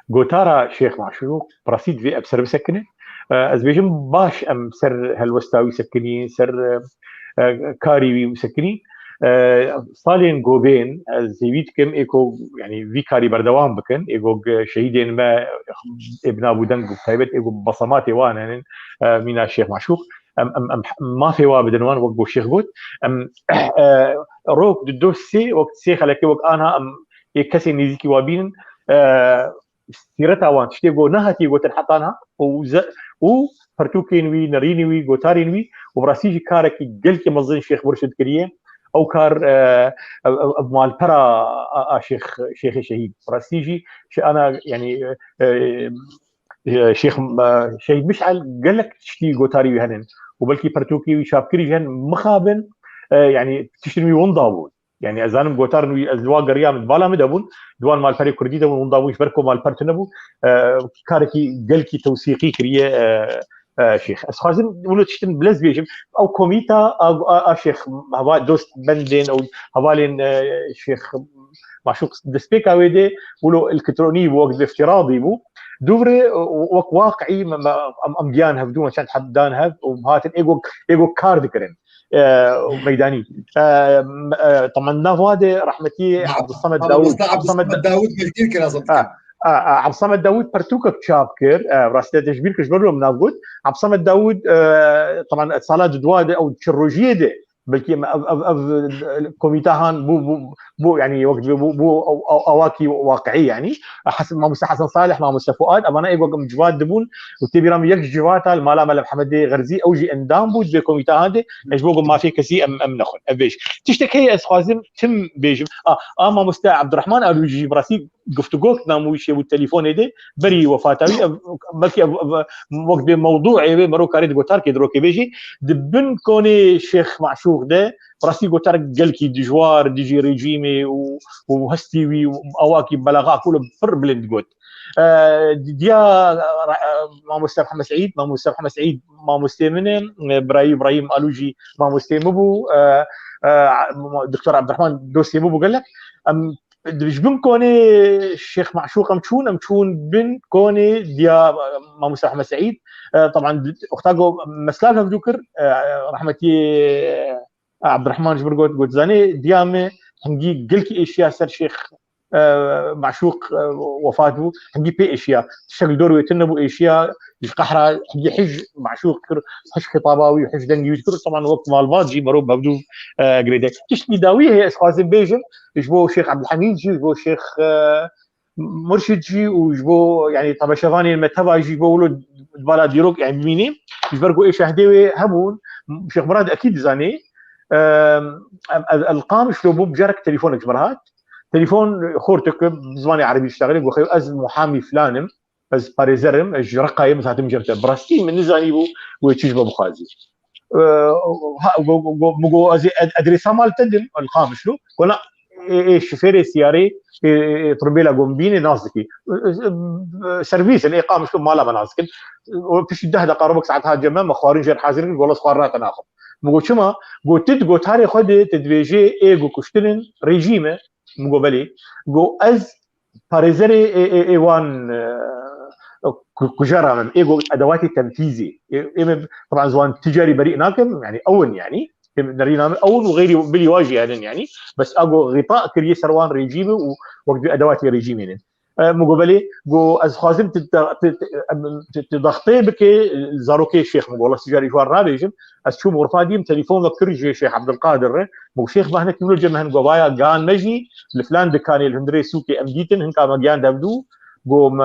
gotara Şêx Maşûq, bi rastî divê em ser bisekinin. E, ez bêjim baş em ser helwesta wî sekinîn, ser, e, e, karî wî sekinîn. E, salên ku bên, ez hêvî dikim, ê ku, yanî, vî karî berdewam bikin, ê ku şehîdên me ê bi nav û deng û taybet, ê ku besematê wan hene, e, mîna Şêx Maşûq. Em, em, em mafê wa bidin wan, wek ku Şêx got. Em, e, rok di doh sê, wek sê xelekê, wek anha em ê kesên nêzîkî wa bînin, e, sîreta wan, tiştê ku nehatiye gotin heta niha û ze-, û pirtûkên wî, nerînê wî, gotarên wî û bi rastî jî karekî gelkî mezin Şêx Murşid kiriye. Ew kar, e, ev, ev, ev malpera a, a Şêx, Şêxê Şehîd. Bi rastî jî şi ana, yanî, e, e, Şêx, e, Şehîd Miş'el gelek tiştî gotarî wî henin û belkî pirtûkê wî çapkirî jî henin, mixabin, e, yanî tiştên wî winda bûn. Yanî ez zanim gotarên wî, ez li wan geriyam, di bala min de bûn, di wan malperê kurdî de bûn, winda bûn ji ber ku malper tune bû. E, karekî gelkî tewsîqî kiriye, e, e, Şêx. Ez xwazim wilo tiştin bilez bêjim. Ew komîta a, a, a Şêx, heva dost bendên ew hevalên, e, Şêx Maşûq destpêka wê de wilo elektronî bû, wek iftiradî bû. Dûvre, e, wek waqiî me, me, em, em giyan hevdû, me çend heb dan hev û hatin ê ku, ê ku kar dikirin. E, meydanî. E, m-, e, temen nav wa de rehmetî Ma-, Abdulsamed Dawud. Mamosta Abdulsamed Abdulsamed Da-, Dawud gelkî kir, ez ha, dikim. Ha, ha, Abdulsamed Dawud pertûkek çap kir. E, rastî te ji bîr kir, ji ber wilo min nav got. Abdulsamed Dawud, e, temen sala di dua de ew çi rojiyê de, belkî em ev, ev, ev komîta han bû, bû, bû, yanî wek bû, bû, bû aw-, aw-, awakî waqiî, yanî. Hasan, Mamoste Hasan Salih, Mamoste Fuad, evana ê ku em civat dibûn û tê bîra min yek ji civata li mala Mele Mihemedê Xerzî, ew jî endam bû di vê komîta han de, ji bo ku mafê kesî em, em nexwin. Ev bêj. Tiştek heye ez xwazim tim bêjim. A, a Mamoste Abdurrahman Alûjî jî bi rastî guftugok nam wî çêbû telefonê de, berî wefata wî, ev, belkî ev, ev, wek bê mewdûê wê mero karê di gotarkê di rokê bêjî, di bin konê Şêx Maşûq de, bi rastî gotar gelkî dijwar dijî rejîmê û, û hestî wî û awakî belaxa ku pir bilind got. E, diya, e, Mamoste Mihemed Seîd, Mamoste Mihemed Seîd, mamostê min e, e, birayî Îbrahîm Alû jî mamostê min bû, e, e, Doktor Abdurrahman dostê min bû gelek. Em, ji bin konê Şêx Maşûq em çûn, em çûn bin konê diya, e, Mamoste Mihemed Seîd. E, teban, wexta ku me silav hevdû kir, e, rehmetî, e, Abdurrahman ji min got, got, zanê, diya me hingî gelkî êşiya ser Şêx, e, Maşûq, e, wefat bû, hingî pê êşiya. Tiştek li dor wê tune bû, êşiya, ji qehra hingî hij Maşûq kir, hij xitaba wî, hij dengî wî dikir. Teban wek malbat jî merov bi hevdû, e, girêdayî. Tiştekî dawî heye ez xwazim bêjim, ji bo Şêx Ebdulhemîd jî, ji bo Şêx, e, Murşid jî û ji bo, yanî, temaşevanên me teva jî bo wilo di bala dîrok, yanî, bimînî. Ji ber ku ê şehdê wê hebûn, Şêx Murad ekîd dizanî, e, e, e, li Qamişlo bû, bi carek telefonek ji min re hat. Telefon xortek bi zimanê erebî diştexilê, got, "Xeyo, ez muhamî filan im, ez parêzer im, ez ji Reqayê, min hatim cem te." Bi rastî min nizanîbû wê çi ji me bixwazî. E, ha, go, go, go, min got, "Ez ê ad-, adrêsa mal te dim, li Qamişlo." Got, "Na, ê, ê, şofêrê siyarê, ê, ê, ê, tirmbêla gombînê nas dikî." E, e, e, servîs in, ê Qamişlo mala me nas dikin. O piştî deh deqa, rubek saet hat cem me, me xwarin jê re hazir kir, got, "Ez xwarina te naxwim." Min got, "Çima?" Got, "Tu di gotarê xwe de, tu dibêjê, ê ku kuştin in, rejîm e." Min got, "Belê." Got, "Ez parêzerê ê, ê, ê wan, e, ku-, kujera me, ê ku edewatê tenfîzê. Ê, ê me, teban, ez wan ti carî berî nakim, yanî ew in, yanî, ê me nerîna min ew in û xeyrî bilî wa jî henin, yanî, bes a ku xîta kiriye ser wan rejîmê û wek bi edewatê rejîmê ne." E, min got, "Belê." Got, "Ez xwazim tu, tu, tu, em, tu, tu dextê bike, zarokê Şêx." Min got, "Wela, sijarî ji wan rabêjim." Ez çûm xurfa dîm, telefon me kir ji Şêx Ebdulqadir re. Min got, "Şêx, behnekî wilo cem me hin." Got, "Vaya, gan me jî li filan dikanê li hundirê sûkê em dîtin, hinka me giyan devdû." Got, "Me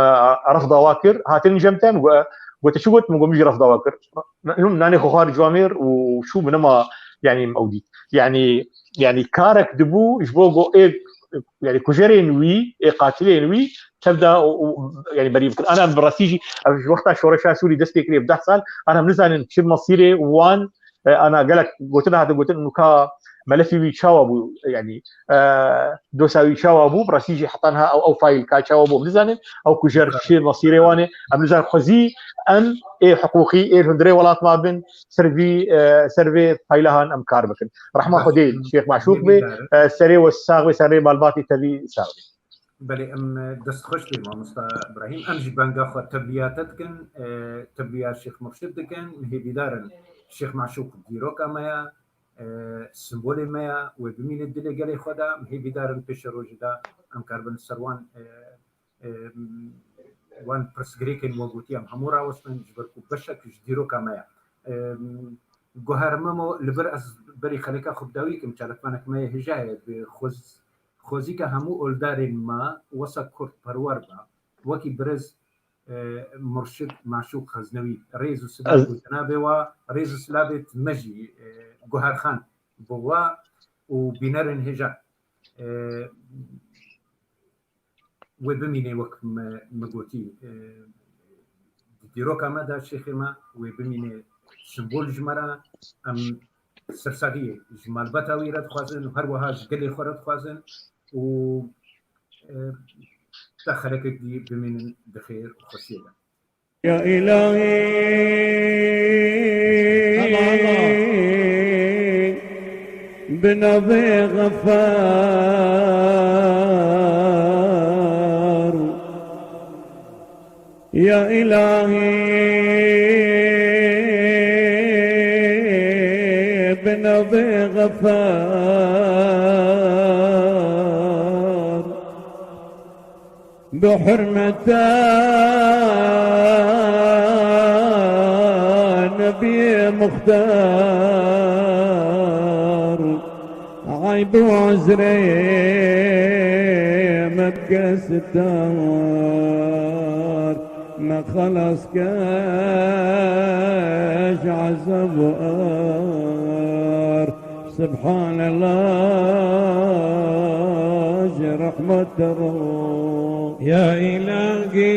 ref dawa kir, hatin cem te." Min got, Gote çi got? Min got, min jî ref dawa kir. Nanê xwe xwar civamêr û çû, min nema, yanî, ew dît. Yanî, yanî karek dibû ji bo go ê, yanî kujerên wî, ê qatilên wî tevda û, û, yanî berî bikin. Ana bi rastî jî ev ji wexta şoreşa Sûrî dest pê kiriye bi deh sal, ana em nizanin çi mesîrê wan, e, ana gelek gotin hate gotin nûka melefî wî çawa bû, yanî, e, dosa wî çawa bû, bi rastî jî heta niha ew, ew fayl ka çawa bû, em nizanin, ew kujer çi mesîrê wan e, em nizanin, xwezî em ê hiqûqî, ê li hundirê welat ma bin, ser vî, e, ser vê faylahan em kar bikin. Rehma Xwedê Şêx Maşûq bê, e, serê we sax bê, serê malbatê te vî sax bê. Belê, em, e, dest xweş bê, mamosta Ibrahîm. Em jî benga xwe tevliya te dikin, e, tevliya Şêx Murşid dikin. Hêvîdar in Şêx Maşûq dîroka me ya, e, simbolê me ya, wê bimîne dilê gelê xwe de. Em hêvîdar in pêşerojê de em karibin ser wan, e, e, wan pirsgirêkên we gotiye em hemû rawestin, ji ber ku beşek ji dîroka me ye. E, Guher Memo, li vir ez berî xeleka xwe bi dawî kim, çalakvanek me yê hêja ye, bi xwez-, xwezîka hemû oldarên me wesa Kurd perwer be, wekî birêz, e, Murşid Maşûq Xeznewî, rêz û silav Ez- bo cenabê wa, rêz û silavê me jî, e, Guher Xan bo wa û bînerên hêja. E, Wê bimîne wek me, me gotî, e, di dîroka me de şêxê me, wê bimîne simbol ji me re. Em sersadiyê ji malbata wî re dixwazin û her wiha ji gelê xwe re dixwazin û, e, ta xelekek dî bimînin di xêr û xweşiyê de. يا إلهي بنبي غفار. يا إلهي بنبي غفار. بحرمة النبي مختار، عيب وعذري مكة ستار، ما خلص كاش عذاب وقار. سبحان الله، رحمة الروح. يا إلهي